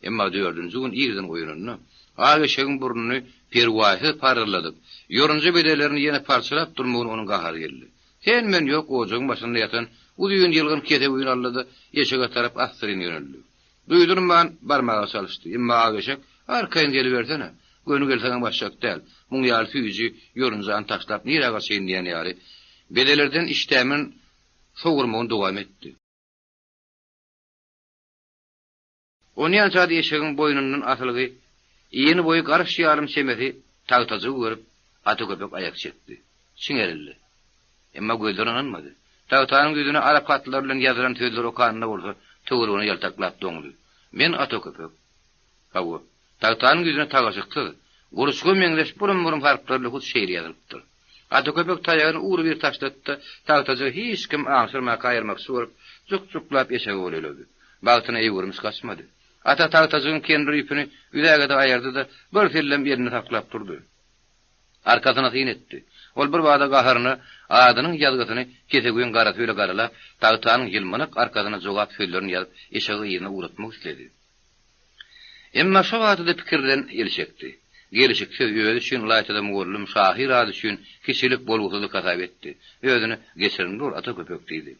Emma dördünji gün irden oýananda, ak eşegiň burnuny perwaýsyz paryrladyp, ýorunja bedelerini ýene parçalap durmagyna onuň gahary geldi. Sen-men ýok ojagyň başynda ýatan uzyn ýylgyn kesewini aldy-da, eşege tarap assyryn ýöneldi. Duýdurman barmaga çalyşdy. Emma ak eşek, Arkaýyn gelibersene. Göni gelseňem gaçjak däl. Muň ýaly süýji ýorunjany taşlap nirä gaçaýyn diýen ýaly, bedelerden işdämen sowurmagyny dowam etdi. Onýança-da eşegiň boýnundan asylgy, eni boýy garyş ýarym çemesi. Tagtajygy görüp, Ata köpek aýak çekdi. Çiňerildi. Emma gözleri ynanmady. Tagtanyň ýüzüne arap hatlary bilen ýazylan sözleri okanynda bolsa, töweregine ýaltaklap doňdy. Men Ata köpek. Hawa, tagtanyň ýüzüne tagaşyksyz, gurçuga meňzeş burum-burum harplar bilen hut şeýle ýazylypdyr. Ata köpek taýagyny ugrubir taşlady-da, tagtajygy hiç kim aňşyrmaka aýyrmakçy bolup, juk-juklap eşege golaýlady. Bagtyna eý görmüş gaçmady. Ata tagtajygyň kendir ýüpüni üzäge-de aýyrdy-da, bir sellem elinde saklap durdy. Arkasyna syn etdi. Ol birbada gaharyna adynyň ýazgysyny kesegüň garasy bile garalap, tagtanyň ýylmanak arkasyna jogap sözlerini ýazyp, eşegi yzyna ugratmak isledi. Emma şo bada-da pikirden el çekdi. Gelşiksiz, özi üçin, ylaýta-da mugallym, şahyr ady üçin kiçilik, bolgusyzlyk hasap etdi. Özüne, Geçirimli bol, ata köpek diýdi.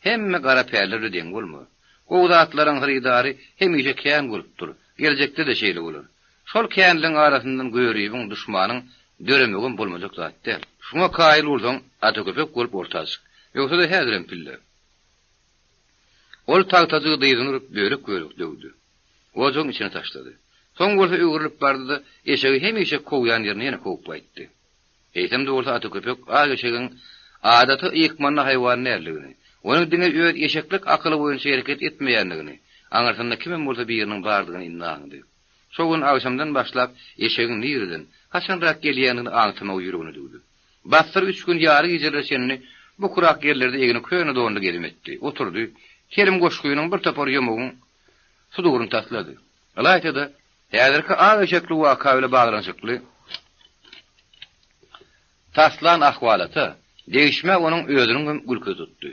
Hemme gara päller bile deň bolma. Gowy zatlaryň hyrydary hemişe kän bolupdyr, geljekde-de şeýle bolar. Şol känligiň arasyndan göribiň, duşmanyň döremegem bolmajak zat däl. Şuňa kaýyl bolsaň, ata köpek bolup orta çyk. Ýogsa-da häzirem pille. Ol tagtajygy dyzyna urup, bölek-bölek döwdi. Ojagyň içine taşlady. Soň bolsa öwrülip bardy-da, eşegi hemişe kowýan ýerine ýene kowup gaýtdy. Eýsem-de bolsa ata köpek ak eşegiň adaty ykmanly haýwan däldigini, onuň diňe öz eşeklik akyly boýunça hereket etmeýändigini, aňyrsynda kimem bolsa biriniň bardygyny indi aňdy. Şo gün agşamdan başlap eşegiň nireden, haçanrak gelýändigini aňtamagy ýüregine düwdi. Bassyr üç gün ýary gijelere çenli bukurak ýerlerde egni köne donly gezim etdi. Oturdy. Telim goşgynyň bir topar ýomugyň suduryny taslady. Ylaýta-da, häzirki ak eşekli waka bile baglanyşykly taslan ahwalata, degişmä onuň özüniň hem gülküsi tutdy.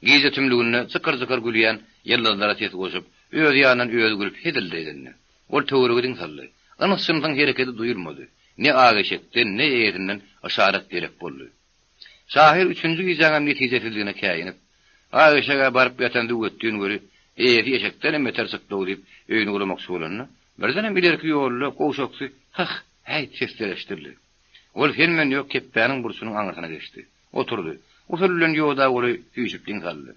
Gije tümlüginde jykyr-jykyr gülýän ýyldyzlara ses goşup, öz ýanyndan özi gülüp hezil-de edindi. Ol töwerege diň saldy. Yns-jynsyň hereketi duýulmady. Ne ak eşekden, ne eýesinden yşarat gerek boldy. Şahyr üçünji gijäňem netijesizligine käýinip, Ak eşeg-ä baryp ýatan züwwetdin weli, eýesi eşekdenem beter çykdy-ow diýip, öýüne ulamakçy bolanda, birdenem ilerki ýolda gowşaksy Hyh! Häýt! sesleri eşidildi. Ol sen-men ýok kepbäniň burçunyň aňyrsyna geçdi. Oturdy. Usul bilen ýoda golaý süýşüp diň saldy.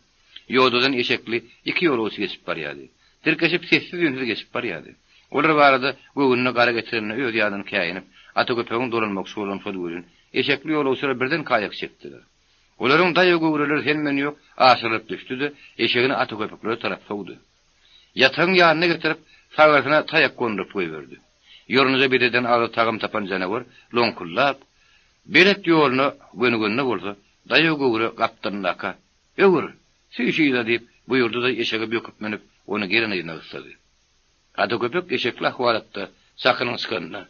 Ýodadan eşekli iki ýolagçy geçip barýardy. Tirkeşip sessiz-üýnsüz geçip barýardy. Olar barada göwnüne gara getirenine öz ýanyndan käýinip, Ata köpegiň dolanmakçy bolan şol welin, eşekli ýolagçylar birdenkä aýak çekdiler. Olaryň daýaw göwreleri sen-men ýok aşyrylyp düşdi-de, eşegini Ata köpeklere tarap sowdy. Ýatagyň ýanyna getirip, sagyrsyna taýak gonduryp goýberdi. Ýorunja bededen agyz tagam tapan janawar loňkullap, belet ýoluna gönügende bolsa, daýaw göwre gapdalyndaka, Öwür! Süýş yza! diýip, buýurdy-da, eşege böküp münüp, ony gelen yzyna gyssady. Ata köpek eşekli ahwalatda çakynyň çykanyna,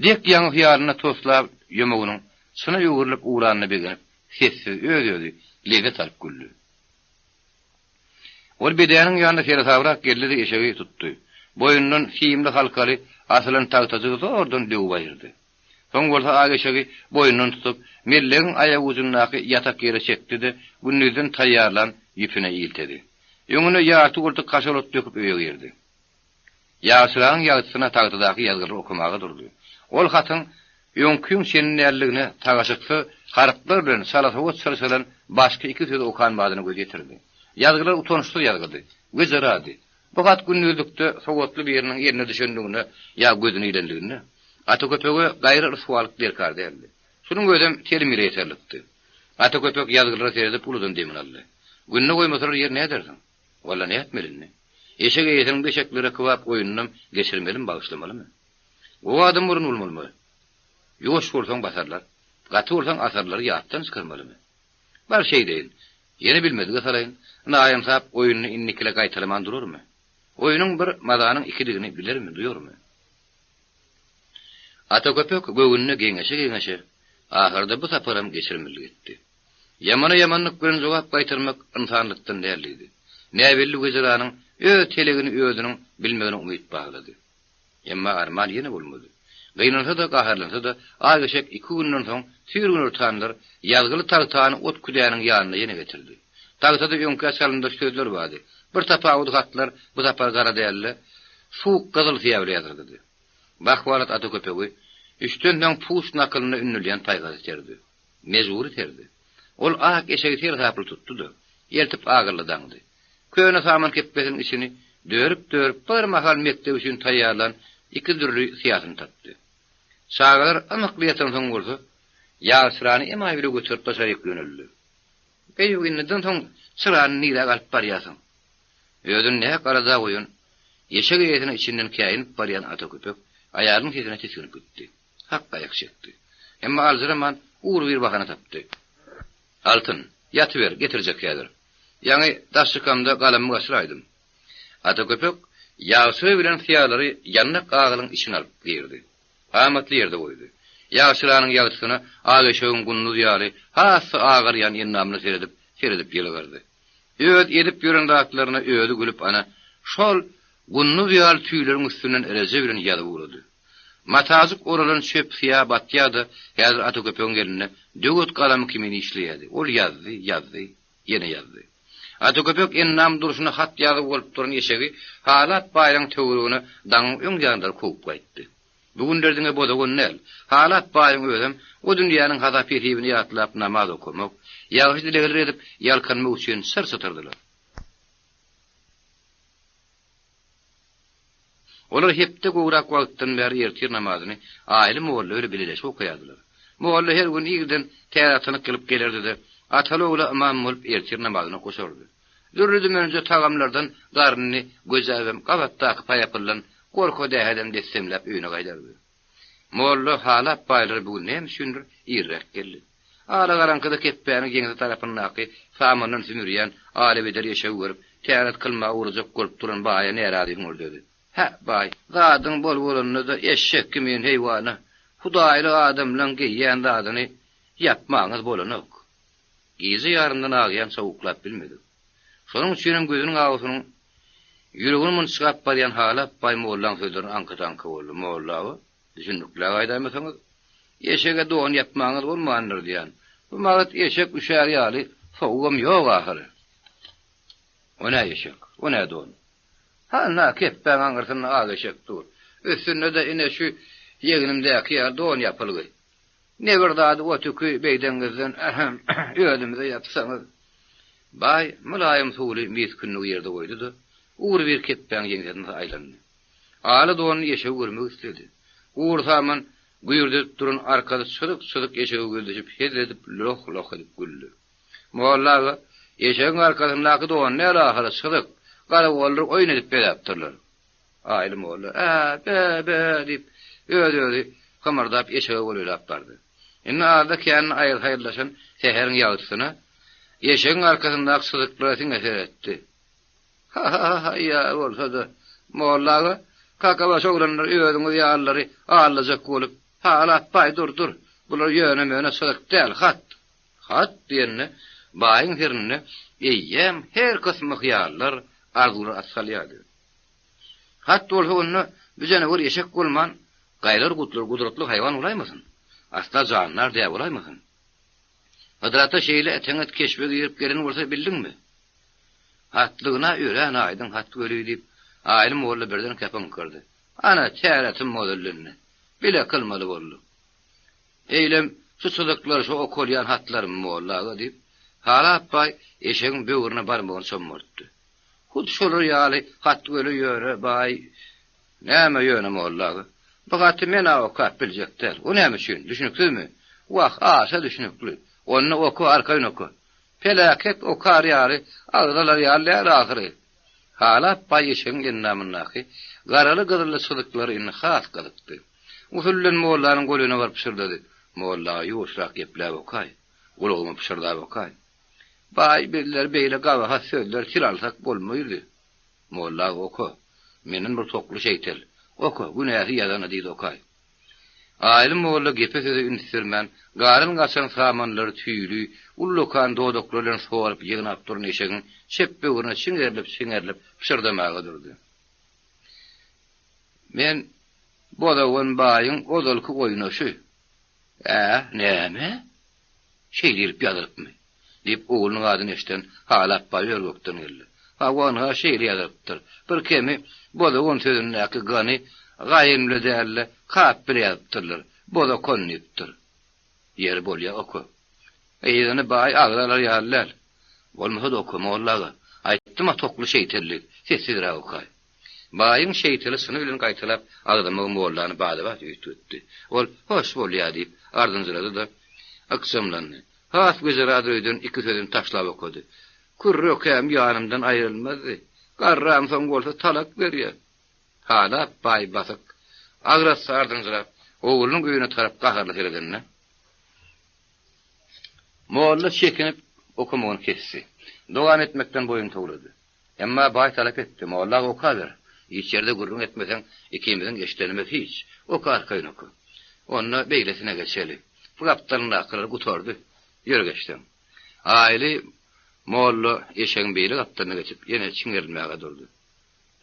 dek ýaňy hyýalynda toslap ýomagynyň çyna öwrülip ugranyna begenip, sessiz öz-özi lezzet alyp güldi. Ol bedäniň ýanyna seresabrak geldi-de eşegi tutdy. Boýnundan simli halkaly asylan tagtajygy zordan döwüp aýyrdy. Soň bolsa ak eşegi boýnundan tutup, mellegiň aýagujundaky ýatak ýere çekdi-de, gündizden taýýarlan ýüpüne iltedi. Öňüne ýarty gultuk kaşal ot döküp öýe girdi. Ýagşyragyň ýagtysyna tagtadaky ýazgylary okamaga durdy. Ol hatyň öňkiň çenli däldigine tagaşyksyz harplar bilen çalasowat çyrşalan başky iki sözi okan badyna göz ýetirdi. Ýazgylar utançsyz ýazgydy. Wejerady. Bu hat gündizlikde sowatly biriniň eline düşenliginde ýa gözüne ilenliginde, Ata köpege gaýry ryswalyk derkar däldi. Şunuň özem telim ýyla ýeterlikdi. Ata köpek ýazgylara seredip uludan demini aldy. Günde goýmasalar ýer nädersiň? Walla nätmeli indi? Eşek eýesiniň bu eşeklere kybap oýnunam geçirmelimi, bagyşlamalymy? Gowy adam bolan bolmalymy? Ýuwaş bolsaň basarlar, gaty bolsaň asarlary ýatdan çykarmalymy? Bar şeýdeýin. Ýene bilmedige salaýyn. Naýynsap oýnuny indikile gaýtalaman durarmy? Oýnuň bir, mazanyň ikidigini bilermi, duýarmy? Ata köpek göwnüne geňeşe-geňeşe, ahyrda bu saparam geçirmelilik etdi. Ýamana ýamanlyk bilen jogap gaýtarmak ynsanlykdan däldigidi. Näbelli wejiranyň öz telegini özüniň bilmegine umyt baglady. Emma arman ýene bolmady. Gynansa-da, gaharlansa-da, ak eşek iki günden soň süýr günortanlar ýazgyly tagtany ot küdäniň ýanyna ýene getirdi. Tagtada öňkä çalyndaş sözler bardy. Bir tapawudy hatlar bu sapar gara däl-de, suwuk gyzyl syýa bilen ýazylgydy. Bu ahwalat ata köpegi üçden soň puç nakylynda ündülýän paýhas iterdi. Mejbury serdi. Ol ak eşegi seresaply tutdy-da, eltip agyrly daňdy. Köne saman kepbesiniň içini dörüp-dörüp bir mahal mekdep üçin taýýarlan iki dürli syýasyny tapdy. Çagalar ymykly ýatansoň bolsa, ýagçyrany emaý bile göterip daşaryk ýöneldi. Eý, indiden soň çyrany niräk alyp barýarsyň? Özüni nähak alada goýan, eşek eýesine içinden käýinip barýan ata köpek aýalynyň sesine tisginip gitdi. Hak aýak çekdi. Emma aljyraman, ugrubir bahana tapdy. Altyn, ýatyber, getirjek häzir. Ýaňy daş çykamda galamymy gaçyraýdym. Ata köpek ýagşyra bilen syýalary ýandak agylyň içine alyp girdi. Amatly ýerde goýdy. Ýagşyranyň ýagtysyna ak eşegiň gunduz ýaly has-da agarýan endamyna seredip, seredip ýylgyrdy. Öz edip ýören zatlaryna özi gülüp ana, şol gunduz ýaly tüýleriň üstünden reje bilen ýazyp ugrady. Matajyk oralan çöp syýa batýa-da häzir ata köpegiň elinde döwet galamy kimin işleýärdi. Ol ýazdy, ýazdy, ýene ýazdy. Ata köpek endam durşuna hat ýazyp bolup duran eşegi Halap baýraň töweregine daňyň öň ýanlary kowup gaýtdy. Bu günler diňe Bozagan däl, Halap baýyň özem o dünýäniň hasap-hesibini ýatlap namaz okamak, ýagşy dilegler edip ýalkanmak üçin çyr çytyrdylar. Olar hepde gowrak wagtdan bäri ertir namazyny Aýly molla bilen bileleşip okaýardylar. Molla her gün irden täze atalyk kylyp gelerdi-de, ataly-ogla ymam bolup ertir namazyna goşardy. Dürli-dümenje tagamlardan garnyny göjäbem gabatdaky paýapyldan gorka-dähedem dessemläp öýüne gaýdardy. Molla Halap baýlara bu gün näme üçindir irräk geldi. Alagaraňkyda kepbäniň ýeňse tarapyndaky samandan sümürýän alabeder eşegi görüp, täret kylmaga ugrajak bolup duran baýa närazy hüňürdedi. Hä, baý, zadyň bol bolanda-da eşek kimin heýwana, hudaýly adamlaň geýýän zadyny ýapmagyňyz bolanok. Gije ýarymdan agýança uklap bilmedik. Şonuň üçinem gözüniň awusynyň ýüregini mynçgap barýan Halap baý mollaň sözlerine aňka-taňka boldy. Molla aga, düşündikläp aýdaýmasaňyz, eşege don ýapmagyňyz bolmandyr diýýän. Bu magat eşek üşär ýaly sowugam ýok ahyry. O nä eşek, o nä don? Hana, kepbäň aňyrsynda ak eşek dur. Üstünde-de ine şu ýegnimdäki ýaly don ýapylgy. Ne bir zady otüki beýdeňizden, ähem, özümize ýapsaňyz. Baý, mylaýym suwly mis kündügi ýerde goýdy-da, ugrubir kepbäň ýeňsesine aýlandy. Aly donly eşegi görmek isledi. Gury saman güýrdedip duran arkasy çyzyk-çyzyk eşege gözleşip hezil edip loh-loh edip güldi. Molla aga, eşegiň arkasyndaky don däl ahyry, çyzyk, garagollar oýun edip bezäpdirler. Aýly molla, Ä, bä-bä! diýip, öz-özi hymyrdap eşege golaýlap bardy. Indi azda-kände aýyl-saýyllaşan säheriň ýagtysyna eşegiň arkasyndaky çyzyklara siňe seretdi. Ha-ha-ha-ýa, bolsa-da, molla aga, kakabaş oglanlar özüňiz ýalylary aldajak bolup, Halap baý, dur, dur, bular ýöne-möne çyzyk däl, hat! Hat diýende, baýyň serinde eýýäm her kysmy hyýallar, arzuwlar at salýardy. Hat bolsa onda bu janawar eşek bolman, gaýlar-gutlar gudratly haýwan bolaýmasyn? Asla jandar däl bolaýmasyn? Hydyr ata şeýle eteňet keşbe girip gelen bolsa bildiňmi? Hatlygyna örän aýdyň hat weli diýip, Aýly molla birdenkä pyňkyrdy. Ana, täretim mozellendi. Bile kylmaly bolduk. Eýlem, şu çyzyklar şu okalýan hatlarmy, molla aga? diýip, Halap baý eşegiň böwrüne barmagyny çommaltdy. Hut şolar ýaly hat weli ýöne, baý. Näme ýöne, molla aga? Bu haty men-ä okap biljek däl. O näme üçin? Düşnüksizmi? Wah, aşa düşnükli. Onda oka, arkaýyn oka. Peläket okar ýaly, agzalar ýaly däl ahyry. Halap baý eşegiň endamyndaky garaly-gyzylly çyzyklary indi has gyzykdy. Usul bilen mollanyň golaýyna baryp pyşyrdady, Molla aga, ýuwaşrak gepläp okaý. Gulagyma pyşyrdap okaý. Baý, bizler beýle gabahat sözler til alsak bolmaýdy. Molla aga, oka. Menden bir tokly şeýtel. Oka, günäsi ýazana diýdi okaý. Aýly molla gepe-söze üns bermän, garyn gaçan samanlary tüýli, ullakan dodaklary bilen sorup ýygnap duran eşegiň çep böwrüne çiňerilip-çiňerilip pyşyrdamaga durdy. Men Bozagan baýyň ozalky oýnaşy. Ä, näme? Şeý diýlip ýazylypmy? Diýip, oglunyň adyny eşiden Halap baý ör-gökden geldi. Hawa, ynha, şeýle ýazylypdyr. Bir kemi Bozagan sözündäki gany gaýyn bile däl-de, kap bile ýazypdyrlar. Bozakan diýipdir. Ýeri bolýa, oka. Yzyny baý agzalar ýaly däl. Bolmasa-da oka, molla aga. Aýtdym-a tokly şeýtellik, sessizräk okaý. Baýyň şeýteli çyny bilen gaýtalap agzamagy mollany bada-bat üýtgetdi. Ol, Hoş, bolýa diýip, ardynjyrady-da, ykjamlandy. Has wejeradyr öýden iki sözüni taşlap okady. Kürrekäm ýanymdan aýrylmazdy. Garramsoň bolsa talak berýär. Halap baý basyk, agras ardynjyrap, oglunyň öýüne tarap gaharly seredende, Molla çekinip, okamagyny kesdi. Dowam etmekden boýun towlady. Emma baý talap etdi, Molla aga okaber. Hiç ýerde gürrüň etmeseň, ikimiziň eşidenimiz hiç. Oka arkaýyn oka. Onda beýlesine geçeli. Bu gapdalyndakylar gutardy. Ýör geçseň. Aýly molla eşegiň beýle gapdalyna geçip, ýene çiňerilmäge durdy.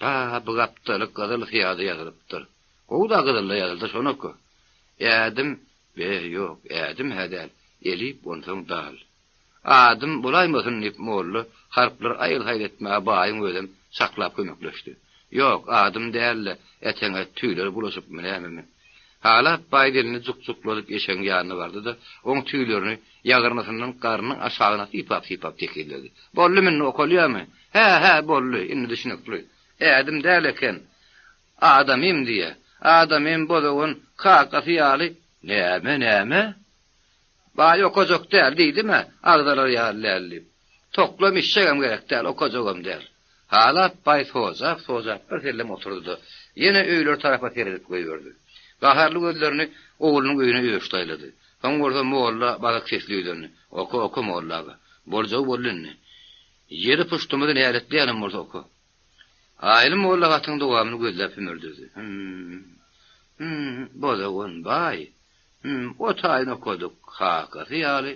Ba, bu gapdaly gyzyl syýada ýazylypdyr. Gowy-da gyzylda ýazylsa şony oka. Ädim, be, ýok, ädim-hä däl, elip onsoň dal. Adym bolaýmasyn diýip molla harplary aýyl-saýyl etmäge baýyň özem çaklap kömekleşdi. Ýok, adym däl-de, äteňe tüýleri bulaşypmy nämemi. Halap baý dilini juk-jukladyp eşegiň ýanyna bardy-da, oň tüýlerini ýagyrnysyndan garnynyň aşagyna sypap-sypap tekizledi. Boldumy indi, okalýarmy? Hä, hä, boldy, indi düşnükli. Ädim däl eken. Adamym diýýä. Adamym bozagan kakasy ýaly Näme, näme? Baý okajak däl diýdim-ä, agzalar ýaly däl diýip. Toklam işjegem gerek däl, okajagam däl. Halap baý sojap-sojap bir sellem oturdy-da, ýene öýleri tarapa seredip goýberdi. Gaharly gözlerini oglunyň öýüne öçli aýlady. Soň bolsa molla basyk sesli ýüzlendi, Oka, oka, molla aga. Boljagy boldy indi. Ýedi puştumyzy näletleýänem bolsa oka. Aýly molla hatyň dowamyny gözläp hümürdedi. Hüm. Hüm, Bozagan baý. Hüm, o taýyny okadyk, kakasy ýaly.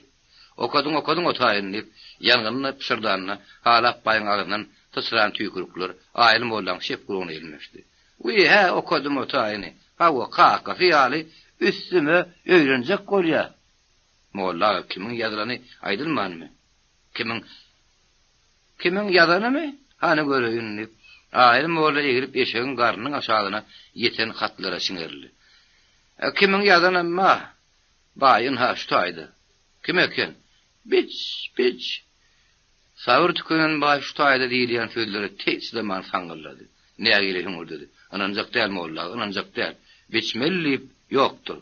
Okadyň, okadyň o taýyny, diýip, ýangynly pyşyrdanda, Halap baýyň agzyndan syçran tüýkülikler Aýly mollaň çep gulagyna ýelmeşdi. Wiý, hä, okadym o taýyny. Hawa, kakasy ýaly üstüme öýlenjek bolýa. Molla aga, kimiň ýazylany aýdylmanmy? Kimiň Kimiň ýazanymy? Hany göreýin, diýip, Aýly molla eglip eşegiň garnynyň aşagyna ýeten hatlara çiňerildi. Kimiň ýazanam ba, baý, ynha, şu taýda. Kim eken? Biç, biç! Sabyr tükenen baý şu taýda diýilýän sözlere teý çydaman saňňyldady. Nägile hüňürdedi. Ynanjak däl, molla aga, ynanjak däl. Biçmeli diýip, ýokdur.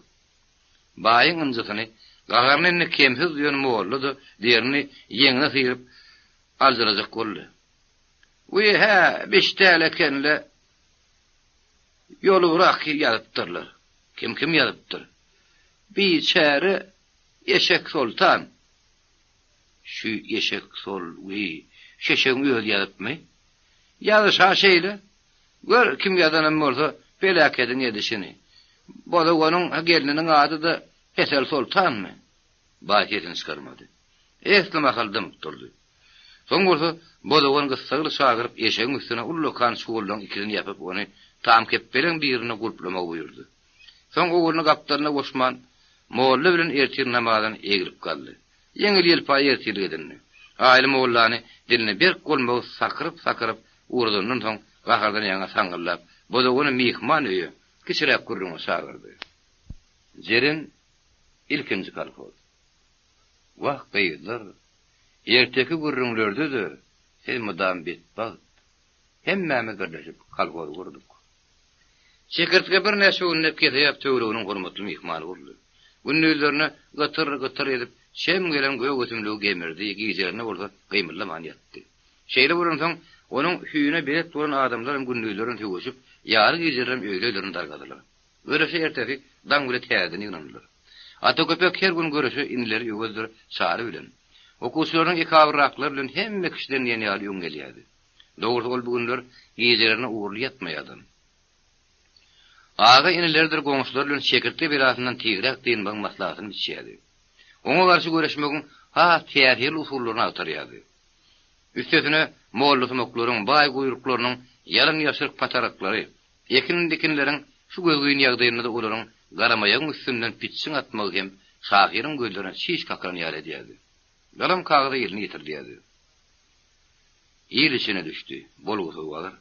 Baýyň ynjysyny, gaharyny indi kemsiz duýan molla-da derini ýeňine syryp, aljyrajak boldy. Wiý, hä, biç däl eken-le, Ýolubrak ýazypdyrlar. Kim-kim ýazypdyr? Biçäre Eşek soltan. Şü Eşek sol, wiý, şu eşegiň özi ýazypmy? Ýazyş-ha şeýle. Gör, kim ýazanam bolsa, peläkediň edişini. Bozaganyň gelniniň ady-da Hesel soltanmy? Baý sesini çykarmady. Esli mahal dymyp durdy. Soň bolsa Bozagan gyssagly çagyryp eşegiň üstüne ullakan çuwallaryň ikisini ýapyp ony tamkepbeleň birinde gulplamagy buýurdy. Soň ogluny gapdalyna goşman, molla bilen ertir namazdan eglip galdy. Ýeňil-ýelpaý ertirlik edindi. Aýly mollany diline berk bolmagy sakyryp-sakyryp ugradandan soň gahardan ýaňa saňňyldap, Bozagany myhman öýe, kiçiräk gürrüňe çagyrdy. Jeren ilkinji kolhoz. Wah, gyzlar, erteki gürrüňlerde-de siz mydam betbagt. Hemmämiz birleşip kolhoz gurduk. Çekirtge birnäçe günläp Keseýap töwereginiň hormatly myhmany boldy. Gündizlerine gytyr-gytyr edip, çem gelen gök ösümligi gemirdi, gijelerine bolsa gymyldaman ýatdy. Şeýle bolansoň, onuň hüýüne belet bolan adamlaram gündizlerin sögüşip, ýary gijelerem öýli-öýlerini dargadylar. Göreşe ertesi daň bile täzeden ýygnandylar. Ata köpek her gün göreşe inileri Öwezdir Çary bilen, okuwçylarynyň ekabyrraklary bilen hemme kişiden diýen ýaly öň gelýärdi. Dogrusy ol bu günler gijelerine ugurly ýatmaýardam. Aga inileridir goňşulary bilen çekirtge belasyndan tizräk dynmagyň maslahatyny biçýärdi. Oňa garşy göreşmegiň has täsirli usullaryny agtarýardy. Üstesine mollasumaklaryň, baý guýruklarynyň ýalyn-ýaşryk pataraklary, Ekin-dikinleriň şu gözgyny ýagdaýynda-da olaryň garamaýagyň üstünden pitjiň atmagy hem şahyryň gözlerine çiş kakylan ýaly edýärdi. Galam kagyza elini ýetirdýärdi. Il içine düşdi, bolgusyz wagyr.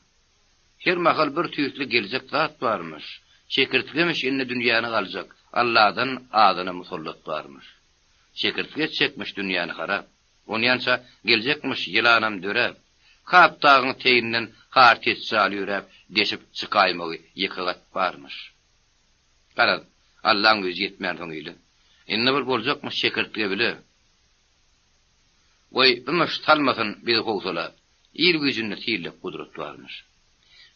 Her mahal bir tüýsli geljek zat barmyş, Çekirtgemiş indi dünýäni aljak, Alladan azana musallat barmyş. Çekirtge etjekmiş dünýäni harap. Onýança geljekmiş ýylanam döräp. Kap dagyň teýinden. Harteçjal ýöräp, deşip çykaýmagy ýeke gat barmyş. Garaz, Allaň güýji ýetmänsoň ile. Indi bir boljakmyş çekirtge bile. Goý, ymyş salmasyn bizi howsala. Il güýjünde tillek gudrat barmyş.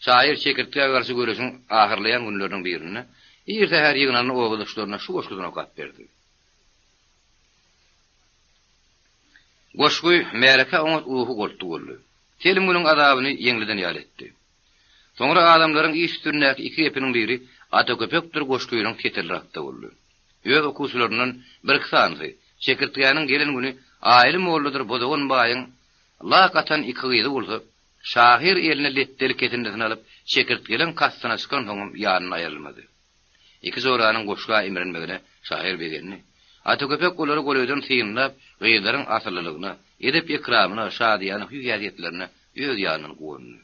Şahyr çekirtgä garşy göreşiň ahyrlaýan günleriniň birinde, ir säher ýygnanan obadaşlaryna şu goşgusyny okap berdi. Goşgy märekä oňat ruhy goltgy boldy. Telim günüň azabyny ýeňleden ýaly etdi. Soňra adamlaryň iş üstündäki iki gepiniň biri Ata köpekdir goşgynyň setirleri hakda boldy. Öz okuwçylaryndan birki sanysy, çekirtgäniň gelen güni Aýly molladyr Bozagan baýyň lak atan iki gyzy bolsa, şahyr eline letdeli kesindisini alyp, çekirtgeleň kastyna çykansoňam ýanyndan aýrylmady. Iki joranyň goşga imrinmegine şahyr begendi. Ata köpek olary golaýdan synlap, gyzlaryň asyllylygyna, edep-ekramyna, şadyýana hüý-häsiýetlerine öz ýanyndan guwandy.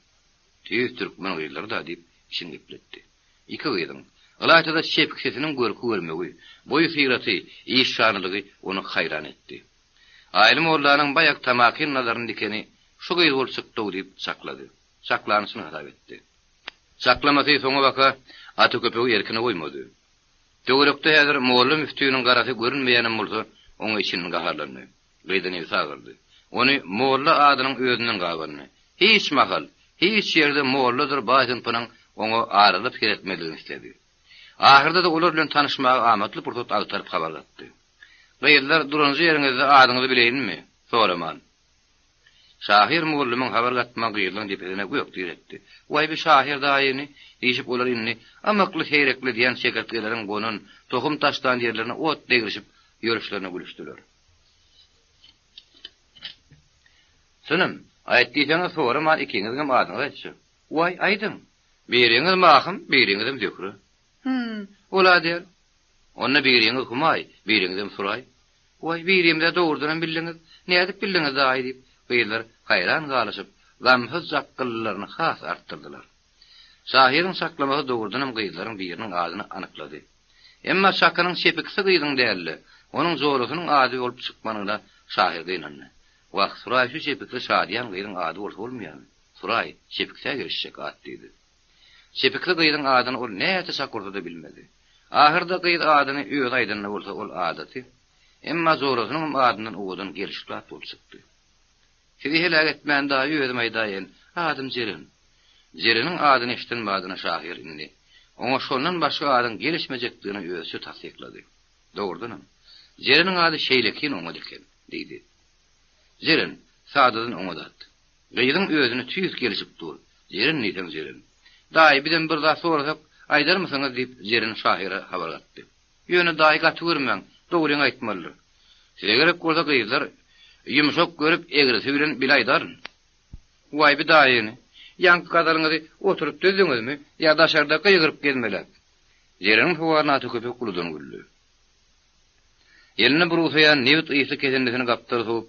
Tüýs türkmen gyzlary-da diýip, içini gepletdi. Iki gyzyň, ylaýta-da çepkisesiniň görki-görmegi, boýy-syraty, işjanlylygy ony haýran etdi. Aýly mollanyň baýak tamakin nazaryny dikeni şu gyz bolup çykdy-ow diýip çaklady. Çaklany çyn hasap etdi. Çaklamasy soňabaka Ata köpegi erkine goýmady. Töwerekde häzir molla-müftiniň garasy görünmeýänem bolsa, oňa içinden gaharlandy. Gyza nebsi agyrdy. Ony molla adynyň özünden gabandy. Hiç mahal, hiç ýerde molladyr baý synpynyň oňa aralyp seretmezligini isledi. Ahyrda-da olar bilen tanyşmaga amatly pursat agtaryp habar gatdy. Gyzlar, duranja ýeriňizde adyňyzy bileýinmi? Soraman. Şahyr mugallymyň habar gatmagy gyzlaň depesine gök diretdi. Waý, bi şahyr daýyny! diýşip olar indi ymykly seýrekledýän çekirtgeleriň gonan, tohum taşlan ýerlerine ot degrişip ýörüşlerine gülüşdiler. Çynym, aýt diýseňiz soraman ikiňiziňem adyňyzy aýtjak. Waý, aýdyň! Biriňiz Mahym, biriňizem Zöhre. Hüm, ol-a däl. Onda biriňiz Humaý, biriňizem Suraý. Waý, birimiz-ä dogrudanam bildiňiz. Nädip bildiňiz daýy, diýip, gyzlar haýran galyşyp, gamsyz jakgyllylaryny has artdyrdylar. Şahyryň çaklamasy dogrudanam gyzlaryň biriniň adyny anyklady. Emma çakynyň çepiksi gyzyň däl-de, onuň jorasynyň ady bolup çykmanyna şahyr gynandy. Wah, Suraý şu çepikli şadyýan gyzyň ady bolsa bolmaýarmy? Suraý, çepiksä gelişjek at diýdi. Çepikli gyzyň adyny ol näçe çak ursa-da bilmedi. Ahyrda gyz adyny özi aýdanda bolsa ol adaty, emma jorasynyňam adyndan owadan gelşikli at bolup çykdy. Sizi heläk etmän daýy özüm aýdaýyn, adym Jeren. Jereniň adyny eşiden badyna şahyr indi oňa şondan başga adyň gelişmejekdigini özüçe tassyklady. Dogrudanam, Jereniň ady şeýlekin oňat eken, diýdi. Jeren, sadadan oňat at. Gyzyň özüne tüýs gelişip dur. Jeren diýseň Jeren. Daýy bizem bir zat sorasak, aýdarmysyňyz diýip Jeren şahyra habar gatdy. Ýöne daýy gaty görmäň, dogryňy aýtmalydyr. Size gerek bolsa gyzlar, ýumşak görüp egrisi bilen bile aýdaryn. Waý bi daýyny. Ýaňky gazalyňyzy oturyp düzdüňizmi ýa daşarda gygyryp gezmeläp? Jereniň sowalyna Ata köpek uludan güldi. Eline burugsaýan nebit ysly kesendisini gapdala sowup,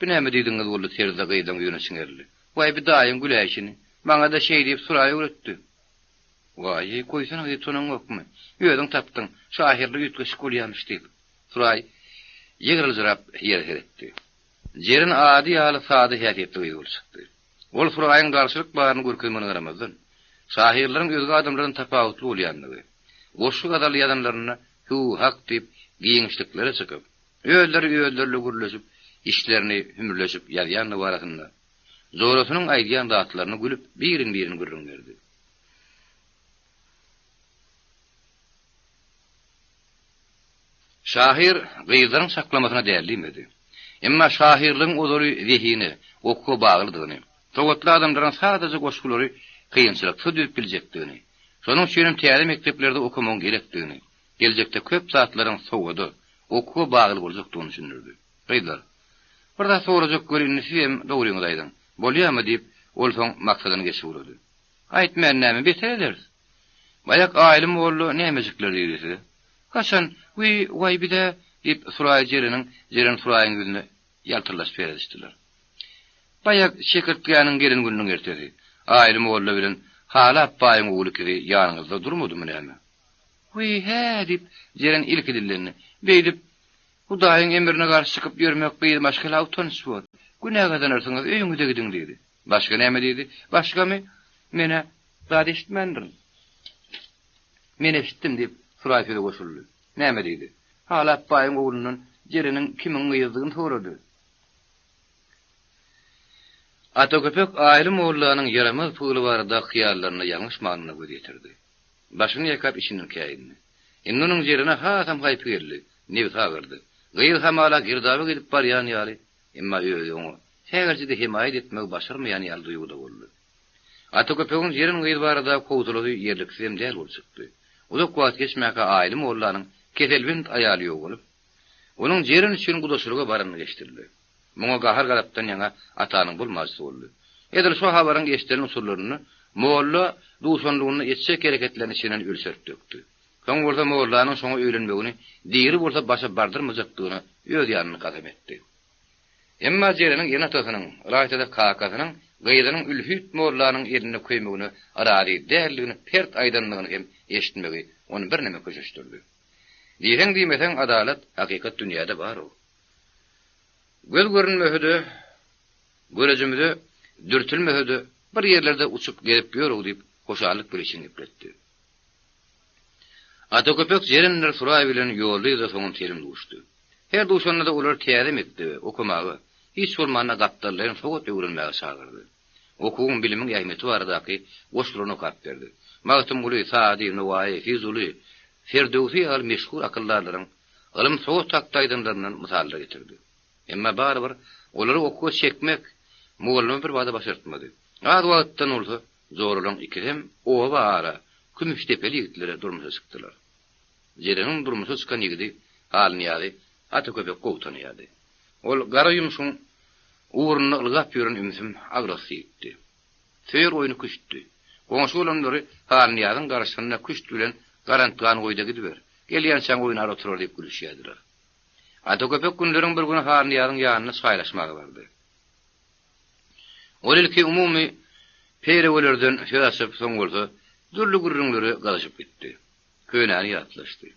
Bu näme diýdigiňiz boldy terzde gyzlaň ýüzüne çiňerildi. Waý bi daýyň güläýşini. Maňa-da şeý diýip Suraý öwretdi. Waý, goýsana gyz utanaňokmy? Özüň tapdyň, şahyrlar üýtgeşik bolýamyş diýip. Suraý ýygryljyrap ýere seretdi. Jeren ady ýaly sada häsiýetli gyz bolup çykdy. Ol Suraýyň garşylyk baryny görkezmegine garamazdan, şahyrlaryň özge adamlardan tapawutly bolýandygy, goşgy-gazal ýazanlarynda hüw-hak diýip giňişliklere çykyp, özleri özleri bilen gürleşip, işlerini hümürleşip ýazýandygy barasynda jorasynyň aýdýan zatlaryny gülüp birin-birin gürrüň berdi. Şahyr gyzlaryň çaklamasyna däl diýmedi. Emma şahyrlygyň ozaly zehine, okuwa baglydygyny, sowatly adamlaryň sadaja goşgulary kynçylyksyz düzüp biljekdigini, şonuň üçinem täze mekdeplerde okamagyň gerekdigini, geljekde köp zatlaryň sowada, okuwa bagly boljakdygyny düşündirdi. Gyzlar, bir zat sorajak weli indi sizem dogryňyzy aýdyň, bolýamy diýip, ol soň maksadyny geçip ugrady. Aýtman näme, beter ederis. Baýak Aýly molla nämejikler diýdi size? Haçan? Wiý, waý biz-ä, diýip, Suraý Jereniň, Jeren Suraýyň ýüzüne ýaltyrlaşyp seredişdiler. Baýak çekirtgäniň gelen gününiň ertesi, Aýly molla bilen Halap baýyň ogly ikisi ýanyňyzda durmadymy näme? Wiý, hä, diýip, Jeren ilki dillendi. Beýdip, Hudaýyň emrine garşy çykyp ýörmek gyz maşgala utanç bor. Günä gazanarsyňyz, öýüňize gidiň, diýdi. Başga näme diýdi? Başgamy? Men-ä zat eşitmändirin. Men eşitdim, diýip, Suraý söze goşuldy. Näme diýdi? Halap baýyň oglundan Jereniň kimiň gyzydygyny sorady. Ata köpek Aýly mollanyň ýaramaz pygyly barada hyýallarynda ýalňyşmanyna göz ýetirdi. Başyny ýaýkap içinden käýindi. Indi onuň Jerene hasam haýpy geldi, nebsi agyrdy. Gyz hamala girdaba gidip barýan ýaly, emma özi oňa sähelçe-de hemaýat etmegi başarmaýan ýaly duýguda boldy. Ata köpegiň Jeren gyz baradaky howsalasy ýerliksizem däl bolup çykdy. Uzak wagt geçmäkä Aýly mollanyň keselbent aýaly ýogalyp, onuň Jeren üçin gudaçylyga baranyny eşidildi. Muňa gahar-gazapdan ýaňa Atanyň bolmajysy boldy. Edil şo habaryň eşidilen uçurlarynda molla duşanlygynda etjek hereketlerini içinden ölçerip dökdi. Soň bolsa mollanyň şoňa öýlenmegini diri bolsa başa bardyrmajakdygyna öz ýanynda kasam etdi. Emma Jereniň ene-atasynyň, ylaýta-da kakasynyň gyzynyň ülhüt mollanyň elinde köýmegine razy däldigini pert aýdandygyny hem eşitmegi ony birneme köşeşdirdi. Diýseň-diýmeseň adalat, hakykat dünýäde bar-ow. Göz görünmese-de, görejimize dürtülmese-de bir ýerlerde uçup gezip ýör-ow diýip, hoşallyk bilen içini gepletdi. Ata köpek Jerendir Suraý bilen ýolda-yzda soňam telim duşdy. Her duşanda-da olary täze mekdebe, okamaga, hiç bolmanda gapdallaýyn sowat öwrenmäge çagyrdy. Okuwyň, bilimiň ähmiýeti baradaky goşgularyny okap berdi. Magtymguly, Saady, Nowaýy, Fizuly, Ferdöwsi ýaly meşhur akyldarlaryň ylym, sowat hakda aýdanlaryndan mysallar getirdi. Emma barybir olary okuwa çekmek mugallyma bir bada başartmady. Az wagtdan bolsa joralaryň ikisem oba ara kümüşdepeli ýigitlere durmuşa çykdylar. Jereniň durmuşa çykan ýigidi Halnyýazy Ata köpek gowy tanaýardy. Ol gara ýumşuň ugrunda ylgap ýören ümsüm agras ýigitdi. Söýer oýny küştdi. Goňşy bolanlary Halnyýazyň garşysynda küşt bilen garantgany goý-da gidiber. Gelýänçäň oýnar oturar diýip gülüşýärdiler. Ata köpek günleriň bir güni Halnyýazyň ýanyna çaýlaşmaga bardy. Ol ilki umumy peýrewelerden söz açyp, soň bolsa dürli gürrüňlere galyşyp gitdi. Könäni ýatlaşdy.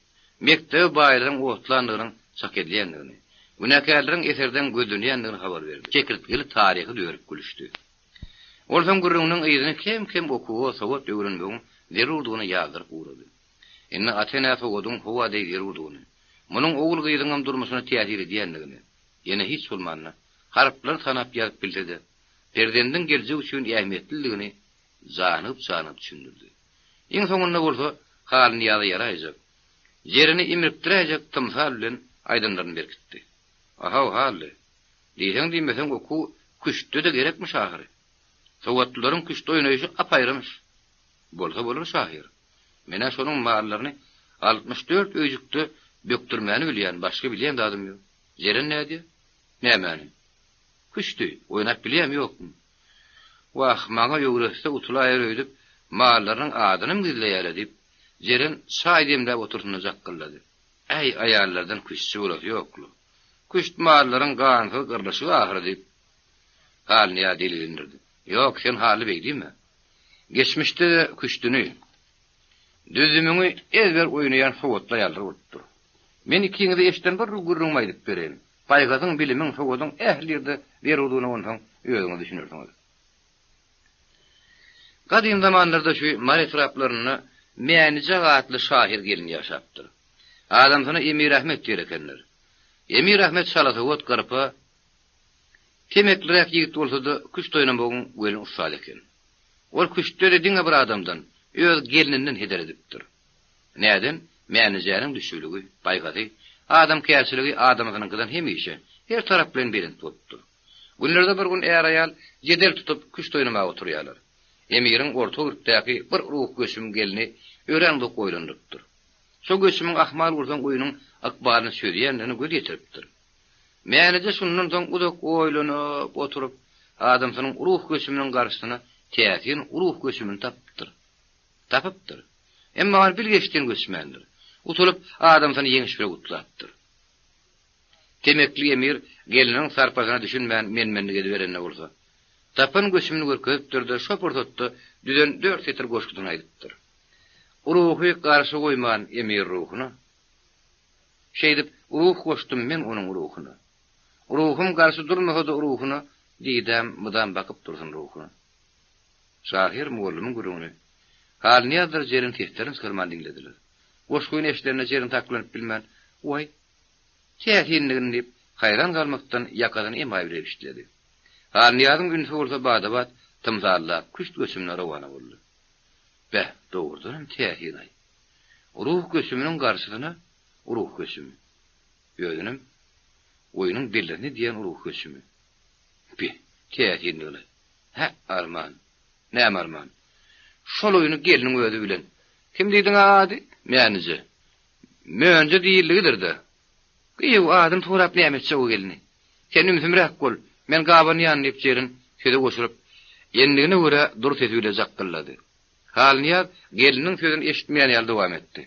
Mekdebe baýlaryň otlandygynyň çak edilýändigini, günäkärleriň eserdeň gözlenýändigini habar berdi. Çekirtgeli taryhy dörüp gülüşdi. Ol soň gürrüňiniň yzyny kem-kem okuwa, sowat öwrenmegiň zerurdygyna ýazdyryp ugrady. Indi ata-enä sowadyň howa deý zerurdygyny, munuň ogul-gyzyňam durmuşyna täsir edýändigini, ýene hiç bolmanda, harplary tanap ýazyp bilse-de, perzendiň geljek üçin ähmiýetlidigini janygyp-janygyp düşündirdi. Iň soňunda bolsa Halnyýaza ýaraýjak, Jereni imrikdiräýjek tymsal bilen aýdanlaryny berkitdi. Ahaw, Hally, diýseň-diýmeseň okuw küştde-de gerekmiş ahyry. Sowatlylaryň küşt oýnaýşy ap-aýrymyş. Bolsa bolar şahyr. Men-ä şonuň mallaryny 64 öýjükde bökdürmäni bilýän, başga bilýän zadym ýok. Jeren nädýär? Nämäni? Küşdi, oýnap bilýämi ýokmy? Wah, maňa öwretse utulaýar öýdüp, mallarynyň adynam gizleýär-ä diýip, Jeren çaý demläp oturyşyna jakgyldady. Äý, aýallardan küştçi bolasy ýok-la. Küşt mallaryň gansyz gyrlyşygy ahyry diýip, Halnyýaz delillendirdi. Ýok, sen Hally beý diýme. Geçmişde-de küşdüni, düzümiňi ezber oýnaýan sowatly aýallar bolupdyr. Men ikiňize eşiden bir gürrüňimi aýdyp bereýin. Paýhasyň, bilimiň, sowadyň ähli ýerde zerurdygyna onsoň özüňiz düşünersiňiz. Gadym zamanlarda şu Mary etraplarynda Mänijak atly şahyr gelin ýaşapdyr. Adamsyna Emir Ahmet diýer ekenler. Emir Ahmet çalasowat, gyrpa, temekliräk ýigit bolsa-da, küşt oýnamagyň welin ussady eken. Ol küştde-de diňe bir adamdan, öz gelninden heder edipdir. Näden? Mänijäniň düşbüligi, paýhasy, adamkärçiligi adamsynyňkydan hemişe, her tarap bilen belent bolupdyr. Günlerde bir gün är-aýal jedel tutup, küşt oýnamaga oturýarlar. Emiriň orta gürpdäki bir ruh göçüm gelni örän uzak oýlandyrypdyr. Şo göçümiň ahmal ursaň oýnuň ykbalyny çözýändigine göz ýetiripdir. Mänije şundan soň uzak oýlanyp oturyp, adamsynyň ruh göçüminiň garşysyna täsin ruh göçümini tapypdyr. Tapypdyr. Emma ony bilgeşden göçmändir. Utulyp, adamsyny ýeňiş bilen gutlapdyr. Temekli emir gelniniň sarpasyna düşünmän men-menlik ediberende bolsa, tapan göçümini görkezipdir-de, şo pursatda düzen dört setir goşgusyny aýdypdyr. Ruhy garşy goýman emir ruhuna. Şeýdip, ruh goşdum men onuň ruhuna. Ruhum garşy durmasa-da ruhuna. Didäm mydam bakyp dursun ruhuna. Şahyr mugallymyň gürrüňini Halnyýazdyr Jeren seslerini çykarman diňlediler. Goşgyny eşidende Jeren saklanyp bilmän, Waý, täsinligini diýip, haýran galmakdan ýakasyny emaý bilen ebşitledi. Halnyýazyň ünsi bolsa bada-bat tymsallap küşt göçümine rowana boldy. Beh, dogrudanam täsin-aý. Ruh göçüminiň garşysyna ruh göçümi. Özünem oýnuň bellisini edýän ruh göçümi. Beh, täsinligini. Hä, arman. Näme arman? Şol oýny gelniň özi bilen. Kim diýdiň-ä ady? Mänije. Mönje diýildigidir-dä. Gyýw, adyny sorap näme etjek o gelni? Sen ümsümräk bol, men gabanýan, diýip, Jeren söze goşulyp, endigine görä dury sesi bile jakgyllady. Halnyýaz gelniniň sözüni eşitmeýän ýaly dowam etdi.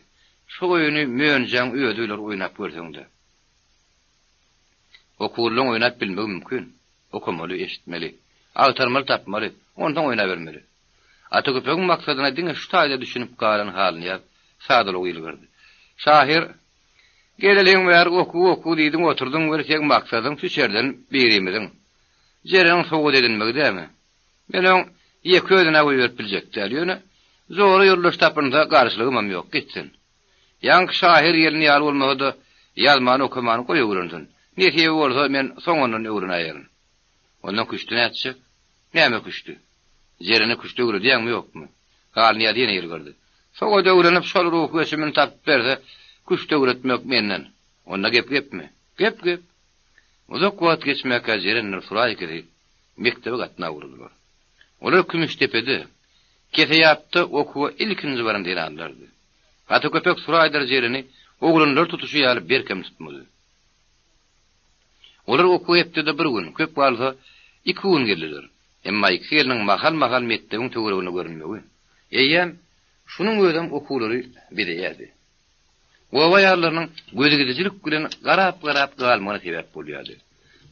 Şu oýny Mönjäň özi biler oýnap görseň-dä. Okuwlylaň oýnap bilmegi mümkin. Okamaly, eşitmeli. Agtarmaly, tapmaly. Onsoň oýnabermeli. Ata köpegiň maksadyna diňe şu taýda düşünip galan Halnyýaz sadalyk ýylgyrdy. Şahyr, Geleliň bäri okuw-okuw diýdiň oturdyň weli seň maksadyň süçerden birimiziň Jereniň sowgat edinmegi dämi? Men oň ýeke özün-ä goýberip biljek däl, ýöne jora ýoldaş tapynsa garşylygymam ýok, gitsin. Ýaňky şahyr gelin ýaly bolmasa-da, ýazmany-okamany goý öwrensin. Nesibe bolsa, men soň ondan öwrenäýerin. Ondan küşdi nätjek? Näme küşdi? Jerene küşdi öwredýäňmi, ýokmy? Halnyýaz ýene ýylgyrdy. Sowat öwrenip, şol ruh göçümini tapyp berse, küşt öwretmek menden. Onda gep gepmi? Gep gep. Uzak wagt geçmäkä Jerendir Suraý ikisi mekdebe gatnap ugradylar. Olar Kümüşdepede, Keseýapda okuwa ilkinji baran zenanlardy. Gaty köpek Suraýdyr Jereni oglanlar tutuşy ýaly berkem tutmady. Olar okuwa hepdede bir gün, köp galsa, iki gün geldiler. Emma iki gelniň mahal-mahal mekdebiň töwereginde görünmegi, eýýäm, şunuň özem okuwlary bezeýärdi. Oba aýallarynyň gözügidijilik bilen garap-garap galmagyna sebäp bolýardy.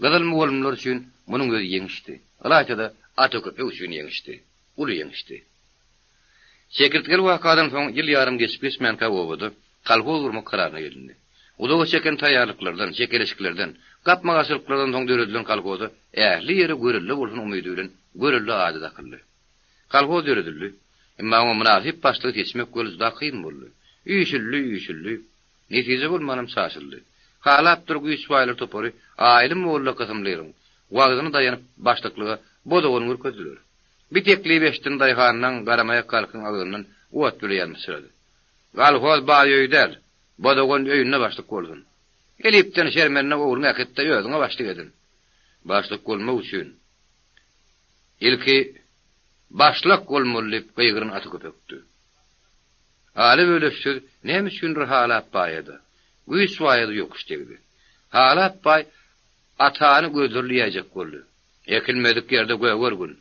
Gyzyl mugallymlar üçin munuň özi ýeňişdi. Ylaýta-da Ata köpek üçin ýeňişdi. Uly ýeňişdi. Çekirtgeli wakadan soň ýyl ýarym geçip-geçmänkä obada kolhoz gurmak kararyna gelindi. Uzaga çeken taýýarlyklardan, çekeleşiklerden, gapma-garşylyklardan soň döredilen kolhoza ähli ýere görelde bolsun umydy bilen Görelde ady dakyldy. Kolhoz döredildi. Emma oňa mynasyp başlygy seçmek weli juda kyn boldy. Üýşüldi, üýşüldi. Netije bolmanam çaşyldy. Halapdyr güýç baýlar topary Aýly molla kysymlyryň wagzyna daýanyp başlyklyga Bozogany görkezdiler. Bir teklip eşden daýhanlaň garamaýak halkyň agzyndan ot bile ýanmyçyrady. Kolhoz baý öýi däl, Bozagan öýünde başlyk bolsun. Elipden şermende ogluňy äkit-de özüňe başlyk edin. Başlyk bolmak üçin ilki başlak bolmaly diýip gygyran aty köpekdi. Aly böleşsiz näme üçindir Halap baýa-da, Güýç baýa-da ýokuş degdi. Halap baý Atany gözlerli ýaýjak boldy. Ekilmedik ýerde gögergin.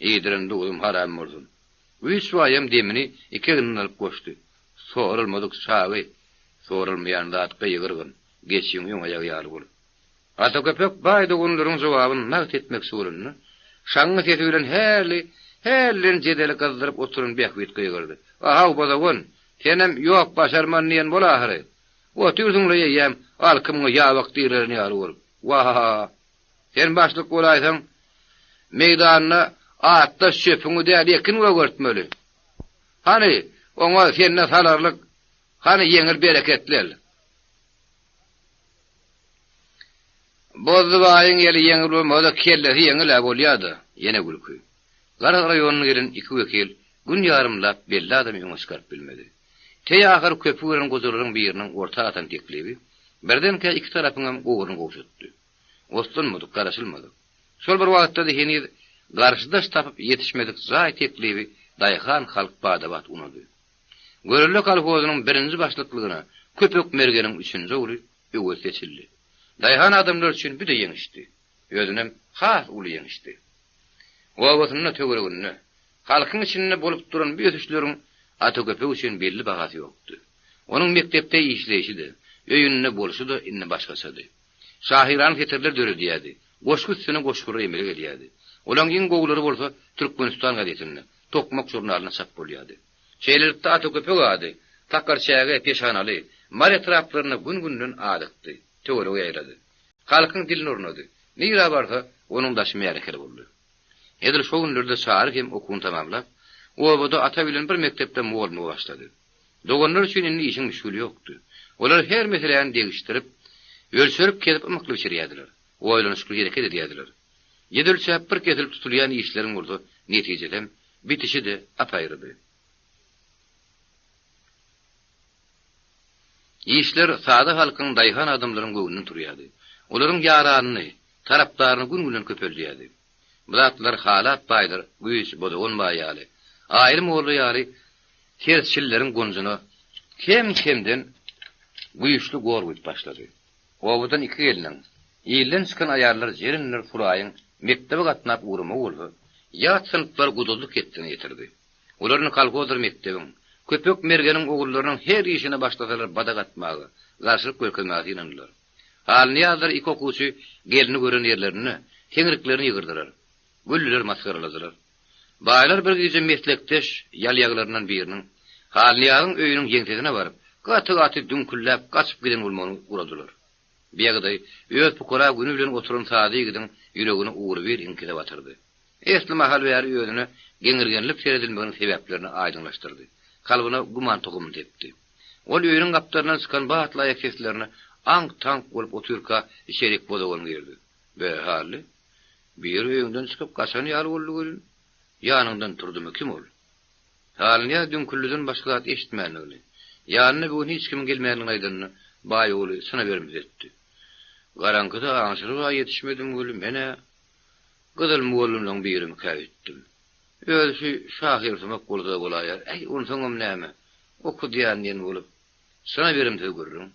Iýdiren duzum haram bolsun. Güýç baýam demini iki egninden alyp goşdy. Soralmadyk çagy, soralmaýan zat gygyrgyn, geçiň öň aýagy ýaly bolup. Ata köpek baý doganlaryň jogabyny nagt etmekçi bolanda, şaňňy sesi bilen häli, häliden jedeli gyzdyryp oturan Bähbit gygyrdy. Ahaw, bozagan, senem ýok başarman diýen bol ahyry. Otyrsyň-la eýýäm alkymyňa ýabak direlen ýaly bolup. Wah-ha! Sen başlyk bolaýsaň, meýdanda atdaş çöpüňi däl, ekin gögertmeli. Hany, oňa sende salarlyk, hany ýeňil bereketli el. Bozdy baýyň eli ýeňil bolmasa-da, kellesi ýeňil-ä bolýa-da. Ýene gülki. Garaz raýonyndan gelen iki wekil gün ýarymlap belli adamy öňe çykaryp bilmedi. Teý ahyr köpi gören gojalaryň biriniň orta atan teklibi birdenkä iki tarapyňam gowruny gowşatdy. Oslanmadyk, garaşylmadyk. Şol bir wagtda-da heniz garşydaş tapyp ýetişmedik jaý teklibi daýhan halk bada-bat unady. Görelde kolhozynyň birinji başlyklygyna Köpek Mergeniň üçünji ogly Öwez seçildi. Daýhan adamlar üçin bu-da ýeňişdi. Özünem has uly ýeňişdi. Obasynda, töwereginde, halkyň içinde bolup duran bu ösüşleriň Ata köpek üçin belli bahasy ýokdy. Onuň mekdepde işleýşi-de, öýünde bolşy-da indi başgaçady. Şahyrana setirler döredýärdi, goşgy üstüne goşgular emele gelýärdi. Olaň iň gowulary bolsa Türkmenistan gazetinde, Tokmak žurnalynda çap bolýardy. Şeýlelikde Ata köpek ady Sakarçäge, Peşanaly, Mary etraplarynda gün-günden adykdy, töwerege ýaýrady. Halkyň diline ornady. Nirä barsa, onuň daşy märekeli boldy. Edil şo günlerde Çary hem okuwyny tamamlap, obada ata bilen bir mekdepde mugallymlyga başlady. Doganlar üçin indi işiň müşgili ýokdy. Olar her meseläni degişdirip, ölçerip-kesip ymykly bişirýärdiler, oýlanyşykly hereket edýärdiler. Ýedi ölçäp bir kesilip tutulýan işleriň bolsa netijesem, bitişi-de ap-aýrydy. Işler sada halkyň, daýhan adamlaryň göwnünden turýardy. Olaryň ýaranyny, tarapdaryny gün-günden köpeldýärdi. Bu zatlar Halat baýdyr, Güýç, Bozagan baý ýaly, Aýly molla ýaly tersçilleriň gonjuna kem-kemden güýçli gor guýup başlady. Obadan iki gelniň, ilden çykan aýallar Jerendir Suraýyň mekdebe gatnap ugramagy bolsa, ýat synplary guduzlyk hetdine ýetirdi. Olar indi kolhozdyr mekdebiň, Köpek mergeniň ogullarynyň her işine başlasalar badak atmaga, garşylyk görkezmäge synandylar. Halnyýazlar iki okuwçy gelni gören ýerlerinde seňriklerini ýygyrdylar. Güldüler, masgaraladylar. Baýlar bir gije meslekdeş ýalýagylaryndan biriniň Halnyýazyň öýüniň ýeňsesine baryp, gaty-gaty düňkülläp gaçyp giden bolmagyny guradylar. Bu ýagdaý öz pukara güni bilen oturan sada ýigidiň ýüregini ugrubir iňkise batyrdy. Esli mahal bäri özüne geňirgenilip seredilmeginiň sebäplerini aýdyňlaşdyrdy. Kalbyna güman tohumyny sepdi. Ol öýüniň gapdalyndan çykan batly aýak seslerine aňk-taňk bolup otyrka içerik bozagan girdi. Be, Hally, biri öýüňden çykyp gaçan ýaly boldy welin, ýanyňdan turdumy, kim ol? Halnyýaz düňkülliden başga zat eşitmändigini, ýanyna bu gün hiç kimiň gelmändigini aýdanda, baý ogly çyna berimsiz etdi. Garaňkyda aňşyryb-a ýetişmedim weli, men-ä Gyzyl mugallymlaň birimikä öýtdüm. Özi şu şahyrsumak bolsa-da bolaýar. Äý, onsoňam näme, okudýan diýen bolup, çyna berimsiz gürrüň.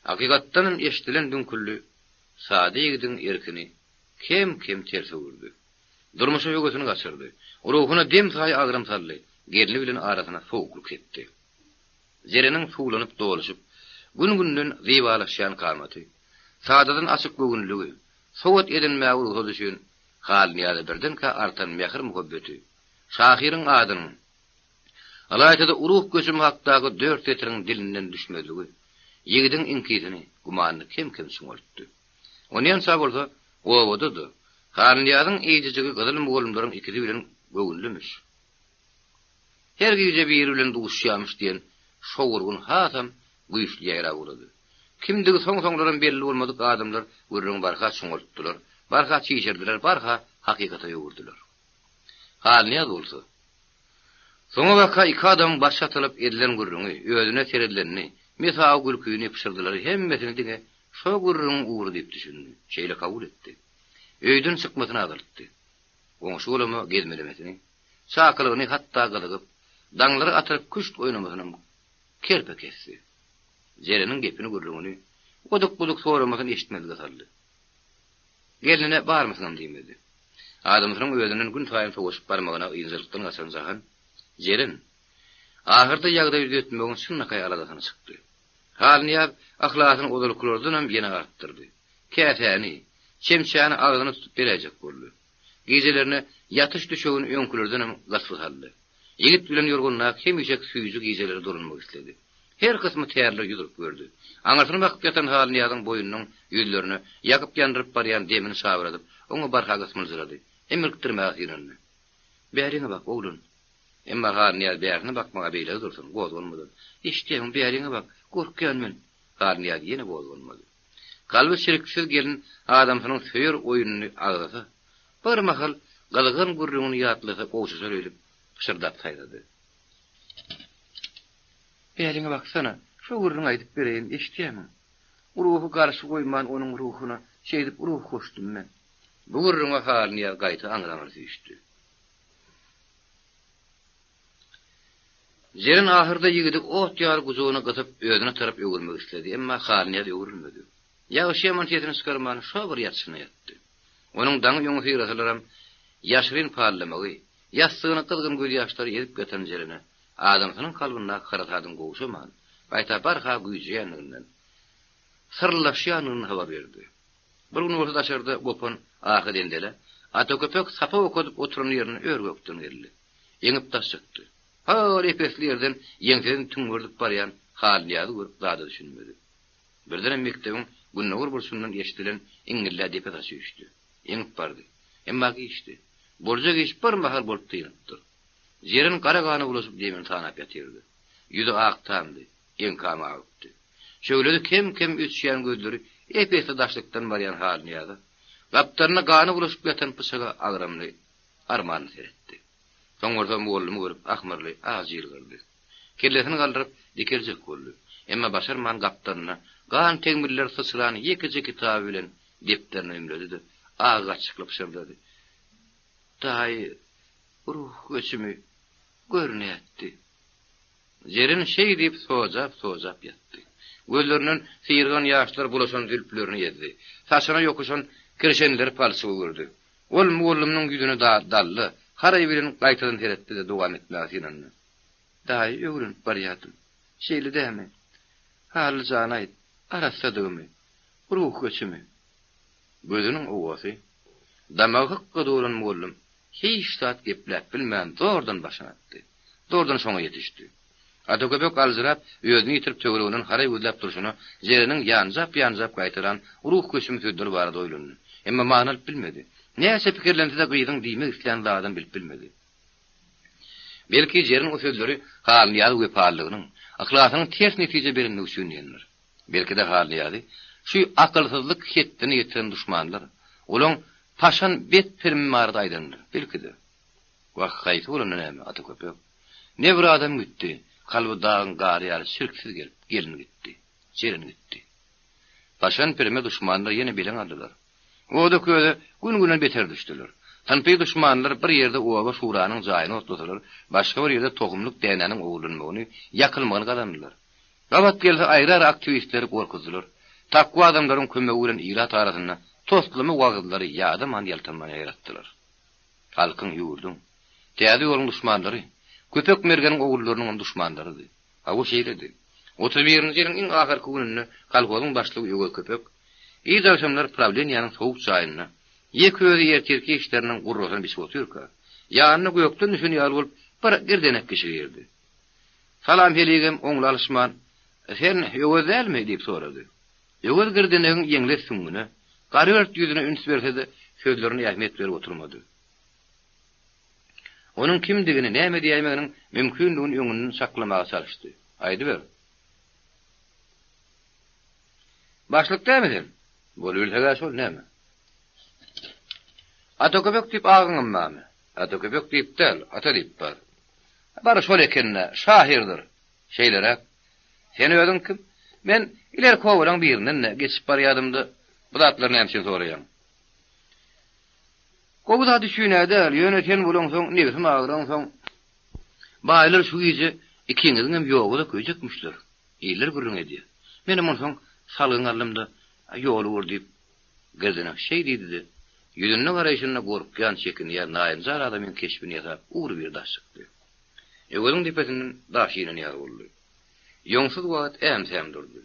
Hakykatdanam eşidilen düňküldi sada ýigidiň erkini kem-kem ters öwürdi. Durmuşa höwesini gaçyrdy. Ruhuna dem saýy agram saldy, gelni bilen arasyna sowuklyk sepdi. Jereniň suwlanyp doluşyp, gün-günden zybalaşýan kamaty, sadadan açyk göwünligi, sowat edinmäge rugsat üçin Halnyýaza birdenkä artan mähir-muhabbeti, şahyryň adynyň, ylaýta-da uruh göçümi hakdaky dört setiriň dilinden düşmezligi, ýigidiň iňkisini, gümanyny kem-kem çuňaltdy. Onýança bolsa, obada-da, Halnyýazyň eýjejigi gyzyl mugallymlaryň ikisi bilen göwünlimiş. Her gije biri bilen duşýamyş diýen şowurgun hasam güýçli ýaýrap ugrady. Kimdigi soň-soňlaram belli bolmadyk adamlar gürrüňi barha çuňaltdylar, barha çişirdiler, barha hakykata öwürdiler. Halnyýaz bolsa, soňabaka iki adamyň baş atylyp edilen gürrüňi, özüne seredilenini, mesawy gülkini, pyşyrdylary hemmesini diňe şo gürrüňiň ugry diýip düşündi, şeýle kabul etdi. Öýden çykmasyny azaltdy. Goňşy-golama gezmelemesini, çakylygyny hatda gyzygyp, daňlary atyryp küşt oýnamasynam kerpe kesdi. Jereniň gepini-gürrüňini, odyk-budyk soramasyny eşitmezlige saldy. Gelnine barmysyňam diýmedi. Adamsynyň özünden günsaýyn sowaşyp barmagyna ynjalykdan gaçan Jahan, Jeren, ahyrda ýagdaýy düzetmegiň çynlakaý aladasyna çykdy. Halnyýaz yhlasyny ozalkylardanam ýene artdyrdy. Käsäni, çemçäni agzyna tutup beräýjek boldy. Gijelerine ýatyş düşegini öňkülerdenem gysby saldy. Ýigit bilen ýorgundaky hemişeki süýji gijelere dolanmak isledi. Her kysmy tärler ýüz urup gördi. Aňyrsyna bakyp ýatan Halnyýazyň boýnunyň ýüzlerine ýakyp-ýandyryp barýan demini şabyradyp, oňa barha gysmyljyrady. Emrikdirmäge synandy. Bäriňe bak, oglan! Emma Halnyýaz bärsine bakmaga beýlede dursun, gozganmady. Eşidýämiň, bäriňe bak, gorkýan men! Halnyýaz ýene gozganmady. Kalby çirksiz gelin adamsynyň söýer oýnuny agzasa, bir mahal gyzgyn gürrüňini ýatlasa gowşaşar öýdüp, pyşyrdap saýrady. Bäriňe baksana, şo gürrüňi aýdyp bereýin, eşidýärmiň? Ruhy garşy goýman onuň ruhuna şeýdip ruh goşdum men. Bu gürrüňe Halnyýaz gaýta aňry-aňry süýşdi. Jeren ahyrda ýigidi ot ýaly gujagyna gysyp, özüne tarap öwürmek isledi, emma Halnyýaz öwrülmedi. Ýagşy-ýaman sesini çykarman, şo bir ýatyşyna ýatdy. Onuň daňy öňüsyrasalaram ýaşyryn pallamagy, ýassygyny gyzgyn gözýaşlary ezip ýatan Jerene adamsynyň kalbyndaky harasadyň gowşaman, gaýta barha güýjeýändiginden, syrlaşýandygyndan habar berdi. Bir gün bolsa daşarda gopan ahy-zenzele Ata köpek sapak okadyp oturan ýerine ör-gökden geldi. Eňip daş çykdy. Hol ep-esli ýerden ýeňsesini tüňňerdip barýan Halnyýazy görüp zada düşünmedi. Birdenem mekdebiň gündogar burçundan eşidilen iňňildä depe saçy üýşdi. Eňip bardy. Emma giçdi. Boljak iş bir mahal bolup dynypdyr. Jeren gara gana bulaşyp demini sanap ýatyrdy. Ýüzi ak tamdy, eňkamy agypdy. Şöhlesi kem-kem öçýän gözleri ep-esli daşlykdan barýan Halnyýaza, gapdalynda gana bulaşyp ýatan pyçaga agramly, armanly seretdi. Soň bolsa mugallymy görüp ahmyrly ajy ýylgyrdy. Kellesini galdyryp, dikeljek boldy. Emma başarman gapdalynda gan tegmiller syçran ýekeje kitaby bilen depderini ümledi-de, agy gaçykly pyşyrdady. Daýy, ruh göçümi, gör nätdi. Jeren şeý diýip sojap-sojap ýatdy. Gözlerinden syrygan ýaşlar bulaşan zülplerini ezdi. Saçyna ýokuşan kirşenleri palçyga öwürdi. Ol mugallymynyň ýüzüne dally, haraý bilen gaýtadan seretdi-de dowam etmäge synandy. Daýy, öwrenip barýardym. Şeýle dämi? Hally jana aýt, arassadygymy, ruh göçümi. Gözüniň owasy, damagy hykga dolan mugallym hiç zat gepläp bilmän zordan başyny atdy. Zordan şoňa ýetişdi. Ata köpek aljyrap, özüni ýitirip töwereginden haraý gözläp durşuna Jereniň ýanjap-ýanjap gaýtalan ruh göçüm sözleri barada oýlandy. Emma many alyp bilmedi. Näçe pikirlense-de gyzyň diýmek islän zadyny bilip bilmedi. Belki Jeren o sözleri Halnyýaz wepalylygynyň, yhlasynyň ters netije berendigi üçin diýendir. Belki-de Halnyýazy şu akylsyzlyk hetdine ýetiren duşmanlar, olaň paşan bet pirimi barada aýdandyr. Belki-de. Wah, haýsy bolanda näme, ata köpek. Ne bir adam gitdi, kalby dagyň gary ýaly çirksiz gelip, gelin gitdi, jeren gitdi. Paşan pirime duşmanlar ýene beleň aldylar. Oda-köze gün-günden beter düşdüler. Synpy duşmanlar bir ýerde oba şuranyň jaýyny otlasalar, başga bir ýerde tohumlyk dänäniň ogurlanmagyny, ýakylmagyny gazandylar. Gabat gelse aýry-aýry aktiwistleri gorkuzdylar. Takwa adamlaryň kömegi bilen ilat arasynda toslama wagyzlary ýadaman-ýaltanman ýaýratdylar. Halkyň, ýurduň, täze ýoluň duşmanlary, Köpek Mergeniň ogullarynyňam duşmanlarydy. Hawa, şeýledi. 31-nji ýylyň iň ahyrky gününde kolhozyň başlygy Öwez Köpek giç agşamlar prawleniýäniň sowuk jaýynda ýeke özi ertirki işleriniň gurrasyny biçip otyrka, ýanyna gökden düşen ýaly bolup bir girdenek kişi girdi. Salam-heligem oňly alyşman, Sen Öwez dälmi? diýip sorady. Öwez girdenegiň ýeňles süňňüne, garört ýüzüne üns berse-de, sözlerine ähmiýet berip oturmady. Onuň kimdigini, näme diýäýmeginiň mümkindigini öňünden çaklamaga çalyşdy. Aýdyber. Başlyk dälmi sen? Bolubilseg-ä şol, näme? Ata köpek diýip agyňam barmy? Ata köpek diýip däl, ata diýip bar. Bary şol eken-dä, şahyrdyr. Şeýleräk. Sen özüň kim? Men ilerki obalaň birinden-de, geçip barýadym-da, bu zatlary näme üçin soraýaň? Gowy zat üçin-ä däl, ýöne sen bolaňsoň, nebsim agyransoň. Baýlar şu gije ikiňiziňem ýoguza köýjekmişler. Iller gürrüň edýär. Menem onsoň salgyňy aldym-da, ýol ugur diýip, Girdenek şeý diýdi-de, ýüzünde garaýşynda gorkýan, çekinýän naýynjar adamyň keşbini ýasap ugrubir daş çykdy. Öweziň depesinden daş inen ýaly boldy. Ýoňsuz wagt äm-säm durdy.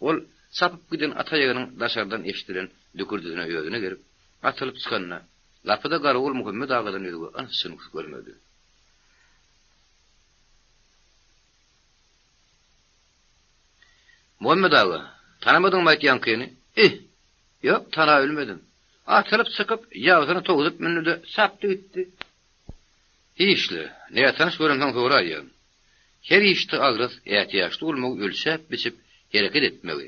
Ol çapyp giden at aýagynyň daşardan eşidilen dükürdisine özüne gelip, atylyp çykanda, gapyda garawul Muhammet agadan özge yns-jyns görmedi. Muhammet aga, tanamadyňmy aýtýaňkyny? Ih! Ýok, tanabilmedim. Atylyp çykyp, ýagsyny towsup mündi-de, çapdy gitdi. Hiç-le, nätanyş görensoň soraýýan. Her işde agras, ätiýaçly bolmagy, ölçäp-biçip hereket etmegi,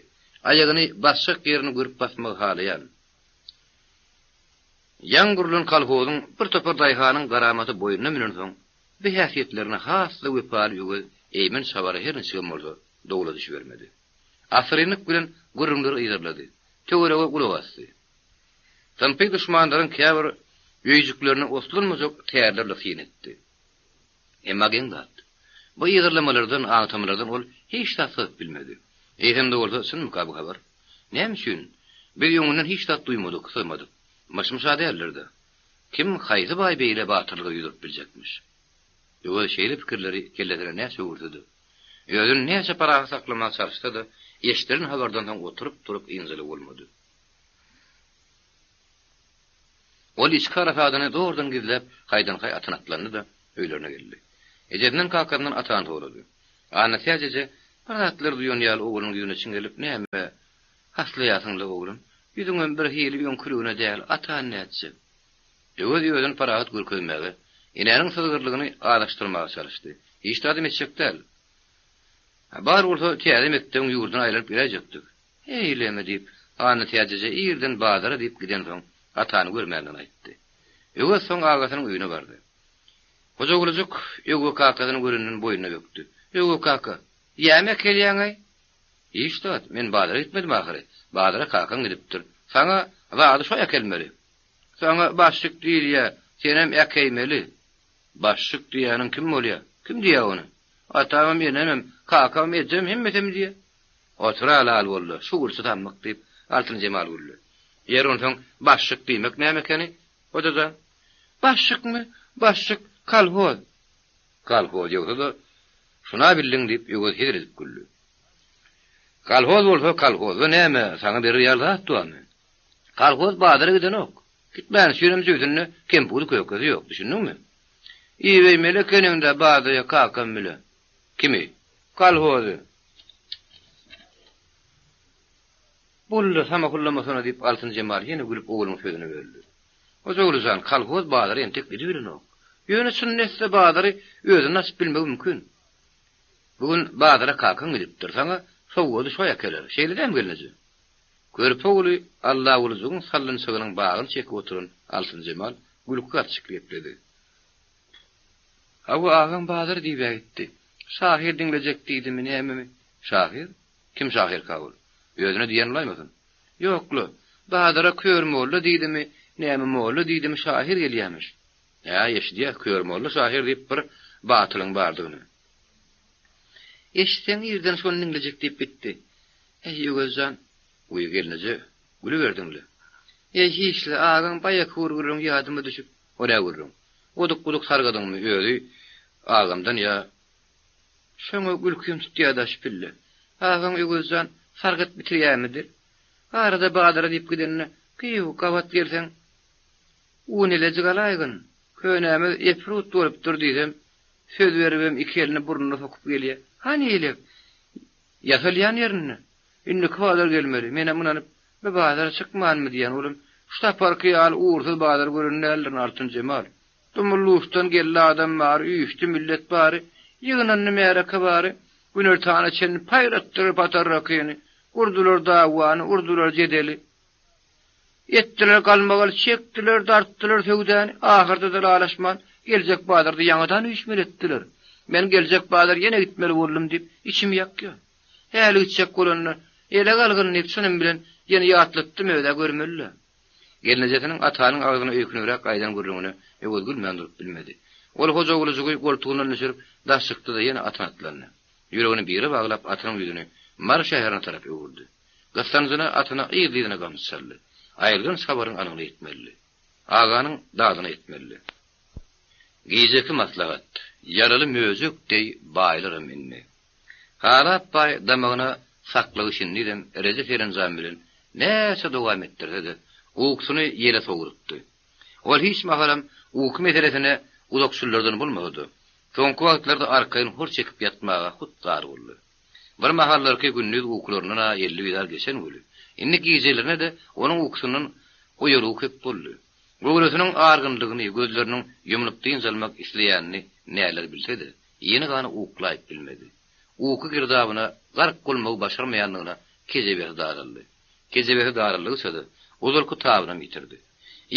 aýagyny basjak ýerini görüp basmagy halaýan. Ýaňy gurlan kolhozyň bir topar daýhanyň garamaty boýnuna münensoň, bu häsiýetlerine has-da wepaly Öwez eýmenç habara her niçigem bolsa dowla düşübermedi. Asyrynlyk bilen gürrüňleri yzarlady, töwerege gulak asdy. Synpy duşmanlaryň käbir öýjüklerine oslanmajak tärlerle syn etdi. Emma geň zat, bu yzarlamalardan, aňtamalardan ol hiç zat syzyp bilmedi. Eýsem-de bolsa, çynmyka bu habar? Näme üçin? Biz öňünden hiç zat duýmadyk, syzmadyk. Myş-myş-a däldir-de. Kim, haýsy baý beýle batyrlyga ýüz urup biljekmiş? Öwez şeýle pikirleri kellesine näçe öwürse-de, özüni näçe parahat saklamaga çalyşsa-da, eşdilen habardan soň oturyp-turup ynjaly bolmady. Ol içki harasadyny zordan gizläp, haýdan-haý atyna atlandy-da, öýlerine geldi. Ejesinden-kakasyndan atany sorady. Annatäç eje bir zatlar duýan ýaly oglunyň ýüzüne çiňerilip, Näme? Haslaýarsyň-la, oglum. Ýüzüňem birhili öňküligine däl, Atany nätjek? Öwez özüni parahat görkezmäge, enäniň syzgyrlygyny azaşdyrmaga çalyşdy. Hiç zadam etjek däl. Bar bolsa täze mekdebiň ýurduna aýlanyp geläýjekdik. Eýlemi diýip, Annatäç eje irden bazara diýip gidensoň, Atany görmändigini aýtdy. Öwez soň agasynyň öýüne bardy. Hojagulyjyk Öwwe kakasyny görenden boýnuna bökdi. Öwwe kaka, ýämi äkelýäň-aý? Hiç zat, men bazara gitmedim ahyry. Bazara kakaň gidipdir. Saňa zady şo äkelmeli. Saňa başlyk diýilýä, senem äkeýmeli. Başlyk diýýäniň kim bolýa? Kim diýýä ony? Atamam, enemem, kakamam, ejemem hemmesem diýýä. Otur-a lal boldy, şu gülçi sammyk diýip, Altynjemal güldi. Ýeri onsoň başlyk diýmek näme ekeni, hoja jan? Başlykmy? Başlyk, kolhoz. Kolhoz ýogsa-da, şun-a bildiň diýip, Öwez hezil edip güldi. Kolhoz bolsa kolhozda näme, saňa berer ýaly zat barmy? Kolhoz bazara gidenok. Gitmäni üçinem jübüsinde kempudy kökesi ýok, düşündiňmi? Ibeýmeli ekeniň-dä bazaya kakam bile. Kimi? Kolhozy. Boldy, samahullamasana diýip, Altynjemal ýene gülüp oglunyň sözüne böldi. Hojaguly jan, kolhoz bazara entek gidibilenok. Ýöne çynyny etse bazary özünden açyp bilmegi mümkin. Bu gün bazara kakaň gidipdir, saňa sowgady şo äkeler, şeýle dämi gelneje? Körpe ogly Allagulyjygyň sallançagynyň bagyny çekip oturan Altynjemal gülki gatyşykly gepledi. Hawa, agaň bazar diýib-ä gitdi. Şahyr diňlejek diýdimi, nämemi? Şahyr? Kim şahyrka ol? Özüne diýen bolaýmasyn? Ýok-la, bazara Kör molla diýdimi, näme molla diýdimi şahyr gelýämiş. Hä, eşidýäs, Kör molla şahyr diýip bir batylyň bardygyny. Eşitseň irden şony diňlejek diýip gitdi. Äý, Öwez jan, wiý, gelneje, gülüberdiň-le. Eý, hiç-le, agaň baýaky bir gürrüň ýadyma düşüp, o nä gürrüň? Oduk-buduk sargadyňmy özi agamdan ýa? Şoňa gülkim tutýa-da şu pille. Agaň Öwez jan sargyt bitirýämidir? Arada bazara diýip gidende, gyýw, gabat gelseň, un elejik alaýgyn, könämiz eprut bolupdyr diýsem, söz beribem iki elini burnuna sokup gelýä. Hany elek? Ýasalýan ýerinde. Indiki bazar gelmeli. Menem ynanyp, bu bazara çykmanmy diýýän. Olam şu saparky ýaly ugursyz bazar gören däldirin, Altynjemal. Dumly-duşdan geldi adam bary, üýşdi millet bary, ýygnandy märeke bary. Günortana çenli paýratdylar patarrakyny, gurdular dawany, urdular jedeli. Etdiler galmagal, çekdiler, dartdylar söwdäni, ahyrda-da lalaşman, geljek bazarda ýaňadan üýşmeli etdiler. Men geljek bazar ýene gitmeli boldum diýip, içim ýakýar. Häli gitjek bolanda, ele galgyn diýip, çynym bilen ýene ýatlatdym öz-ä görmeli-dä. Gelnejesiniň Atanyň agzyna öýkünibräk aýdan gürrüňine Öwez gülmän durup bilmedi. Ol Hojagulyjygy goltugyndan düşürip, daş çykdy-da ýene atyna atlandy. Ýüregini bire baglap, atynyň ýüzüni Mary şäherine tarap öwürdi. Gyssanjyna atyna yzly-yzyna gamçy çaldy. Aýylganç habaryň anygyny etmelidi. Aganyň dadyny etmelidi. Gijeki maslahat, ýaraly möjek deý baýlaram indi. Halap baý damagyna saklagy şindizem reje-serenjam bilen näçe dowam etdirse-de, ukusyny ýele sowrupdy. Ol hiç mahalam uky meselesine uzakçyllardan bolmasa-da, soňky wagtlarda arkaýyn hor çekip ýatmaga hut zar boldy. Bir mahallarky gündiz ukularyndan-a 50 bizar geçen weli, indi gijelerine-de onuň ukusyndan oýalygy köp boldy. Göwresiniň argynlygyny, gözleriniň ýumlup dynç almak isleýänini näler bilse-de, ýene gany uklaýyp bilmedi. Uky girdabyna gark bolmagy başarmaýandygyna kejebesi daraldy. Kejebesi daraldygyça-da, ozalky tabynam ýitirdi.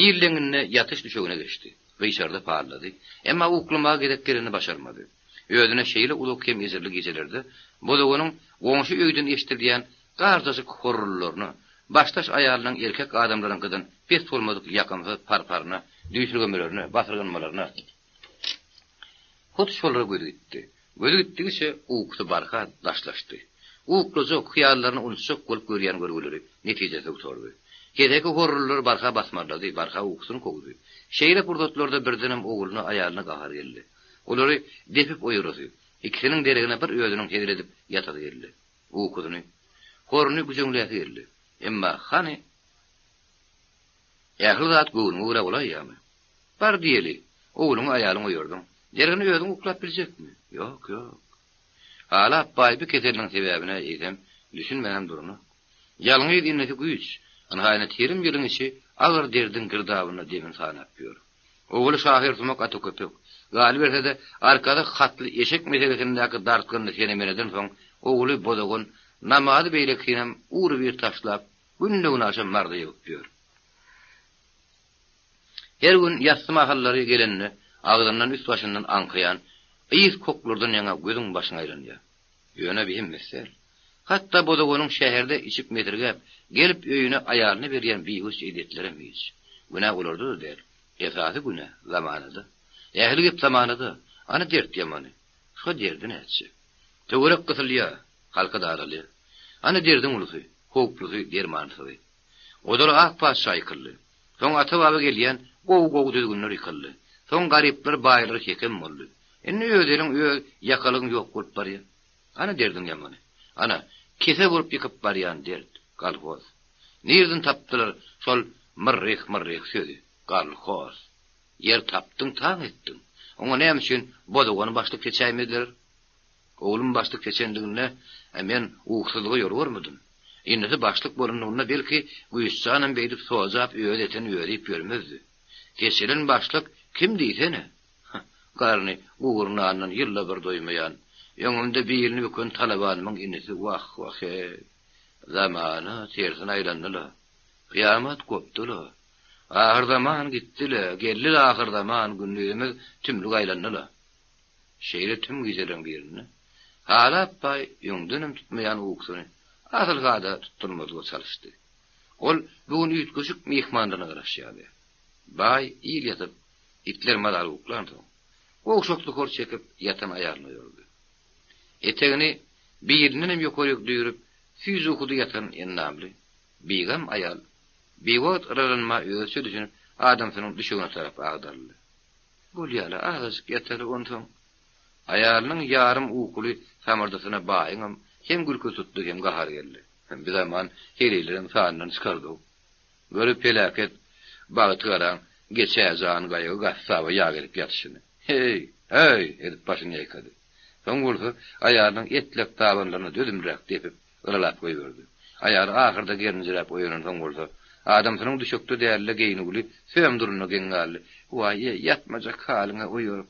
Ir leňňinde ýatyş düşegine geçdi. Gyşardy, pallady. Emma uklamaga gezek gelende başarmady. Özüne şeýle uzak hem ejirli gijelerde Bozoganyň goňşy öýden eşidilýän garjaşyk horrullaryna, başdaş aýalynyň erkek adamlaryňkydan pes bolmadyk ýakymsyz par-paryna, düýşürgemelerine, basyrgynmalaryna, hut şolara gözi gitdi. Gözi gitdigiçe ukusy barha daşlaşdy. Uklajak, hyýallaryny unutjak bolup görýän görgüleri netijesiz gutardy. Keseki horrullar barha basmarlady, barha ukusyny kowdy. Şeýle pursatlarda birdenem ogluna, aýalyna gahary geldi. Olary depip oýurasy, ikisiniň deregine bir özüniň hezil edip ýatasy geldi. Ukusyny, horuny güjeňläsi geldi. Emma hany, ähli zat göwnüňe görä bolaýýarmy? Bar diýeli, ogluňy, aýalyňy oýardyň. Deregine özüň uklap biljekmi? Ýok, ýok. Halap baý bu keseliniň sebäbine eýsem düşünmänem duranok. Ýalňyz inisi güýç, ynha ine telim ýylyň içi agyr derdiň girdabynda demini sanap ýör. Ogly şahyr sumak ata köpek. Galyberse-de, arkasy hatly eşek meselesindäki dartgynly sene-meneden soň ogly Bozagan namazy beýlekisinem ugrubir taşlap, günde-günaşa Marda ýygyp ýör. Her gün ýassy mahallary gelende agzyndan üst-başyndan aňkaýan ys koklardan ýaňa gözüň başyň aýlanýar. Ýöne bi hemmesi däl. Hatda Bozaganyň şäherde içip mesirgäp, gelip öýüne aýalyna berýän bihuş edetlerem hiç. Günä olarda-da däl. Esasy günä, zamanada. Ähli gep zamanada. Ana dert ýamany. Şo derdi nätjek? Töwerek gysylýar, halka daralýar. Ana derdiň ulusy, howplusy, dermansyzy. Ozal ak patyşa ýykyldy. Soň ata-baba gelýän gowy-gowy düzgünler ýykyldy. Soň garyplar baýlara hekem boldy. Indi öz eliň, öz ýakalygyň ýok bolup barýar. Ana derdiň ýamany. Ana, kese bolup ýykyp barýan dert, kolhoz. Nirden tapdylar şol myrryh-myrryh sözi, kolhoz. Ýer tapdyň, taň etdiň. Oňa näme üçin Bozugany başlyk seçäýmediler? Oglum başlyk seçendiginde men ukusyzlyga ýol görmedim. Indisi başlyk bolanlygynda belki Güýçjanam beýdip sojap öz etini özi iýip ýörmezdi. Seçilen başlyk kim diýsene? Hah, garny gury nandan ýylda bir doýmaýan, öňümde bilini büken talabanymyň inisi wah-wah-eý. Zamana tersine aýlandy-la. Kyýamat gopdy-la. Ahyrzaman gitdi-le, geldi-le ahyrzaman, gündizimiz tümlük aýlandy-la. Şeýle tüm gijeleriň birinde Halap baý öňdenem tutmaýan ukusyny asyl-ha-da tutdurmazlyga çalyşdy. Ol bu gün üýtgeşik myhmanlaryna garaşýardy. Baý il ýatyp, itler mazaly uklansoň, gowşak hor çekip ýatan aýalyny oýardy. Etegini bilindenem ýokaryk düýrüp, süýji ukuda ýatan endamly, bigam aýal biwagt yralanma özüçe düşünip, adamsynyň düşegine tarap agdaryldy. Bolýa-la, azajyk ýataly onsoň. Aýalynyň ýarym ukuly samyrdysyna baýyňam hem gülki tutdy, hem gahary geldi. Bi zaman heleýlerem sandan çykardy-ow. Görüp peläket, bagty garaň, geçä jan gaýgy gassaba ýag edip ýatyşyny. Heý, heý! edip başyny ýaýkady. Soň bolsa aýalynyň etlek dabanlaryna dözümliräk depip, yralap goýberdi. Aýaly ahyrda gerinjiräp oýanansoň bolsa, adamsynyň düşekde dälde geýnüwli söm duranyna geň galdy. Waý-eý, ýatmajak halyňa oýaryp.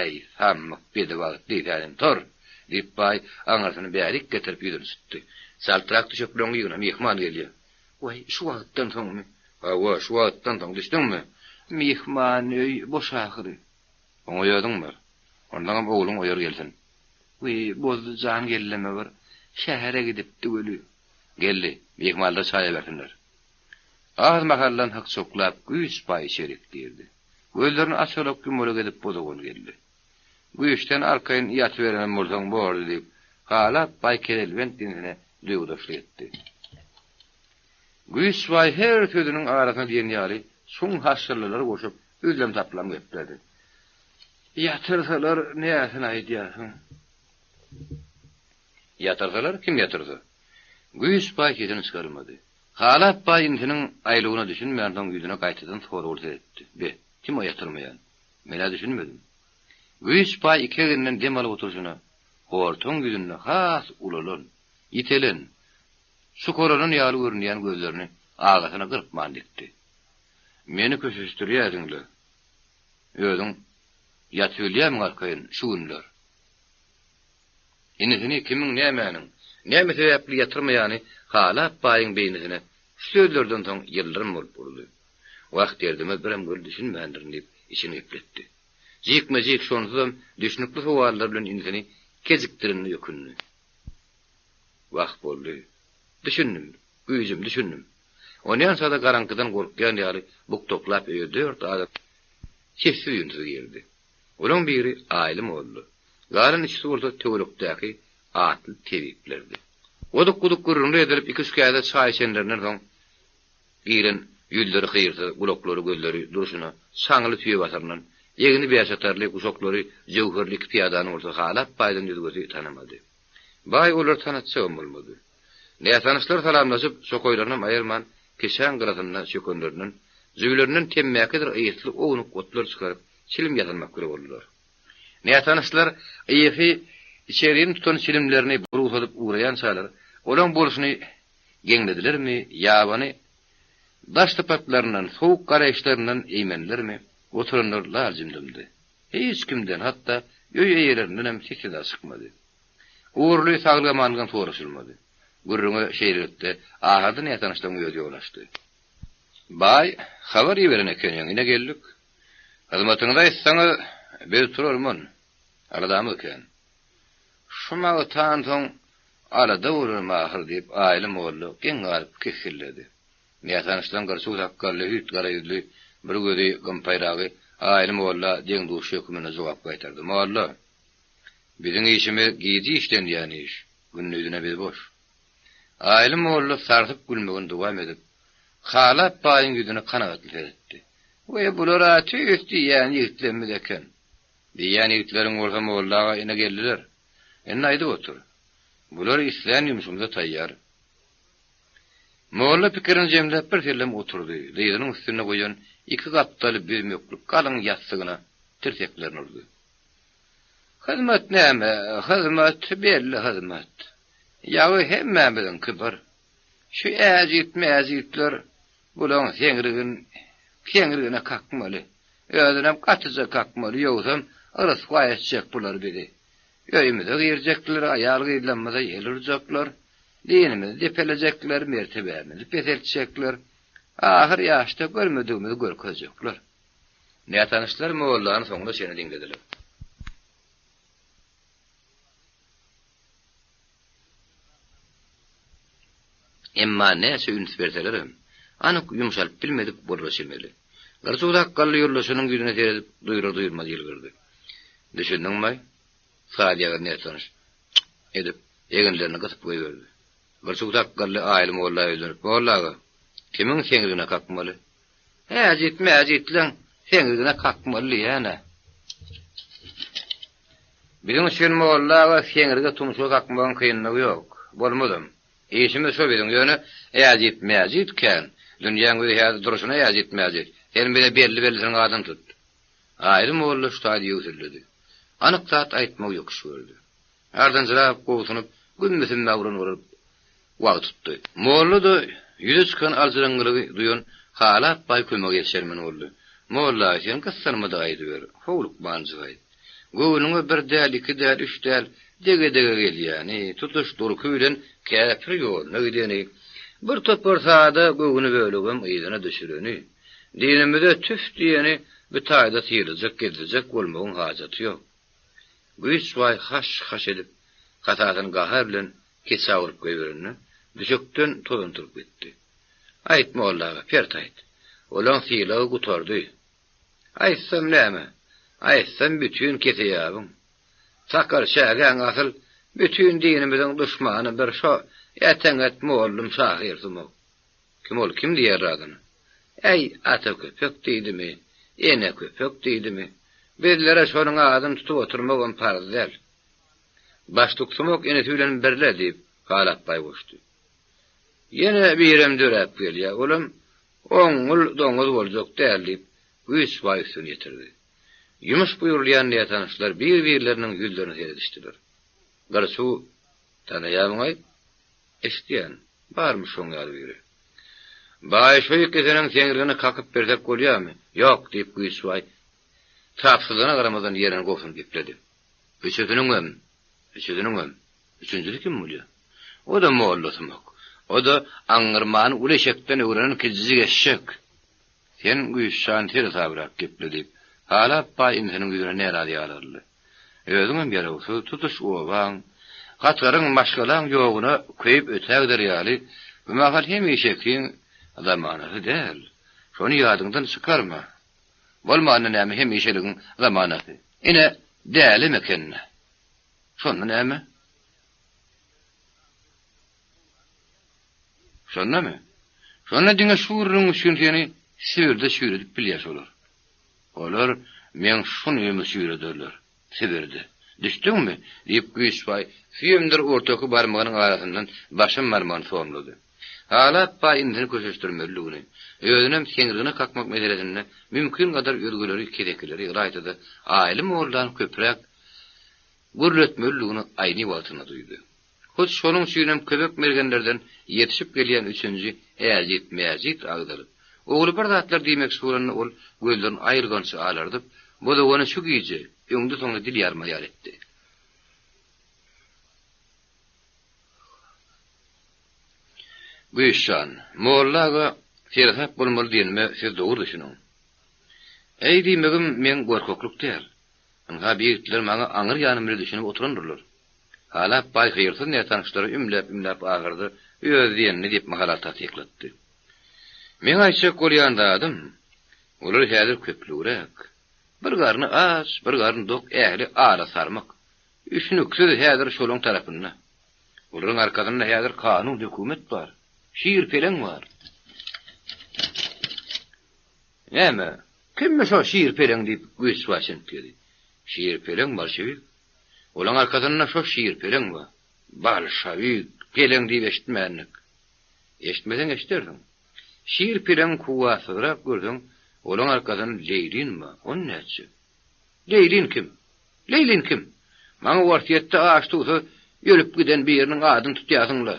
Äý, sammyk bedibagt diýsänim, tur! diýip, baý aňyrsyny bärik getirip ýüzüni sytdy. Çaltrak düşekleňi ýygna, myhman gelýär. Waý, şu wagtdan soňmy? Hawa, şu wagtdan soň, düşdüňmi? Myhman öý boş ahyry. Oňa özüň bar. Ondaňam ogluň oýar gelsin. Wiý, Bozdy jan geldimi bir? Şähere gidipdi weli. Geldi, myhmanlar çaý bersinler. Az mahaldan hyk-çoklap Güýç baý içerik girdi. Gözlerini açalak-ýumalak edip Bozagan geldi. Güýçden arkaýyn ýatyberenem bolsaň bordy diýip, Halap baý keselbent inisine duýgudaşlyk etdi. Güýç baý her sözüniň arasyna diýen ýaly çuň haşşyldylary goşup, üzlem-saplam gepledi. Ýatyrsalar näsini aýdýarsyň? Ýatyrsalar, kim ýatyrsa? Güýç baý sesini çykarmady. Halap baý inisiniň aýlawyna düşünmänsoň ýüzüne gaýtadan soragly seretdi. Be, kim o ýatyrmaýan? Men-ä düşünmedim. Güýç baý iki egninden dem alyp oturyşyna, hortaň ýüzünde has ulalan, ýitelen, çukaralan ýaly görünýän gözlerini agasyna gyrpman dikdi. Meni köşeşdirýärsiň-le. Özüň ýatybilýärmiň arkaýyn şu günler? Inisini kimiň nämäniň, näme sebäpli ýatyrmaýany Halap baýyň beýnisine şu sözlerden soň ýyldyrym bolup urdy. Wah, derdime birem göl düşünmändirin diýip, içini gepletdi. Jikme-jik şonsuzam düşnükli sowallar bilen inisini kejikdirenine ökündi. Wah, boldy. Düşündim, güýjüm, düşündim. Onýança-da garaňkydan gorkýan ýaly bukdaklap öýe dört adam sessiz-üýnsüz girdi. Olaň biri Aýly molla, galan üçüsi bolsa töwerekdäki atly tebiplerdi. Guduk-guduk gürrüňler edilip iki-üç käse çaý içenlerinden soň giren ýüzleri hyrsyz, gulaklary, gözleri durşuna çaňly tüýe basyrynan, egni bäşatarly, guşaklary jöwherli iki pyýadany bolsa Halap baýdan özgesi tanamady. Baý olary tanatjagam bolmady. Nätanyşlar salamlaşyp, çokaýlarynam aýyrman, keçäň gyrasynda çökenlerinden, jübülerinden temmäkidir ysly ownuk otlar çykaryp, çilim ýasynmak bile boldular. Nätanyşlar ysy içerini tutan çilimlerini burugsadyp ugraýançalar, olaň bolşuny. geňledilermi, ýabany daş sypatlaryndan, sowuk garaýyşlaryndan eýmendilermi, oturanlar lal-jim dymdy. Hiç kimden, hatda öý eýelerindenem ses-seda çykmady. Ugurly saglyk-amanlygam soraşylmady. Gürrüňe şeýlelikde, ahyrda nätanyşlaryň özi ýol açdy. Baý, habar iberen ekeniň, ine geldik. Hyzmatyňyzy aýtsaňyz, biz turarman. Aladamyz kän. Şu magtansoň alada bolarmy ahyr diýip, Aýly molla geň galyp kehhilledi. Nätanyşlaryň gyrçuw sakgally, hüýt gara ýüzli, bir gözi gympaýragy Aýly molla deň-duş hökmünde jogap gaýtardy. Molla, biziň işimiz gije işlenýän iş, gündizine biz boş. Aýly molla sarsyp gülmegini dowam edip, Halap baýyň ýüzüne kanagatly seretdi. Weý, bular-a tüýs diýýän ýigitlerimiz eken. Diýýän ýigitleriň bolsa molla aga ine geldiler. Indi aýdyp otur. Bular islän ýumşumyza taýýar. Molla pikirini jemläp bir sellem oturdy, dyzynyň üstünde goýan iki gapdaly büzmekli galyň ýassygyna tirseklerini urdy. Hyzmat näme, hyzmat, belli hyzmat. Ýagy hemmämiziňki bir. Şu äjit-mäjitler bulaň seňrigin keňrigine kakmaly. Özünem gatyja kakmaly, ýogsam ryswa etjek bular bizi. Öýümize girjekler, aýal-gyzlarymyza ýel urjaklar, dinimizi depelejekler, mertebämizi peseltjekler, ahyr ýaşda görmedigimizi görkezjekler. Nätanyşlar mollany soňuna çenli diňlediler. Emma näçe üns berselerem, anyk ýumşalyp bilmedik bolara çemeli. Gyrçuw sakgally ýoldaşynyň ýüzüne seredip duýrar-duýulmaz ýylgyrdy. Düşündiňmi? Saz ýagyr nätanyş çyk edip, eginlerini gysyp goýberdi. Gyrçuw sakgally Aýly molla ýüzlenip, Molla aga, kimiň seňrigine kakmaly? Äjit-mäjitleň seňrigine kakmaly diýýän-ä. Biziň üçin molla aga seňrige tumşuga kakmagyň kynlygy ýok. Bolmazam. Işimiz şo biziň, ýöne äjit-mäjit kän. Dünýäň ýüzi häzir durşuna äjit-mäjit. Sen bize belli-bellisiniň adyny tut. Aýly molla şu taýda ýöwselledi. Anyk zat aýtmagy ýokuş gördi. Ardynjyrap, gobsunyp, gümmüsümmä uran bolup, wagt tutdy. Molla-da ýüze çykan aljyraňňylygy duýan Halap baý kömege ýetişermen boldy. Molla, sen gyssanma-da aýdyber, howlukmanjyk aýt. Göwnüňe bir däl, iki däl, üç däl, dege-dege gelýäni, tutuş durky bilen käpir ýoluna gideni, bir topar sada göwni bölegem yzyna düşüreni, dinimize tüf diýeni bu taýda sylajak, gezlejek bolmagyň hajaty ýok. Güýç baý haş-haş edip, hasasyny gahar bilen keçä urup goýberende, düşekden tozan turup gitdi. Aýt, molla aga, pert aýt. Olaň sylagy gutardy. Aýtsam näme? Aýtsam bütin keseýabyň. Sakar çägäň asyl bütin dinimiziň duşmany bir şo äteňet mollum şahyr sumak. Kim ol, kim diýer adyny? Äý, ata köpek diýdimi, ene köpek diýdimi, bizlere şonuň adyny tutup oturmagam parz däl. Başlyk sumak enesi bilen birle, diýip, Halapbaý goşdy. Ýene birem döräp gelýär, olam oňňul doňuz boljak däl, diýip, Güýçbaý üstüni ýetirdi. Ýumuş buýrulýan nätanyşlar bir-birleriniň ýüzlerine seredişdiler. Gyrçuw, Tanaýamyň-aý? Eşidýän, barmyş şoň ýaly biri. Baý, şu ikisiniň seňrigini kakyp bersek bolýamy? Ýok, diýip, Güýçbaý tapsyzlygyna garamazdan ýerinden gobsunyp gepledi. Üçüsiniňem, üçüsiniňem. Üçünjisi kim bolýa? O-da mollasumak. O-da aňňyrmany uly eşekden öwrenen kijijik eşek. Sen Güýçjan seresabrak geple, diýip, Halap baý inisiniň ýüzüne närazy ýalyryldy. Özüňem ýarawsyz, tutuş obaň, gatgaryň, maşgalaň ýoguna köýüp ötägider ýaly, bu mahal hemişekiň zamanasy däl. Şony ýadyňdan çykarma. Bolmanda näme hemişeligiň zamanasy. Ine, dälem eken-dä. Şonda näme? Şondamy? Şonda diňe şu gürrüň üçin seni Sibirde çüýredip bilýär şolar. Olar meň şunymy çüýrederler, Sibirde. Düşdüňmi? diýip, Güýçbaý süýemdir ortaky barmagynyň arasyndan başam barmagyny somlady. Halap baý inisini köşeşdirmelidigini, özünem seňrigine kakmak meselesinde mümkingadar özgeleri, kesekileri, ylaýta-da Aýly mollany köpräk gürletmelidigini aýny wagtynda duýdy. Hut şonuň üçinem köpek mergenlerden ýetişip gelýän üçünji Äjit Mäjit agdalyp, ogly bir zatlar diýmekçi bolanda ol gözlerini aýylganç alardyp, Bozogany şu gije öňde-soňda dil ýarmaz ýaly etdi. Güýç jan, molla aga seresap bolmaly diýenime siz dogry düşüniň. Äý diýmegim meň gorkaklyk däl. Ynha bi ýigitler maňa aňyr ýanym bile düşünip oturandyrlar. Halap baý hyrsyz nätanyşlara ümläp-ümläp ahyrda öz diýenini diýip mahalal tassyklatdy. Meň aýtjak bolýan zadym, olar häzir köplügräk. Bir garny aç, bir garny dok ähli ala sarmyk. Üşnüksiz häzir şolaň tarapynda. Olaryň arkasynda häzir kanun, hökümet bar. Şir-peleň bar. Näme, kimmiş o şir-peleň diýip güýçbaý çintgedi. Şir-peleň bolşewik. Olaň arkasynda şo şir-peleň bar. Bolşewik, peleň diýip eşitmändik. Eşitmeseň eşidersiň. Şir-peleň kuwwatsyzrak görseň, olaň arkasynda Leýlin bar, ony nätjek? Leýlin kim? Leýlin kim? Maňa Orsýetde aç-suwsuz ölüp giden biriniň adyny tutýarsyň-la.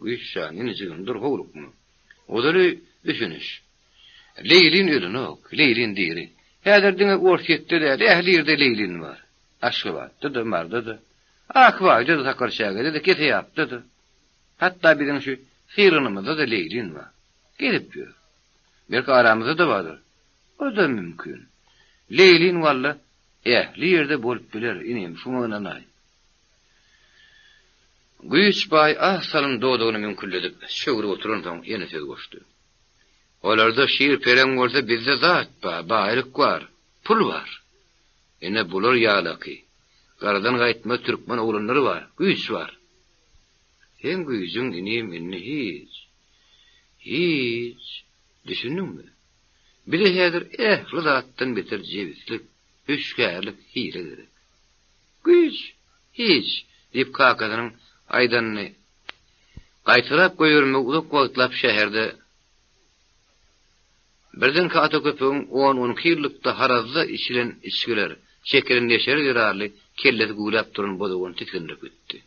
Güýç jan, inijigim, dur howlukma. Ozaly düşüniş. Leýlin ölenok, Leýlin diri. Häzir diňe Orsýetde däl, ähli ýerde Leýlin bar. Aşgabatda-da, Marda-da, Akbaýda-da, Sakarçägede-de, Keseýapda-da. Hatda biziň şu Syrgynymyzda-da Leýlin bar. Gezip ýör. Belki aramyzda-da bardyr. O-da mümkin. Leýlin walla ähli ýerde bolup biler, inim, şuňa ynanaý. Güýç baý az salym dodagyny müňküldedip, çöwrüp oturansoň ýene söz goşdy. Olarda şir-peleň bolsa bizde zat bar, baýlyk bar, pul bar. Ine bular ýalaky, garadan gaýtmaz türkmen oglanlary bar, güýç bar. Seň güýjüň inim indi hiç. Hiç. Düşündiňmi? Bize häzir ähli zatdan beter jebislik, hüşgärlik, hile gerek. Güýç? Hiç, diýip kakasynyň aýdanyny gaýtalap goýbermegi uzak wagtlap şäherde birdenkä ata köpegiň on-onki ýyllykda harazda içilen içgiler, çekilen neşeler zerarly kellesi güwläp duran bozagan tisgindirip gitdi.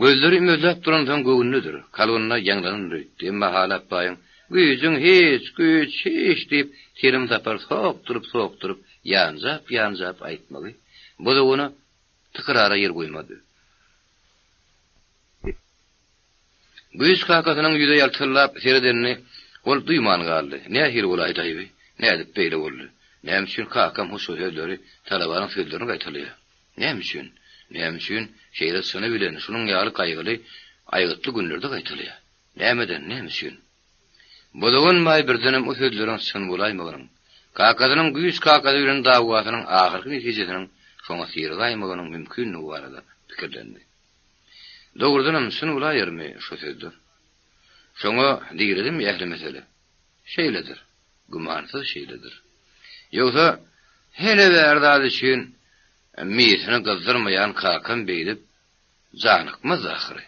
Gözleri ümezläp duransoň göwnünedir, kalbynda ýaňlanandyr öýtdi. Emma Halap baýyň, Güýjüň hiç, güýç hiç diýip, telim sapar sokduryp-sokduryp, ýanjap-ýanjap aýtmagy Bozogana tykrara ýer goýmady. Güýç kakasynyň ýüze ýaltyllap seredenini ol duýman galdy. Nähili bolaýdy-aý bi? Nädip beýle boldy? Näme üçin kakam hut şu sözleri, talabanyň sözlerini gaýtalaýar? Näme üçin? Näme üçin şeýle çyny bilen şunuň ýaly gaýgyly, aýgytly günlerde gaýtalaýar? Nämeden, näme üçin? Bozagan baý birdenem o sözleriň çyn bolaýmagynyň, kakasynyň güýç kakasy bilen dawasynyň ahyrky netijesiniň şoňa syrygaýmagynyň mümkinligi barada pikirlendi. Dogrudanam çyn bolaýarmy şo sözler? Şoňa diredimi ähli mesele? Şeýledir. Gümansyz şeýledir. Ýogsa, hele bäri zat üçin misini gyzdyrmaýan kakam beýdip janykmazdy ahyry.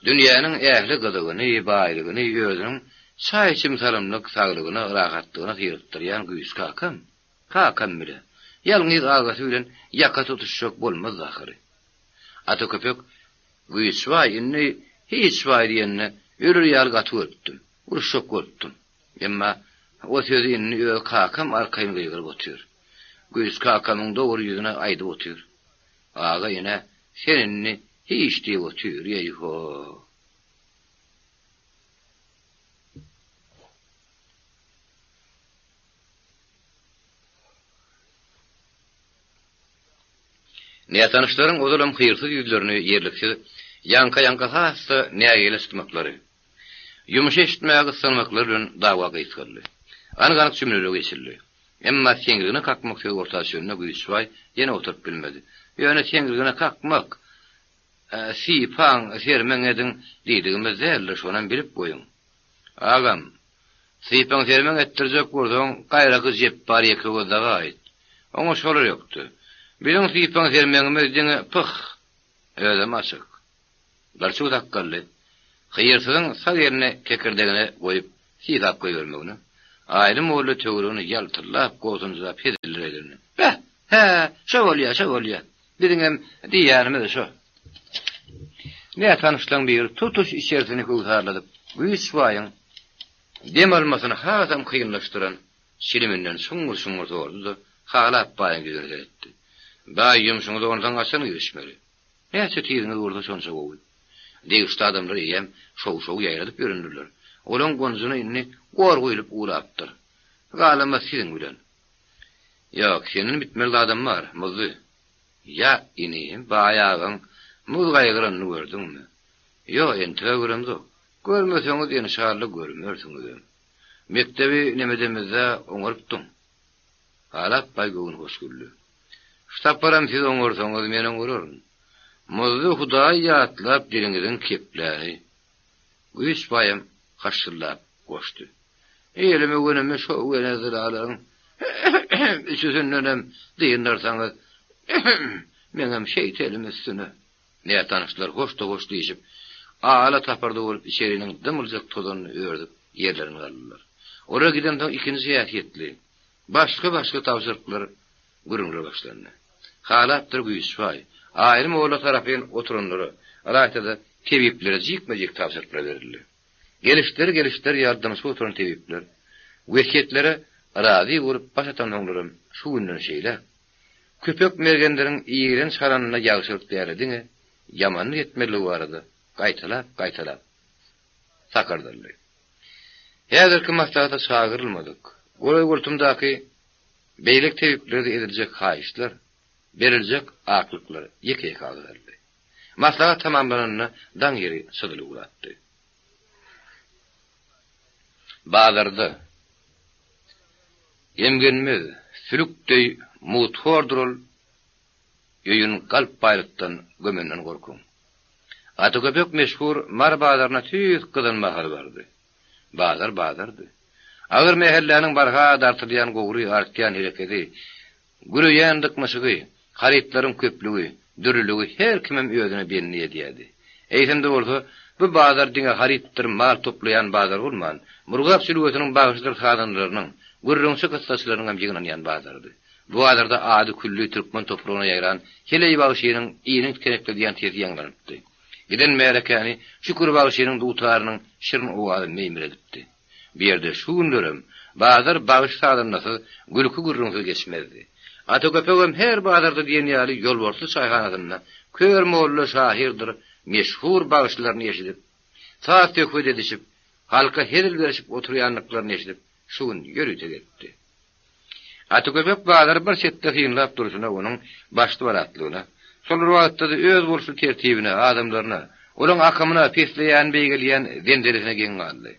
Dünýäniň ähli gyzygyny, baýlygyny özüniň çaý içim salymlyk saglygyna, rahatlygyna syrykdyrýan güýç kakam, kakam bile, ýalňyz agasy bilen ýaka tutuşjak bolmazdy ahyry. Ata köpek Güýç baý, indi hiç baý diýende öler ýaly gaty görüpdim. Uruşjak bolupdym. Emma o sözi indi öz kakam arkaýyn gygyryp otyr. Güýç kakamyň dogry ýüzüne aýdyp otyr. Aga ene, sen indi hiç diýip otyr, ýeý-ho. Nätanyşlaryň ozalam hyrsyz ýüzlerini ýerliksiz ýaňka-ýaňka has-da nägile çytmaklary, ýumşy eşitmäge gyssanmaklary bilen dawa gysgaldy. Anyk-anyk jümlelere geçildi. Emma seňrigine kakmak sözi orta düşende Güýçbaý ýene oturyp bilmedi. Ýöne seňrigine kakmak, sypaň, sermeň ediň diýdigimiz däldir, şonam bilip goýuň. Agam, sypaň-sermeň etdirjek bolsaň, gaýraky Jepbar ýekegöz daga aýt. Oňa şolar ýokdy. Biziň sypaň-sermeňimiz diňe pyh! Özem açyk. Gyrçuw sakgally, hyrsyzyň sag elini kekirdegine goýup, sypap goýbermegine, Aýly molla töweregine ýaltyllap, gobsunjyrap heziller edende, Beh! Hä, şo bolýa, şo bolýa. Biziňem diýýänimiz şo. Nätanyşlaň biri tutuş içerisini köwsarladyp, Güýç baýyň dem almasyny hasam kynlaşdyran çiliminden çuňňur-çuňňur sordy-da, Halap baýyň ýüzüne seretdi. Baý, ýumşuňyza onsoň haçan girişmeli? Näçe tiziňiz bolsa şonça gowy. Degişli adamlar eýýäm şow-şow ýaýradyp ýöründirler. Olaň gonjuna indi gor guýlup ugrapdyr. Galama siziň bilen. Ýok, senden bitmeli zadam bar, Muzdy. Ýa, inim, baý agaň muz gaýgyranyny gördüňmi? Ýok, entek göremzok. Görmeseňiz, enşalla görmersiňizem. Mekdebi nemedemizde oňarypdyň. Halap baý göwün hoş güldi. Şu saparam siz oňarsaňyz, men oňararyn. Muzdy Hudaýy ýatlap diliňiziň kepläni. Güýç baýam haşşyldap goşdy. Elime günümi şo wenezuelalaryň üçüsindenem dyndarsaňyz, meňem şeýtelim üstüne. Nätanyşlar hoş-da-hoş diýşip, ala taparda bolup içeriniň dymyljak tozanyny ördüp ýerlerine galdylar. Olar gidensoň ikinji häsiýetli, başga-başga tabşyryklar, gürrüňler başlandy. Halapdyr Güýçbaý, Aýry molla tarapyn oturanlara, ylaýta-da tebiplere jikme-jik tabşyryklar berildi. Gelişler-gelişler ýaly dymşyp oturan tebipler, wesýetlere razy bolup baş atansoňlaram şu günden şeýläk, Köpek mergenleriň iýgiren çalanyna ýagşylyk däl-de diňe ýamanlyk etmelidigi barada gaýtalap-gaýtalap sakyrdaldy. Häzirki maslahata çagyrylmadyk, golaý-goltumdaky beýleki tebiplere-de ediljek haýyşlar, beriljek aklyklar ýeke-ýeke agzaldy. Maslahat tamamlananda daň ýeri çyzylyp ugrapdy. Bazarda emgenmez sülük deý mugthordyr ol, öýün galp baýlykdan gömenden gorkuň. Ataköpek meşhur Mary bazaryna tüýs gyzan mahaly bardy. Bazar bazardy. Agyr mähelläniň barha dartylýan gowry, artýan hereketi, Güreýän dyknyşygy, harytlaryň köplügi, dürlüligi her kimem özüne bendi edýärdi. Eýsem-de bolsa, bu bazar diňe harytdyr mal toplaýan bazar bolman, Murgap jülgesiniň bagşydyr sazandalarynyň, gürrüňçi kyssaçylarynyňam ýygnanýan bazarydy. Bu bazarda ady külli türkmen topragyna ýaýran heleý bagşynyň iniň tikenekledýän sesi ýaňlanypdy. Giden märekäni Şükür bagşynyň dutarynyň şirin owazy meýmiredipdi. Bu ýerde şu günlerem bazar bagyş-sazandasyz, gülki-gürrüňsiz geçmezdi. Ata Köpegem her bazarda diýen ýaly Ýolbarsly çaýhanasynda kör molla şahyrdyr meşhur bagşylaryny eşidip, saz-söhbet edişip, halka hezil berişip oturýandyklaryny eşidip, şu gün ýörite gelipdi. Ata Köpek bazary bir çetde synlap durşuna onuň başly-baratlygyna, şol bir wagtda-da özboluşly tertibine, adamlaryna, olaň akymyna, pesleýän-beýgelýän zenzelesine geň galdy.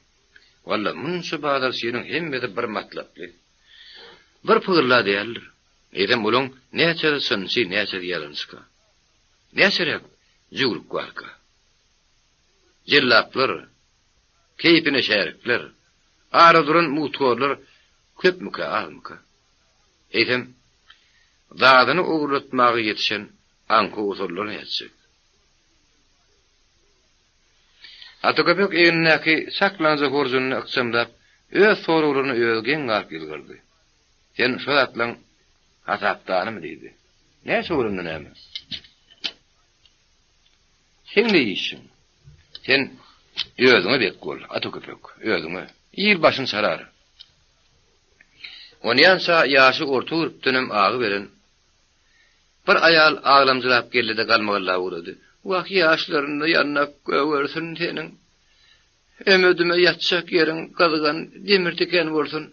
Walla, munça bazarçynyň hemmesi bir matlaply, bir pygyrla däldir. Eýsem, olaň näçesi çynçy, näçesi ýalançyka? Näçeräk jüwrük barka? Jellaplar, keýpine şärikler, ara duran mugthorlar köpmükä, azmyka? Eýsem, zadyny ogurlatmaga ýetişen aňkow usullar nätjek? Ataköpek egnindäki çaklaňja horjunyny ykjamlap, öz soraglaryna özi geň galyp ýylgyrdy. Sen şo zatlaň hasapdanymy? diýdi. Näçe bolanda näme? Seň ne işiň? Sen özüňe bek bol, Ataköpek, özüňe. Il başyny çarar. Onýança ýaşy orta gürpdenem agyberen bir aýal aglamjyrap geldi-de galmagallap ugrady. Wah, ýaşlarynda ýandak gögersin seniň. Öme-düme ýatjak ýeriň gyzgyn demir tiken bolsun.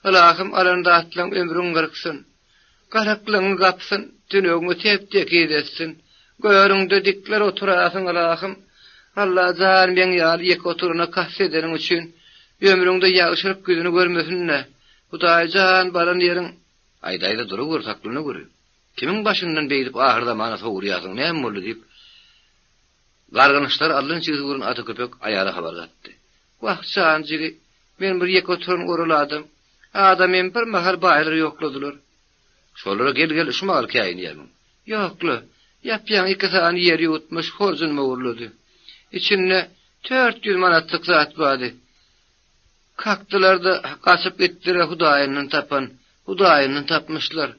Ylahym alan zatlaň ömrüň gyrksyn. Garaklygyňy gapsyn, tünegiňi tep-tekiz etsin. Görüňde dikler oturasyň ylahym. Alla jan meň ýaly ýeke oturana kast edeniň üçin ömrüňde ýagşylyk ýüzüni görmesin-dä. Hudaý jan baran ýeriň Aýdaýda duruber, saklanawer. Kimiň başyndan beýdip ahyrzamana sowurýarsyň, näme boldy diýip, gargynyşlary allan jigisi gören ata köpek aýala habar gatdy. Wah, jan jigi, men bir ýeke oturan oral adam. Adamym bir mahal baýlar ýokladylar. Şolara gel-gel şu mahal käýinýärmiň? Ýok-la, ýap-ýaňy iki sany ýer ýuwutmyş horjunymy ogurlady. Içinde 400 manatlyk zat bardy. Kakdylar-da, gaçyp gitdiler, Hudaýyndan tapan, Hudaýyndan tapmyşlar.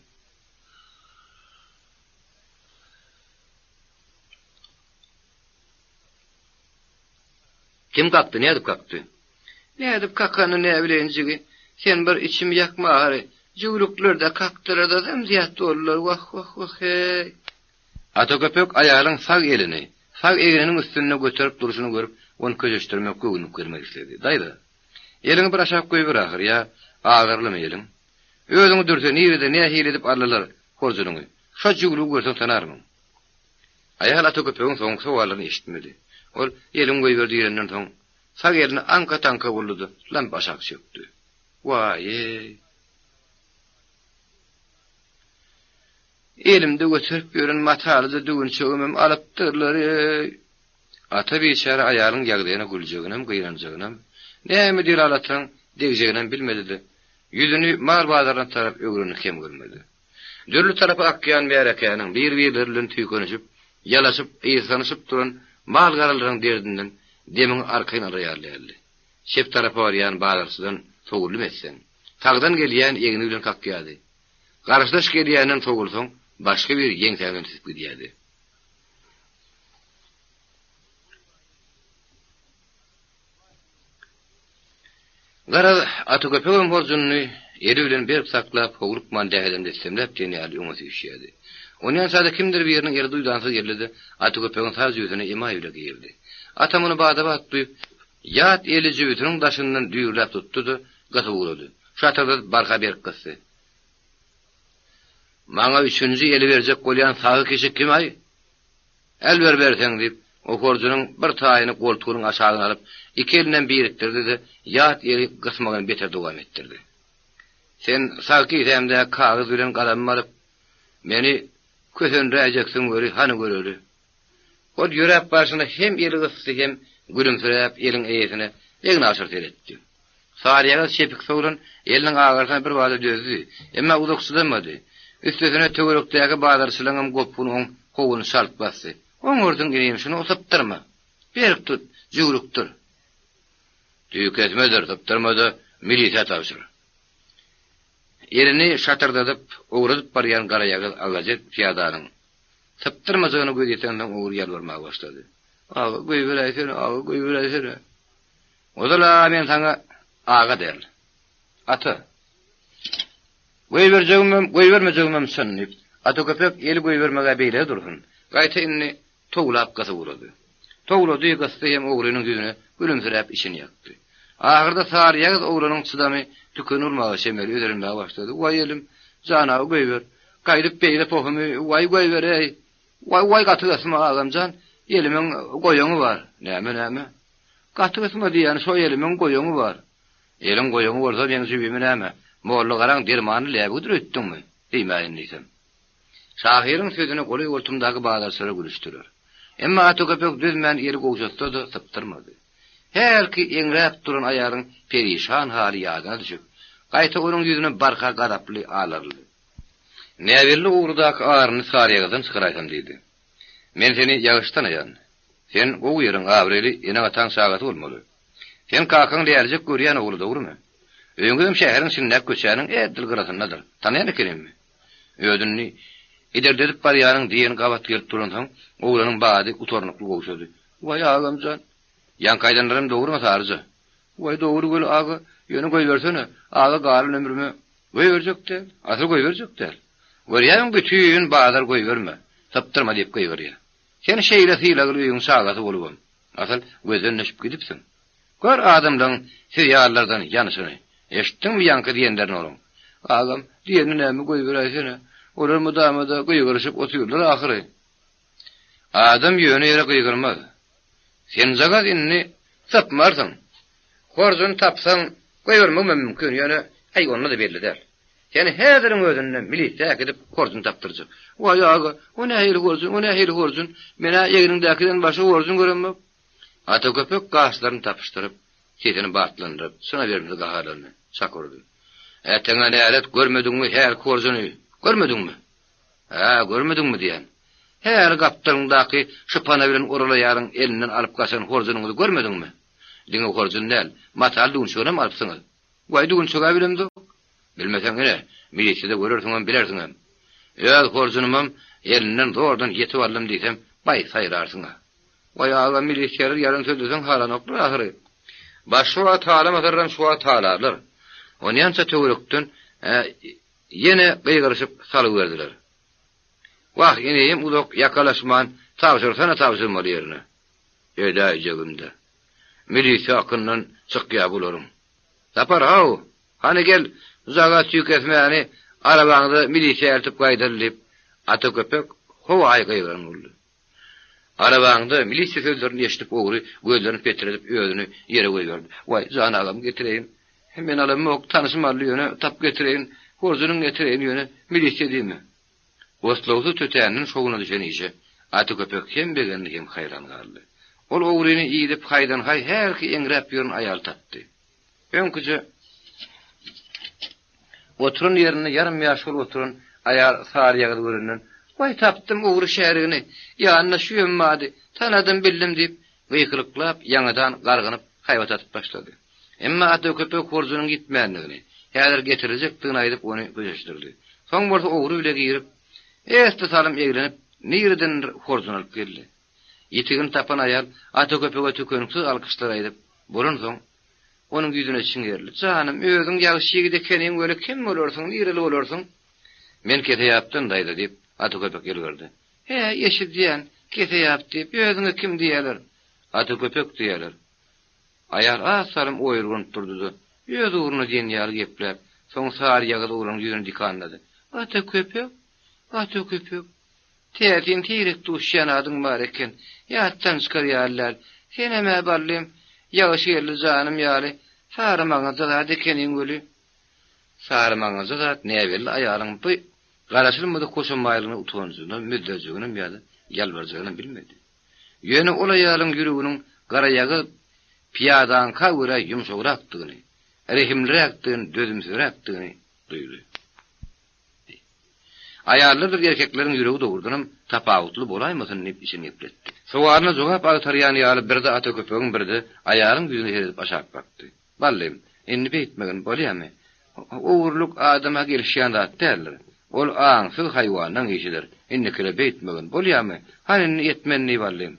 Kim kakdy, nädip kakdy? Nädip kakanyny näbileýin jigi, sen bir içimi ýakma ahyry. Jüwlükler-de kakdylar-da zym-zyýat boldular, wah, wah, wah, heý. Ata köpek aýalyň sag elini, sag egniniň üstünde göterip durşuny görüp, ony köşeşdirmek, göwünlik bermek isledi. Daýza, eliňi bir aşak goýber ahyry, ýa agyrlymy eliň? Özüňi dürse, nirede, nähili edip aldylar horjunyňy? Şo jüwlügi görseň tanarmyň? Aýal ata köpegiň soňky sowallaryny eşitmedi. Ol, Eliňi goýber diýlenden soň, sag elini aňka-taňka boldy-da, lamp aşak çökdi. Waý-eý! Elimde göterip ýören matalyja düwünçegimem alypdyrlar-eý! Ata biçäre aýalyň ýagdaýyna güljeginem, gynanjagynam, näme delalataň degjeginem bilmedi-de, ýüzüni mal bazaryna tarap öwrenini kem görmedi. Dürli tarapa akýan märekäniň bir-birleri bilen tüýkenişip, ýalaşyp, yrsanyşyp duran mal-garalaryň derdinden demiňi arkaýyn alar ýaly däldi. Çep tarapa barýan bazarçydan sowuldym etseň, sagdan gelýän egni bilen kakýardy. Garşydaş gelýänden sowulsaň, başga biri ýeňsäňden süsüp gidýärdi. Garaz, ata köpegem horjunyny eli bilen berk saklap, howlukman dähedem-dessemläp diýen ýaly öňe süýşýärdi. Onýança-da kimdir biriniň eli duýdansyz geldi-de, ata köpegiň sag jübüsine emaý bile girdi. Ata muny bada-bat duýup, ýat eli jübüsiniň daşyndan düýrläp tutdy-da, gysyp ugrady. Şatyrdadyp barha berk gysdy. Maňa üçünji eli berjek bolýan sagy kişi kim-aý? El ber berseň, diýip, o horjunyň bir taýyny goltugynyň aşagyna alyp, iki elinem birikdirdi-de, ýat ýeri gysmagyny beter dowam etdirdi. Sen sag kisämdäki kagyz bilen galamymy alyp, meni kösendiräýjeksiň weli, hany göreli. Ol ýöräp barşyna hem eli gysdy, hem gülümsiräp eliň eýesine egnaşyr seretdi. Saryýagyz çepiksi oglan eliniň agyrysyna birbada dözdi. Emma uzak çydamady. Üstesine töwerekdäki bazarçylaryňam gopguny oň howuny çalt basdy. Oňardyň inim, şuny sypdyrma. Berk tut, jüwrükdir. Tüýkesmedir, sypdyrma-da, milisä tabşyr. Elini şatyrdadyp, owradyp barýan garaýagyz agajet pyýadanyň sypdyrmajagyna göz ýetirensoň ogry ýalbarmaga başlady. Aga, goýberäýsene, aga, goýberäýsene. Ozal-a men saňa aga däl, ata. Goýberjegimem, goýbermejegimem çyn, diýip, ata köpek eli goýbermeg-ä beýle dursun, gaýta indi towlap gysyp ugrady. Towlady, gysdy hem ogrynyň ýüzüne gülümsiräp içini ýakdy. Ahyrda saryýagyz oglanyň çydamy tükeni urmaga çemeli özelenmäge başlady, Waý elim, jan aga goýber. Gaýdyp beýle pohumy, waý goýber-eý. Waý, waý gaty gysma agam jan, elimiň goýaňy bar. Näme, näme? Gaty gysma diýýän, şo elimiň goýaňy bar. Eliň goýaňy bolsa meň jübimi näme, molla garaň dermanly läbigidir öýtdüňmi? Diýmäýin diýsem. Şahyryň sözüne golaý-goltumdaky bazarçylar gülüşdiler. Emma ata köpek dözmän eli gowşatsa-da sypdyrmady. Hälki eňräp duran aýalyň perişan haly ýadyna düşüp, gaýta onuň ýüzüne barha gazaply alaryldy. Näbelli ugurdaky aryny saryýagyzdan çykaraýsam diýdi. Men seni ýagyş tanaýan. Sen gowy ýeriň abraýly eneň-ataň çagasy bolmaly. Sen kakaň lälijek görýän ogly dogrumy? Öýüňizem şäheriň içindäki köçäniň edil gyrasyndadyr. Tanaýan ekenimmi? Özüni iderdedip barýanyň diýeni gabat gelip duransoň, oglanyň bady gutarnykly gowşady. Waý, agam jan! Ýaňky aýdanlarym dogrumy, Saryja? Waý, dogry weli, aga. Ýöne goýbersene. Aga galan ömrüme Goýberjek däl, asyl goýberjek däl. Görýämiň, bütin bazar goýberme, sypdyrma diýip gygyrýar. Sen şeýle sylagly öýüň çagasy bolubam, asyl gözden düşüp gidipsiň. Gör adamlaň siz ýalylardan ýanyşyny. Eşitdiňmi ýaňky diýenlerini olaň? Agam, diýeni näme, goýberäýsene. Olar mydama-da gygyryşyp otyrlar ahyry. Adam ýöne ýere gygyrmaz. Senjagaz indi sypmarsyň. Horjuny tapsaň, goýbermegimem mümkin, ýöne, äý, onda-da belli däl. Seni häziriň özünde milisiýa äkidip, horjun tapdyrjak. Waý, aga, o nähili horjun, o nähili horjun? Men-ä egniňdäkiden başga horjun göremok. Ata köpek gaşlaryny tapyşdyryp, sesini batlandyryp, çyna bermez gaharlandy, çak urdy. Äteňe nälet, görmediňmi hälki horjuny, görmediňmi? Hä, görmediňmi diýýän. Häli gapdalyňdaky şypana bilen oralaýaryň elinden alyp gaçan horjunyňyzy görmediňmi? Diňe horjun däl, mataly düwünçeginem alypsyňyz. Waý, düwünçeg-ä bilemzok. Bilmeseň, ine, milisiýada görersiňem, bilersiňem. Öz horjunymam elinden zordan ýetip aldym diýsem, baý, saýrarsyň-a. Waý aga, milisiýalar ýalan sözleseň halanoklar ahyry. Başga wagt halamasalarram şu wagt halarlar. Onýança töwerekden ýene gygyryşyp salgy berdiler. Wah, eneýem uzak ýakalaşman tabşyrsana tabşyrmaly ýerine. Edäýjegim-dä. Milisiýa akyndan çykýa bularyň. Sapar, haw, hany gel, jaga tüýkesmäni arabaňda milisiýa eltip gaýdaly diýip, Ata köpek howaýy gygyran boldy. Arabaňda milisiýa sözlerini eşidip ogry gözlerini petredip özüni ýere goýberdi. Waý, jan agam, getireýin. Men alamok, tanyşym aldy ýöne, tapyp getireýin, horjunyňy getireýin ýöne, milisiýa diýme. Oslagsyz tötänden şowuna düşen işe Ata köpek hem begendi hem haýran galdy. Ol ogryny idip haýdan-haý hälki eňräp ýören aýaly tapdy. Öňküje oturan ýerinde ýarym-ýaş bolup oturan aýal saryýagyzy görenden, Waý, tapdym ogry şärigini, ýanynda şüýem bardy, tanadym, bildim diýip, gykylyklap, ýaňadan gargynyp, haýbat atyp başlady. Emma Ata köpek horjunyň ýitmändigini, häzir getiriljekdigini aýdyp, ony köşeşdirdi. Soň bolsa ogry bile girip, esli salym eglenip, niredendir horjun alyp geldi. Ýitigini tapan aýal Ata köpege tükeniksiz alkyşlar aýdyp bolansoň, onuň ýüzüne çiňerildi. Janym, özüň ýagşy ýigit ekeniň weli kim bolarsyň, nireli bolarsyň? Men Keseýapdan, daýza, diýip, Ata köpek ýylgyrdy. Hä, eşidýän, Keseýap diýip, özüňe kim diýýärler? Ata köpek diýýärler. Aýal az salym oýurganyp durdy-da, öz ugruna diýen ýaly gepläp, soň saryýagyz oglanyň ýüzüne dikanlady. Ata köpek, Ata köpek. Täsin seýrek duşýan adyň bar eken. Ýatdan çykar ýaly däl. Senem-ä ballym, ýagyş geldi janym ýaly, sary maňyzja zat ekeniň weli. Sary maňyzja zat näbelli aýalyň bu garaşylmadyk hoşamaýlygyna utanjynam, müzzerjeginem ýa-da ýalbarjagynam bilmedi. Ýöne ol aýalyň ýüreginiň garaýagyz pyýadaňka görä ýumşagrakdygyny, rehimliräkdigini, dözümsizräkdigini duýdy. Aýallardyr erkekleriň ýüregi dogrudanam tapawutly bolaýmasyn diýip içini gepletdi. Sowalyna jogap agtarýan ýaly birde ata köpegiň birde aýalyň ýüzüne seredip aşak bakdy. Ballym, indi beýtmegin bolýamy? Ogurlyk adama gelişýän zat däldir. Ol aňsyz haýwanlaň işidir. Indikile beýtmegin bolýamy? Hany indi etmen diý ballym.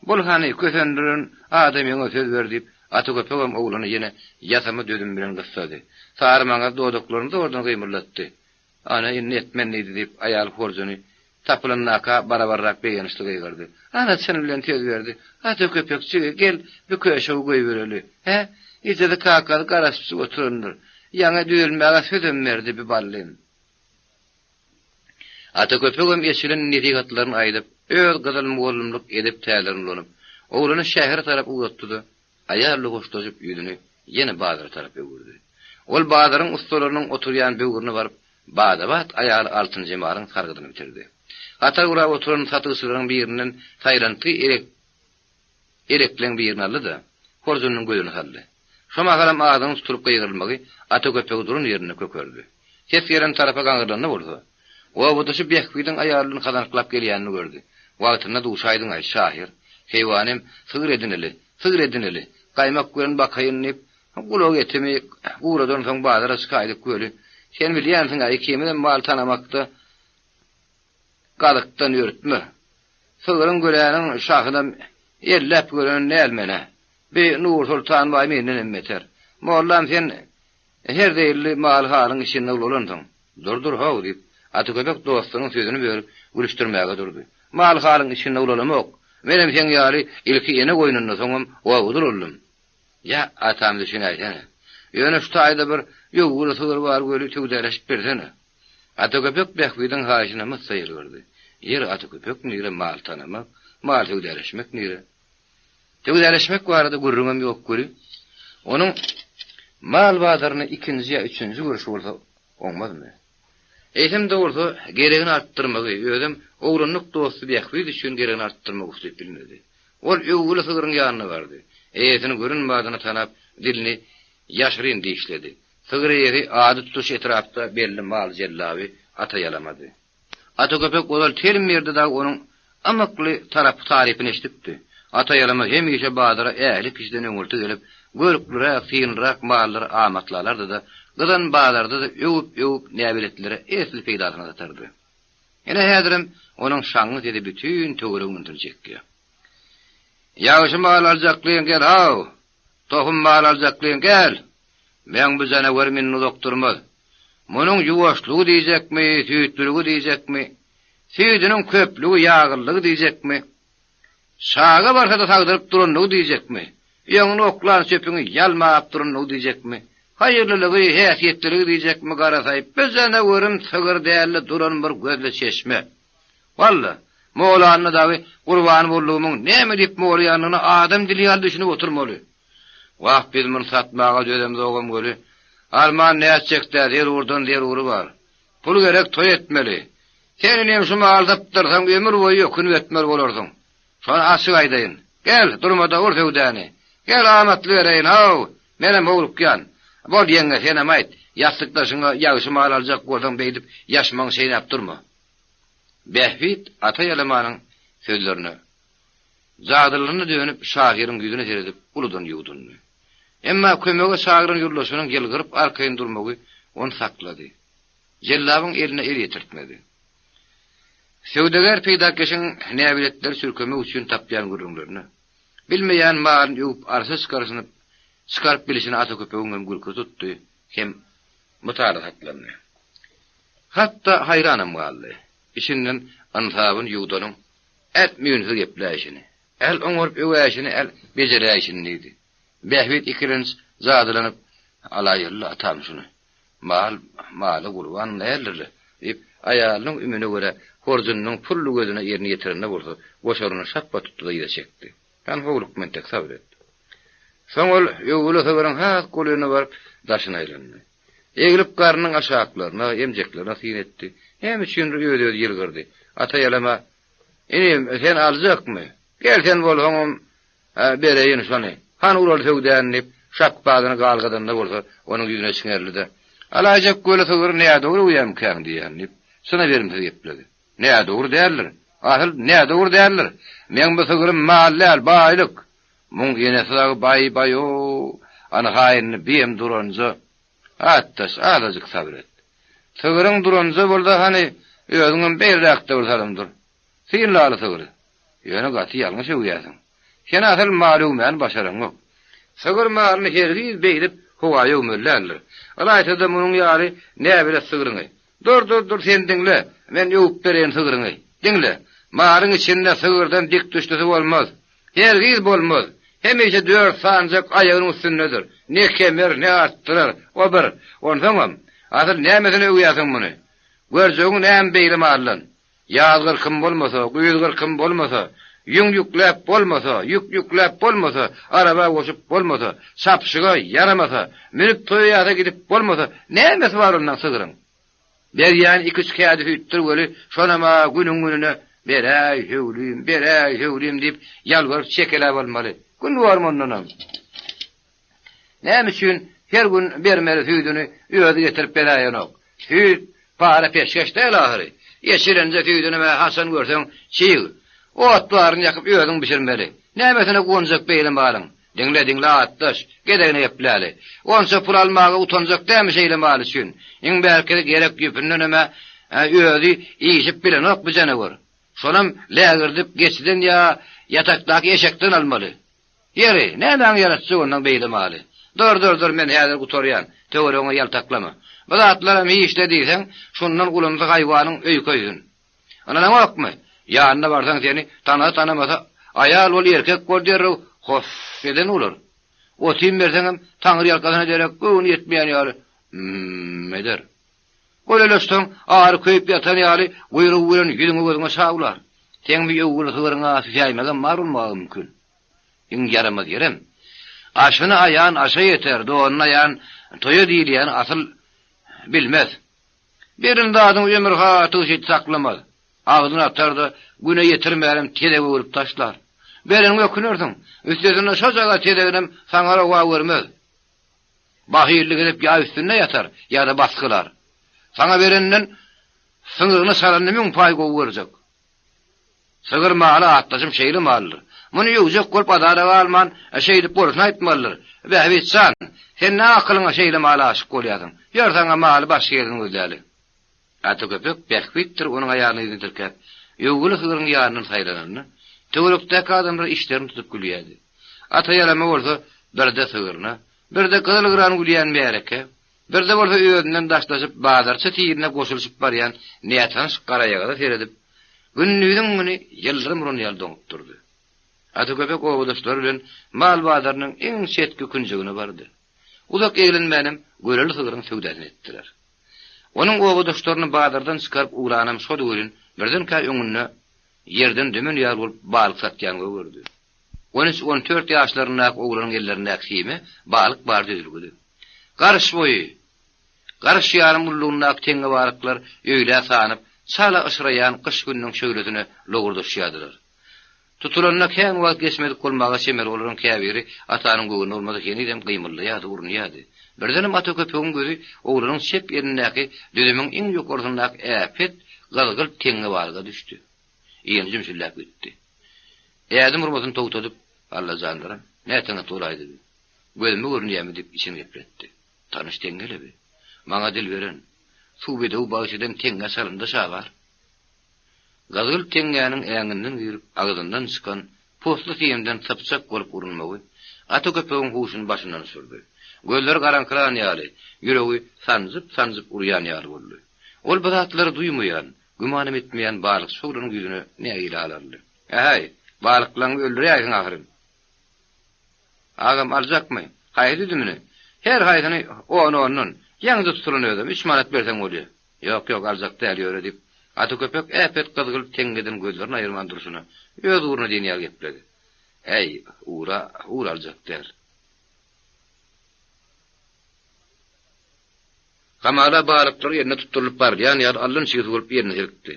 Bol hany, kösendiren adamyňa söz ber diýip, ata köpegem oglany ýene ýasama dözüm bilen gyssady. Sary maňyz dodaklaryny zordan gymyldatdy. Ana, indi etmen diýdi diýip, aýal horjuny tapylandaka barabarrak begençli gygyrdy. Ana, çyn bilen söz berdi. Ata köpek jigi, gel, bu köşegi goýbereli. Hä? Ejesi kakasy garaşypjyk oturandyr. Ýaňy düzelmäge sözem berdi bi ballym. Ata köpegem eşilen nesihatlaryny aýdyp, öz gyzyl mugallymlyk edep tärlerini ulanyp, oglany şähere tarap ugratdy-da, aýal-da hoşlaşyp ýüzüni ýene bazara tarap öwürdi. Ol bazaryň ussalarynyň oturýan böwrüne baryp, bada-bat aýaly Altynjemalyň sargydyny bitirdi. Hatar gurap oturan satyjylaryň birinden saýlantgy elek Elekleň birini aldy-da, horjunynyň gözüne saldy. Şo mahalam adynyň tutulyp gygyrylmagy ata köpegi duran ýerinde kökerdi. Ses gelen tarapa gaňrylanda bolsa, obadaşy Bähbidiň aýaly bilen kazanaklap gelýänini gördi. Wagtynda duşaýdyň-aý, şahyr. Keýwanym, sygyr edineli, sygyr edineli, gaýmak bilen bakaýyn diýip, gulak etimi guradansoň bazara çykaýdyk weli, sen bilýänsiň-ä, ikimizem mal tanamakda Gazykdan ýörütme. Sygryň göläniň şahynam elläp gören däl men-ä. Bi Nursoltan baý mendenem beter. Mollam sen her zeýilli mal-halyň içinde ulalansyň. Dur, dur, how, diýip, Ataköpek dostunyň sözüni bölüp, gülüşdirmäge durdy. Mal-halyň içinde ulalamok. Menem seň ýaly ilki ene goýnunda, soňam obada ulaldym. Ýa, atam düşünäýsene. Ýöne şu taýda bir ýowgüli sygyr bar weli söwdäleşip bersene. Ataköpek Bähbidiň haýyşyna myssa ýylgyrdy. Ýeri Ataköpek nire, mal tanamak, mal söwdäleşmek nire? Söwdäleşmek barada gürrüňem ýok weli, onuň mal bazaryny ikinji ýa üçünji görşi bolsa oňmazmy? Eýsem-de bolsa, geregini artdyrmagy, özem oglanlyk dosty Bähbit üçin geregini artdyrmagy uslyp bilmedi. Ol öwgüli sygryň ýanyna bardy. Eýesini gören badyna tanap, dilini ýaşyryn dişledi. Sygyr eýesi ady tutuş etrapda belli mal jellaby Ata ýalamady. Ata köpek ozal telim ýerde dagy onuň ymykly tarapy tarypyny eşidipdi. Ata ýalama hemişe bazara ähli kişiden öňürti gelip, görklüräk, synlyrak mallary amatly alardy-da, gyzan bazarda-da öwüp-öwüp näbeletlere esli peýdasyna satardy. Ine häzirem onuň şaňňy sesi bütin töweregiň ünsüni çekýär. Ýagşy mal aljaklyň gel-haw! Tohum mal aljaklyň gel! Meň bu janawerim indi uzak durmaz. Munuň ýuwaşlygy diýjekmi, süýtlüligi diýjekmi, süýdüniň köplügi, ýaglylygy diýjekmi, çaga barsa-da sagdyryp duranlygy diýjekmi, öňüne oklan çöpüňi ýalmap duranlygy diýjekmi, haýyrlylygy, häsiýetliligi diýjekmi, garasaý, bu janawerim sygyr däl-de duran bir gözli çeşme. Walla, Molanna dagy gurban boldugymyň näme diýip molaýanyna adam dili ýaly düşünip oturmaly. Wah, biz muny satmaga dözemzogam weli, arman nätjek-dä, zerurdan zerury bar. Pul gerek, toý etmeli. Sen inim şu maly sypdyrsaň, ömür boýy ökünip etmeli bolarsyň. Şony açyk aýdaýyn. Gel, durma-da ur söwdäni. Gel, amatly bereýin, how, menem howlukýan. Bol, ýeňňe, senem aýt, ýassykdaşyňa ýagşy mal aljak bolsaň beýdip ýaşmagyňy çeýnäp durma. Bähbit Ata Ýalamanyň sözlerine jadylyna dönüp şahyryň ýüzüne seredip uludan ýuwdundy. Emma kömege çagyran ýoldaşynyň ýylgyryp arkaýyn durmagy ony saklady. Jellabyň eline el ýetirtmedi. Söwdagär peýdakeşiň näbiletleri çürkemek üçin tapýan gürrüňlerine, bilmeýän malyny öwüp arşa çykaryşyny çykaryp bilşine Ata köpegiň hem gülküsi tutdy, hem mytala saklandy. Hatda haýranam galdy. Içinden ynsabyny ýuwdanyň äl müýnsüz gepläýşini, äl oňaryp öwäýşini, äl bejeräýşini diýdi. Bähbit ikilenç jadylanyp, Alaýylla, atam şuny. Mal, mala gurban däldir-le, diýip, aýalynyň ümüne görä, horjunynyň pully gözüne elini ýetirende bolsa, goşaryny şapba tutdy-da yza çekdi. Hany howlukma entek, sabyr et. Soň ol öwgüli sygyryň has golaýyna baryp, daşyna aýlandy. Eglip garnynyň aşaklaryna, emjeklerine syn etdi. Näme üçindir öz-özi ýylgyrdy. Ata ýalama, Inim, sen aljakmy? Gel sen bolsaňam, bereýin şony. Hany uraly söwdäni diýip, şapbadyny galgadanda bolsa, onuň ýüzüne çiňerildi-de, Alaýjak göle sygyry nädogry öwýärmikäň diýýän diýip, çyna berimsiz gepledi. Nädogry däldir. Asyl nädogry däldir. Meň bu sygrym mal däl, baýlyk. Muň enesi dagy baý-baý-ow, anha indi biem duranja. Atdaş, azajyk sabyr et. Sygryň duranja bolsa hany, özüňem beýleräkde bir salym dur. Synlaly sygry. Ýöne gaty ýalňyş öwýärsiň. Sen asyl mal öwmäni başaraňok. Sygyr malyny hergiz beýdip howaýy öwmeli däldir. Ylaýta-da munuň ýaly näbelet sygryňy. Dur, dur, dur, sen diňle, men öwüp bereýin sygryňy. Diňle, malyň içinde sygyrdan dik-düşlüsi bolmaz. Hergiz bolmaz. Hemişe dört sanjak aýagynyň üstündedir. Ne kemer, ne artdyrar. O bir. Onsoňam, asyl nämesine öwýärsiň muny? Görjegiň näme beýle maldan? Ýaz gyrkym bolmasa, güýz gyrkym bolmasa, ýüň ýükläp bolmasa, ýük ýükläp bolmasa, araba goşup bolmasa, çapyşyga ýaramasa, münüp toýa-ýasa gidip bolmasa, nämesi bar ondan sygryň? Berýän iküç kädi süýtdür weli, şonam-a günüň-gününe Beräý, höwlim, beräý, höwlim diýip, ýalbaryp çekeläp almaly. Gün bormy ondanam? Näme üçin her gün bermeli süýdüni özi getirip beräýenok? Süýt para-peşgeş däl ahyry. Eçilenje süýdünem-ä haçan görseň çig. Ot baryny ýakyp özüň bişirmeli. Nämesine guwanjak beýle malyň? Diňle, diňle atdaş, gezegine gepläli. Onça pul almaga utanjak dälmi şeýle mal üçin? Iň bärkisi gerek ýüpündenem-ä özi işip bilenok bu janawar. Şonam lägirdip geçiden ýa ýatakdaky eşekden almaly. Ýeri, nämäňe ýaratjak ondan beýle maly? Dur, dur, dur, men häzir gutarýan, töweregiňe ýaltaklama. Bu zatlaram hiç-le diýseň, şundan ulumsy haýwanyň öýi köýsün. Ynanaňokmy? Ýanyna barsaň seni tanasa-tanamasa, aýal bol, erkek bol derrew hoss eden bolar. Otyn berseňem, taňryýalkasyna derek göwni ýetmeýän ýaly hümm eder. Göleleşseň, ary köýüp ýatan ýaly guýrugy bilen ýüzüňe-gözüňe şawlar. Seň bir öwgüli sygryňa süsäýmegem bar bolmagy mümkin. Iň ýaramaz ýerem, aşyny aýan aşa ýeter, donuny aýan toýa diýilýäni asyl bilmez. Beren zadyňy ömür-ha tygşyt saklamaz. Agzyna atar-da, güne ýetirmänem tezege öwrüp taşlar. Bereniňe ökünersiň. Üstesine şojagaz tezeginem saňa rowa görmez. Bahyllyk edip ýa üstünde ýatar, ýa-da basgylar. Saňa berenden syňrygyny çalanyny müň paý gowy görjek. Sygyr maly atdaşym şeýle maldyr. Muny öwjek bolup azara galman, şeýdip bolşuny aýtmalydyr. Bähbit jan, sen ne akylyňa şeýle mala aşyk bolýarsyň? Ýör saňa maly başga ýerden gözläli. Ata köpek Bähbitdir onuň aýalyny yzyna tirkäp, öwgüli sygryň ýanyndan saýlananda, Töwerekdäki adamlar içlerini tutup gülýärdi. Ata ýalama bolsa birde sygryna, birde gyzyl-gyran gülýän märekä, birde bolsa özünden daşlaşyp bazarçy tirine goşulyşyp barýan nätanyş garaýagyza seredip, gündiziň güni ýyldyrym uran ýaly doňup durdy. Ata köpek obadaşlary bilen mal bazarynyň iň çetki künjegine bardy. Uzak eglenmänem göreli sygryň söwdasyny etdiler. Onuň obadaşlaryny bazardan çykaryp ugranam şody welin, birdenkä öňünde ýerden dömen ýaly bolup balyk satýan gördi. On üç-on dört ýaşlaryndaky oglanyň ellerindäki sime balyk bar düzülgidi. Garyş boýy, garyş ýarym ululygyndaky teňňe balyklar öýlä sanyp, çala yşraýan gyş gününiň şöhlesine lowurdaşýardylar. Tutulanyna kän wagt geçmedik bolmaga çemeli olaryň käbiri Atanyň göwnüne bolmasa henizem gymyldaýardy, urunýardy. Birdenem Ata köpegiň gözi oglanyň çep elindäki düzümiň iň ýokarsyndaky äpet, gyzgylt teňňe balyga düşdi. Ýene jümşüldäp gitdi. Ädim urmasyny togtadyp, Alla janlarym, näteňet bolaýdy bi? Gözüme görünýärmi diýip içini gepletdi. Tanyş teňňe-le bi. Maňa dil beren, suw bedew bagyş eden teňňä çalynda şa bar. Gyzgylt teňňäniň äňinden girip, agzyndan çykan posly simden sypjak bolup urunmagy Ata köpegiň huşuny başyndan uçurdy. Gözleri garaňkyran ýaly, ýüregi sanjyp-sanjyp urýan ýaly boldy. Ol bu zatlary duýmaýan, gümanam etmeýän balykçy oglanyň ýüzüne nägile alaryldy. Äheý, balyklaňy öldüräýsiň ahyryn. Agam, aljakmy? Haýsy düzümini? Her haýsyny on-ondan. Ýaňyja tutulan özem, üç manat berseň bolýa. Ýok, ýok, aljak däl ýöre, diýip, Ata köpek äpet gyzgylt teňňeden gözlerini aýyrman durşuna, öz ugruna diýen ýaly gepledi. Äý, ura, ur aljak däl. Hamala balyklar eline tutdurylyp barylýan ýaly allan çigsi bolup ýerine silkdi.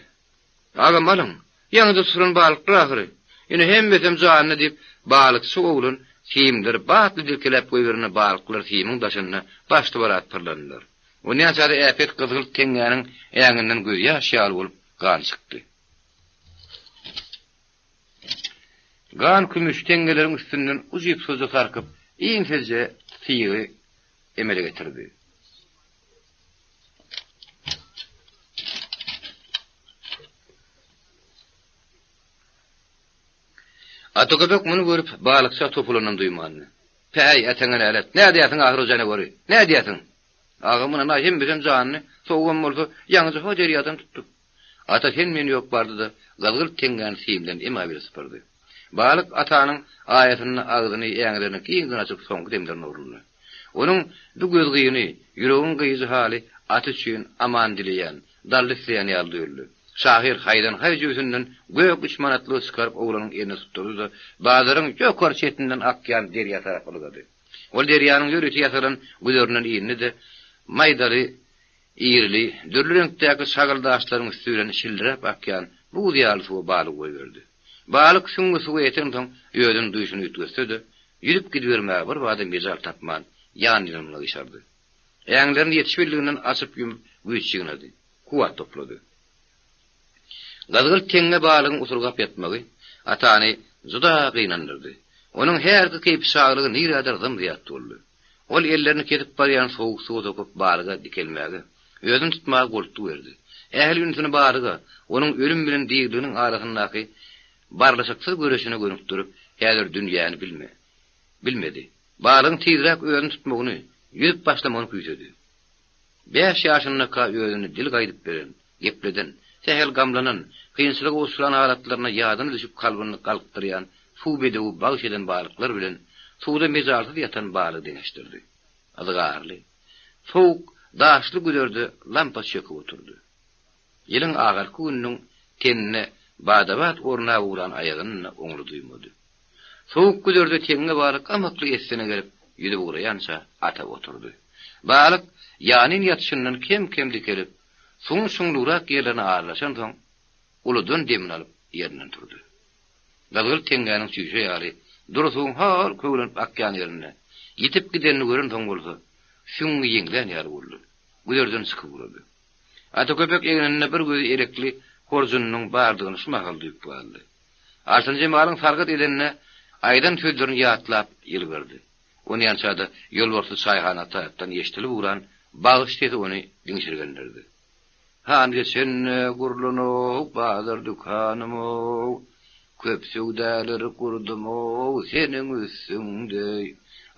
Agam, alyň, ýaňyja tutulan balyklar ahyry. Ine, hemmesem janly, diýip, balykçy oglan simleri batly dilkeläp goýberende balyklar simiň daşynda başly-barat pyrlandylar. Onýança-da äpet gyzgylt teňňäniň äňinden gözýaş ýaly bolup gan çykdy. Gan kümüş teňňeleriň üstünden ujypsyzja sarkyp, inçeje sygy emele getirdi. Ataköpek muny görüp, balykça topulanynam duýmandy. Päý, äteňe nälet, nädýärsiň ahyr o janawary, nädýärsiň? Agam ynanaý, hemmesem janly, sowugam bolsa, ýaňyja ho derýadan tutduk. Ata sen-men ýok bardy-da, gyzgylt teňňäni simden emaý bile sypyrdy. Balyk Atanyň aýasynda agzyny, äňlerini giňden açyp soňky demlerini urundy. Onuň bu gözgyny, ýüregiň gyýyjy haly Ata üçin aman dileýän, dally isleýän ýaly duýuldy. Şahyr haýdan-haý jübüsinden gök üç manatlygy çykaryp oglanyň eline tutdurdy-da, bazaryň ýokary çetinden akýan derýa tarap ylgady. Ol derýanyň ýörite ýasalan güzerinden indi-de, maýdaly, irili, dürli reňkdäki şagyl daşlaryň üsti bilen şildiräp akýan buz ýaly suwa balygy goýberdi. Balyk süňňi suwa ýetensoň özüniň duýşuny üýtgetse-de, ýüzüp gidibermäge birbada mejal tapman, ýan-ýanyna gyşardy. Äňlerini ýetişibildiginden açyp-ýumup güýç ýygnady, kuwwat toplady. Gyzgylt teňňe balygyň usurgap ýatmagy Atany juda gynandyrdy. Onuň häzirki keýpiçaglygy nirädir zym-zyýat boldy. Ol ellerini kesip barýan sowuk suwa sokup balyga dikelmäge, özüni tutmaga goltgy berdi. Ähli ünsüni balyga, onuň ölüm bilen diriliginiň arasyndaky barlyşyksyz göreşine gönükdirip, häzir dünýäni bilme, bilmedi. Balygyň tizräk özüni tutmagyny, ýüzüp başlamagyny küýsedi. Bäş ýaşyndaka özüni dil gaýdyp beren, gepleden, sähel gamlanan, kynçylyga uçran halatlarynda ýadyna düşüp kalbyny galkdyrýan suw bedewi bagyş eden balyklar bilen suwda mejalsyz ýatan balygy deňeşdirdi. Yzgarly, sowuk, daşly güzerde lampa çöküp oturdy. Ýylyň ahyrky gününiň tenine bada-bat ornap ugran aýagyny-da oňly duýmady. Sowuk güzerde teňňe balyk ymykly essine gelip, ýüzüp ugraýança ata oturdy. Balyk ýanyn ýatyşyndan kem-kem dikelip, suwuň çuňlugrak ýerlerine aralaşansoň, uludan demini alyp ýerinden turdy. Gyzgylt teňňäniň çüýşe ýaly dury suwuň hol köwlenip akýan ýerinde ýitip gidenini görensoň bolsa, süňňi ýeňlän ýaly boldy. Güzerden çykyp ugrady. Ata köpek egninde bir gözi elekli horjunynyň bardygyny şu mahal duýup galdy. Altynjemalyň sargyt edende aýdan sözlerini ýatlap ýylgyrdy. Onýança-da ýolbarsly çaýhana tarapdan eşidilip ugran bagyş sesi ony diňşirgendirdi. Han geçende gurlan-ow bazar dükanym-ow. Köp söwdalar gurdum-ow seniň üstüňde.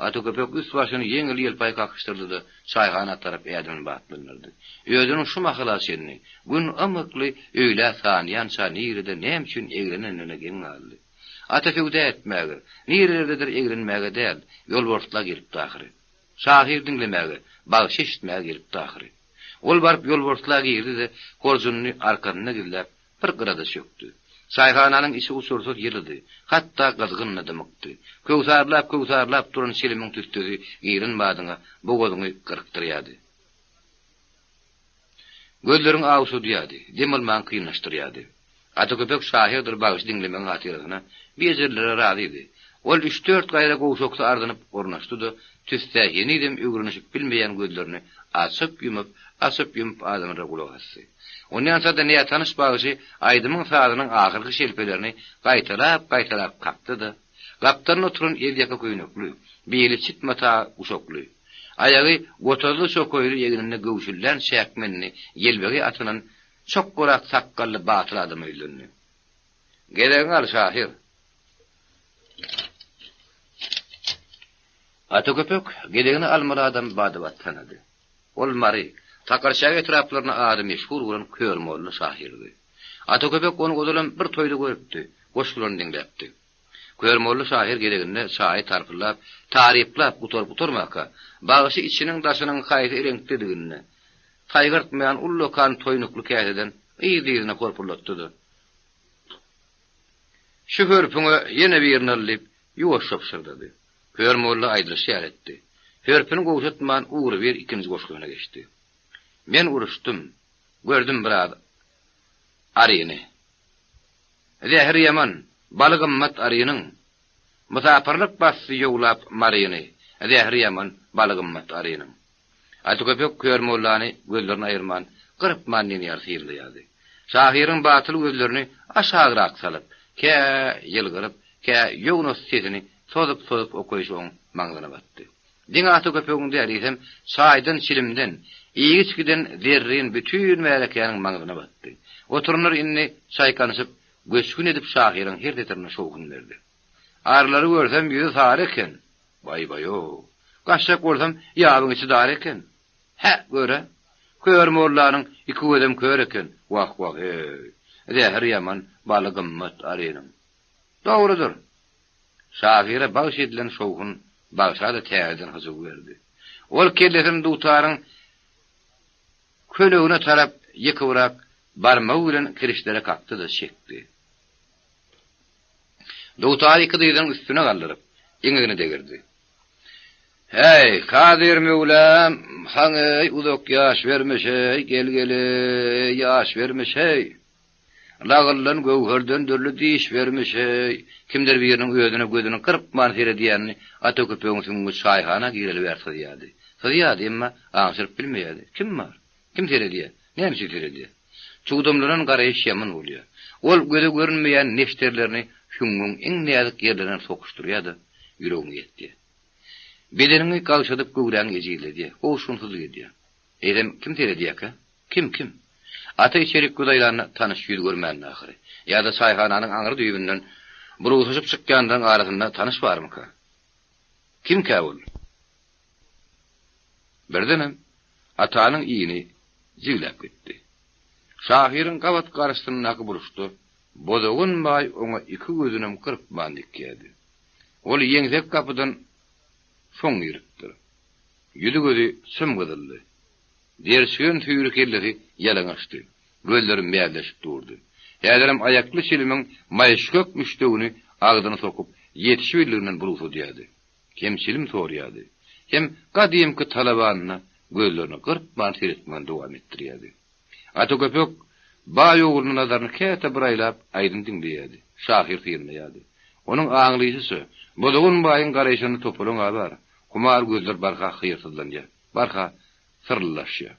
Ata köpek üst-başyny ýeňil-ýelpaý kakyşdyrdy-da, çaýhana tarap ädimini batlandyrdy. Özüniň şu mahala çenli, gün ymykly öýlä sanýança nirede näme üçin eglenendigine geň galdy. Ata söwda etmäge, nirelerdedir eglenmäge däl, ýolbarsla gelipdi ahyry. Şahyr diňlemäge, bagşy eşitmäge gelipdi ahyry. Ol baryp ýolbarsla girdi-de, horjunyny arkasynda gizläp, bir gyrada çökdi. Çaýhananyň içi uçursyz ýylydy, hatda gyzgyn-da dymykdy. Köwsarlap-köwsarlap duran çilimiň tüssesi giren badyňa bogazyňy gyrkdyrýardy. Gözleriňi awuşadýardy, dem almagyňy kynlaşdyrýardy. Ata köpek şahyrdyr bagşy diňlemegiň hatyrasyna bir ýerlere razydy. Ol üç-dört gaýra gowşaksy ardynyp ornaşdy-da, tüssä henizem öwrenişip bilmeýän gözlerini açyp-ýumup, açyp-ýumup adamlara gulak asdy. Onýança-da nätanyş bagşy aýdymyň-sazynyň ahyrky şelpelerini gaýtalap-gaýtalap kakdy-da, gapdalynda oturan ezýaka köýnekli, beli çit mata guşakly, aýagy gotazly çokaýly egninde göwşüllän çäkmenini ýelbegeý atynan çokgarak sakgally batyr adama ýüzlendi. Gezegiňi al, şahyr! Ata köpek gezegini almaly adamy bada-bat tanady. Ol Mary, Sakarçäge etraplarynda ady meşhur bolan Kör molla şahyrdy. Ata köpek ony ozalam bir toýda görüpdi, goşgularyny diňläpdi. Kör molla şahyr gezeginde çaýy tarpyldap, taryplap gutaryp-gutarmaka, bagşy içiniň-daşynyň haýsy reňkdedigini saýgartmaýan ullakan toýnukly käseden yzly-yzyna horpuldatdy-da, Şu hörpüňe ýene birini al diýip, ýuwaşja pyşyrdady. Kör molla aýdylyşy ýaly etdi. Hörpüni gowşatman ugrubir ikinji goşgusyna geçdi. Men uruşdym, gördüm biraz aryny. Zäheri ýaman, baly gymmat arynyň. Mysapyrlyk basdy ýowlap Maryny, Zäheri ýaman, baly gymmat arynyň. Ata köpek kör mollany gözlerini aýyrman, gyrpman diýen ýaly synlaýardy. Şahyryň batyl gözlerini aşagrak salyp, kä ýylgyryp, kä ýognas sesini sozup-sozup okaýşy oň maňzyna batdy. Diňe ata köpegiň däl, eýsem, çaýdan-çilimden, iýgi-içgiden zerrin bütin märekäniň maňzyna batdy. Oturanlar indi çaýkanyşyp, göçgün edip şahyryň her setirine şowhun berdi. Arylary görsem ýüzi sary eken. Baý-baý-ow! Gaçjak bolsam, ýabyň içi dar eken. Hä, gör-ä! Kör mollanyň iki gözem kör eken. Wah-wah-eý! Zäher ýaman, baly gymmat arynyň. Dogrudyr. Şahyra bagş edilen şowhun bagşa-da täzeden hyjuw berdi. Ol kellesini dutaryň kölegine tarap ýykybrak barmagy bilen kirişlere kakdy-da çekdi. Dutary iki dyzynyň üstüne galdyryp, eňegine degirdi. Häý, Kadyr Möwlam, saňa-eý uzak ýaş bermiş-eý, gel-gel-eý, ýaş bermiş-eý! Lagyldan, göwherden dürli diş bermiş-eý! Kimdir biriniň özüne gözüni gyrpman seredýänini ata köpegiň süňňi çaýhana gireli bäri syzýardy. Syzýardy, emma aňşyryp bilmeýärdi. Kim bar? Kim seredýär? Näme üçin seredýär? Çugdamlanan garaýyş ýaman bolýar. Ol göze görünmeýän neşterlerini süňňüň iň näzik ýerlerine sokuşdyrýar-da, ýüregiňi ýetýär. Bedeniňi gagşadyp göwräňi ejizledýär, gowşunsyzlyk edýär. Eýsem, kim seredýärkä? Kim, kim? Ata içerik göz aýlanda tanyş ýüz görmändi ahyry. Ýa-da çaýhananyň aňry düýbünden burugsaşyp çykýanlaryň arasynda tanyş barmyka? Kimkä ol? Birdenem Atanyň ini jigläp gitdi. Şahyryň gabat garşysyndaky burçda Bozagan baý oňa iki gözünem gyrpman dikýärdi. Ol ýeňsek gapydan soň giripdir. Ýüzi-gözi çym-gyzyldy. Derçigen süýri kellesi ýalaňaçdy. Gözleri mäzleşip durdy. Häzirem aýakly çilimiň maýyşgak müşdegini agzyna sokup, ýetişibildiginden burugsadýardy. Hem çilim sorýardy, hem gadymky talabanyna gözlerini gyrpman seretmegini dowam etdirýärdi. Ata köpek baý oglunyň nazaryny käte bir aýlap aýdym diňleýärdi, şahyr synlaýardy. Onuň aňlyşyça, Bozagan baýyň garaýşynda topalaň-a bar, humar gözler barha hyýrsyzlanýar, barha syrlylaşýar.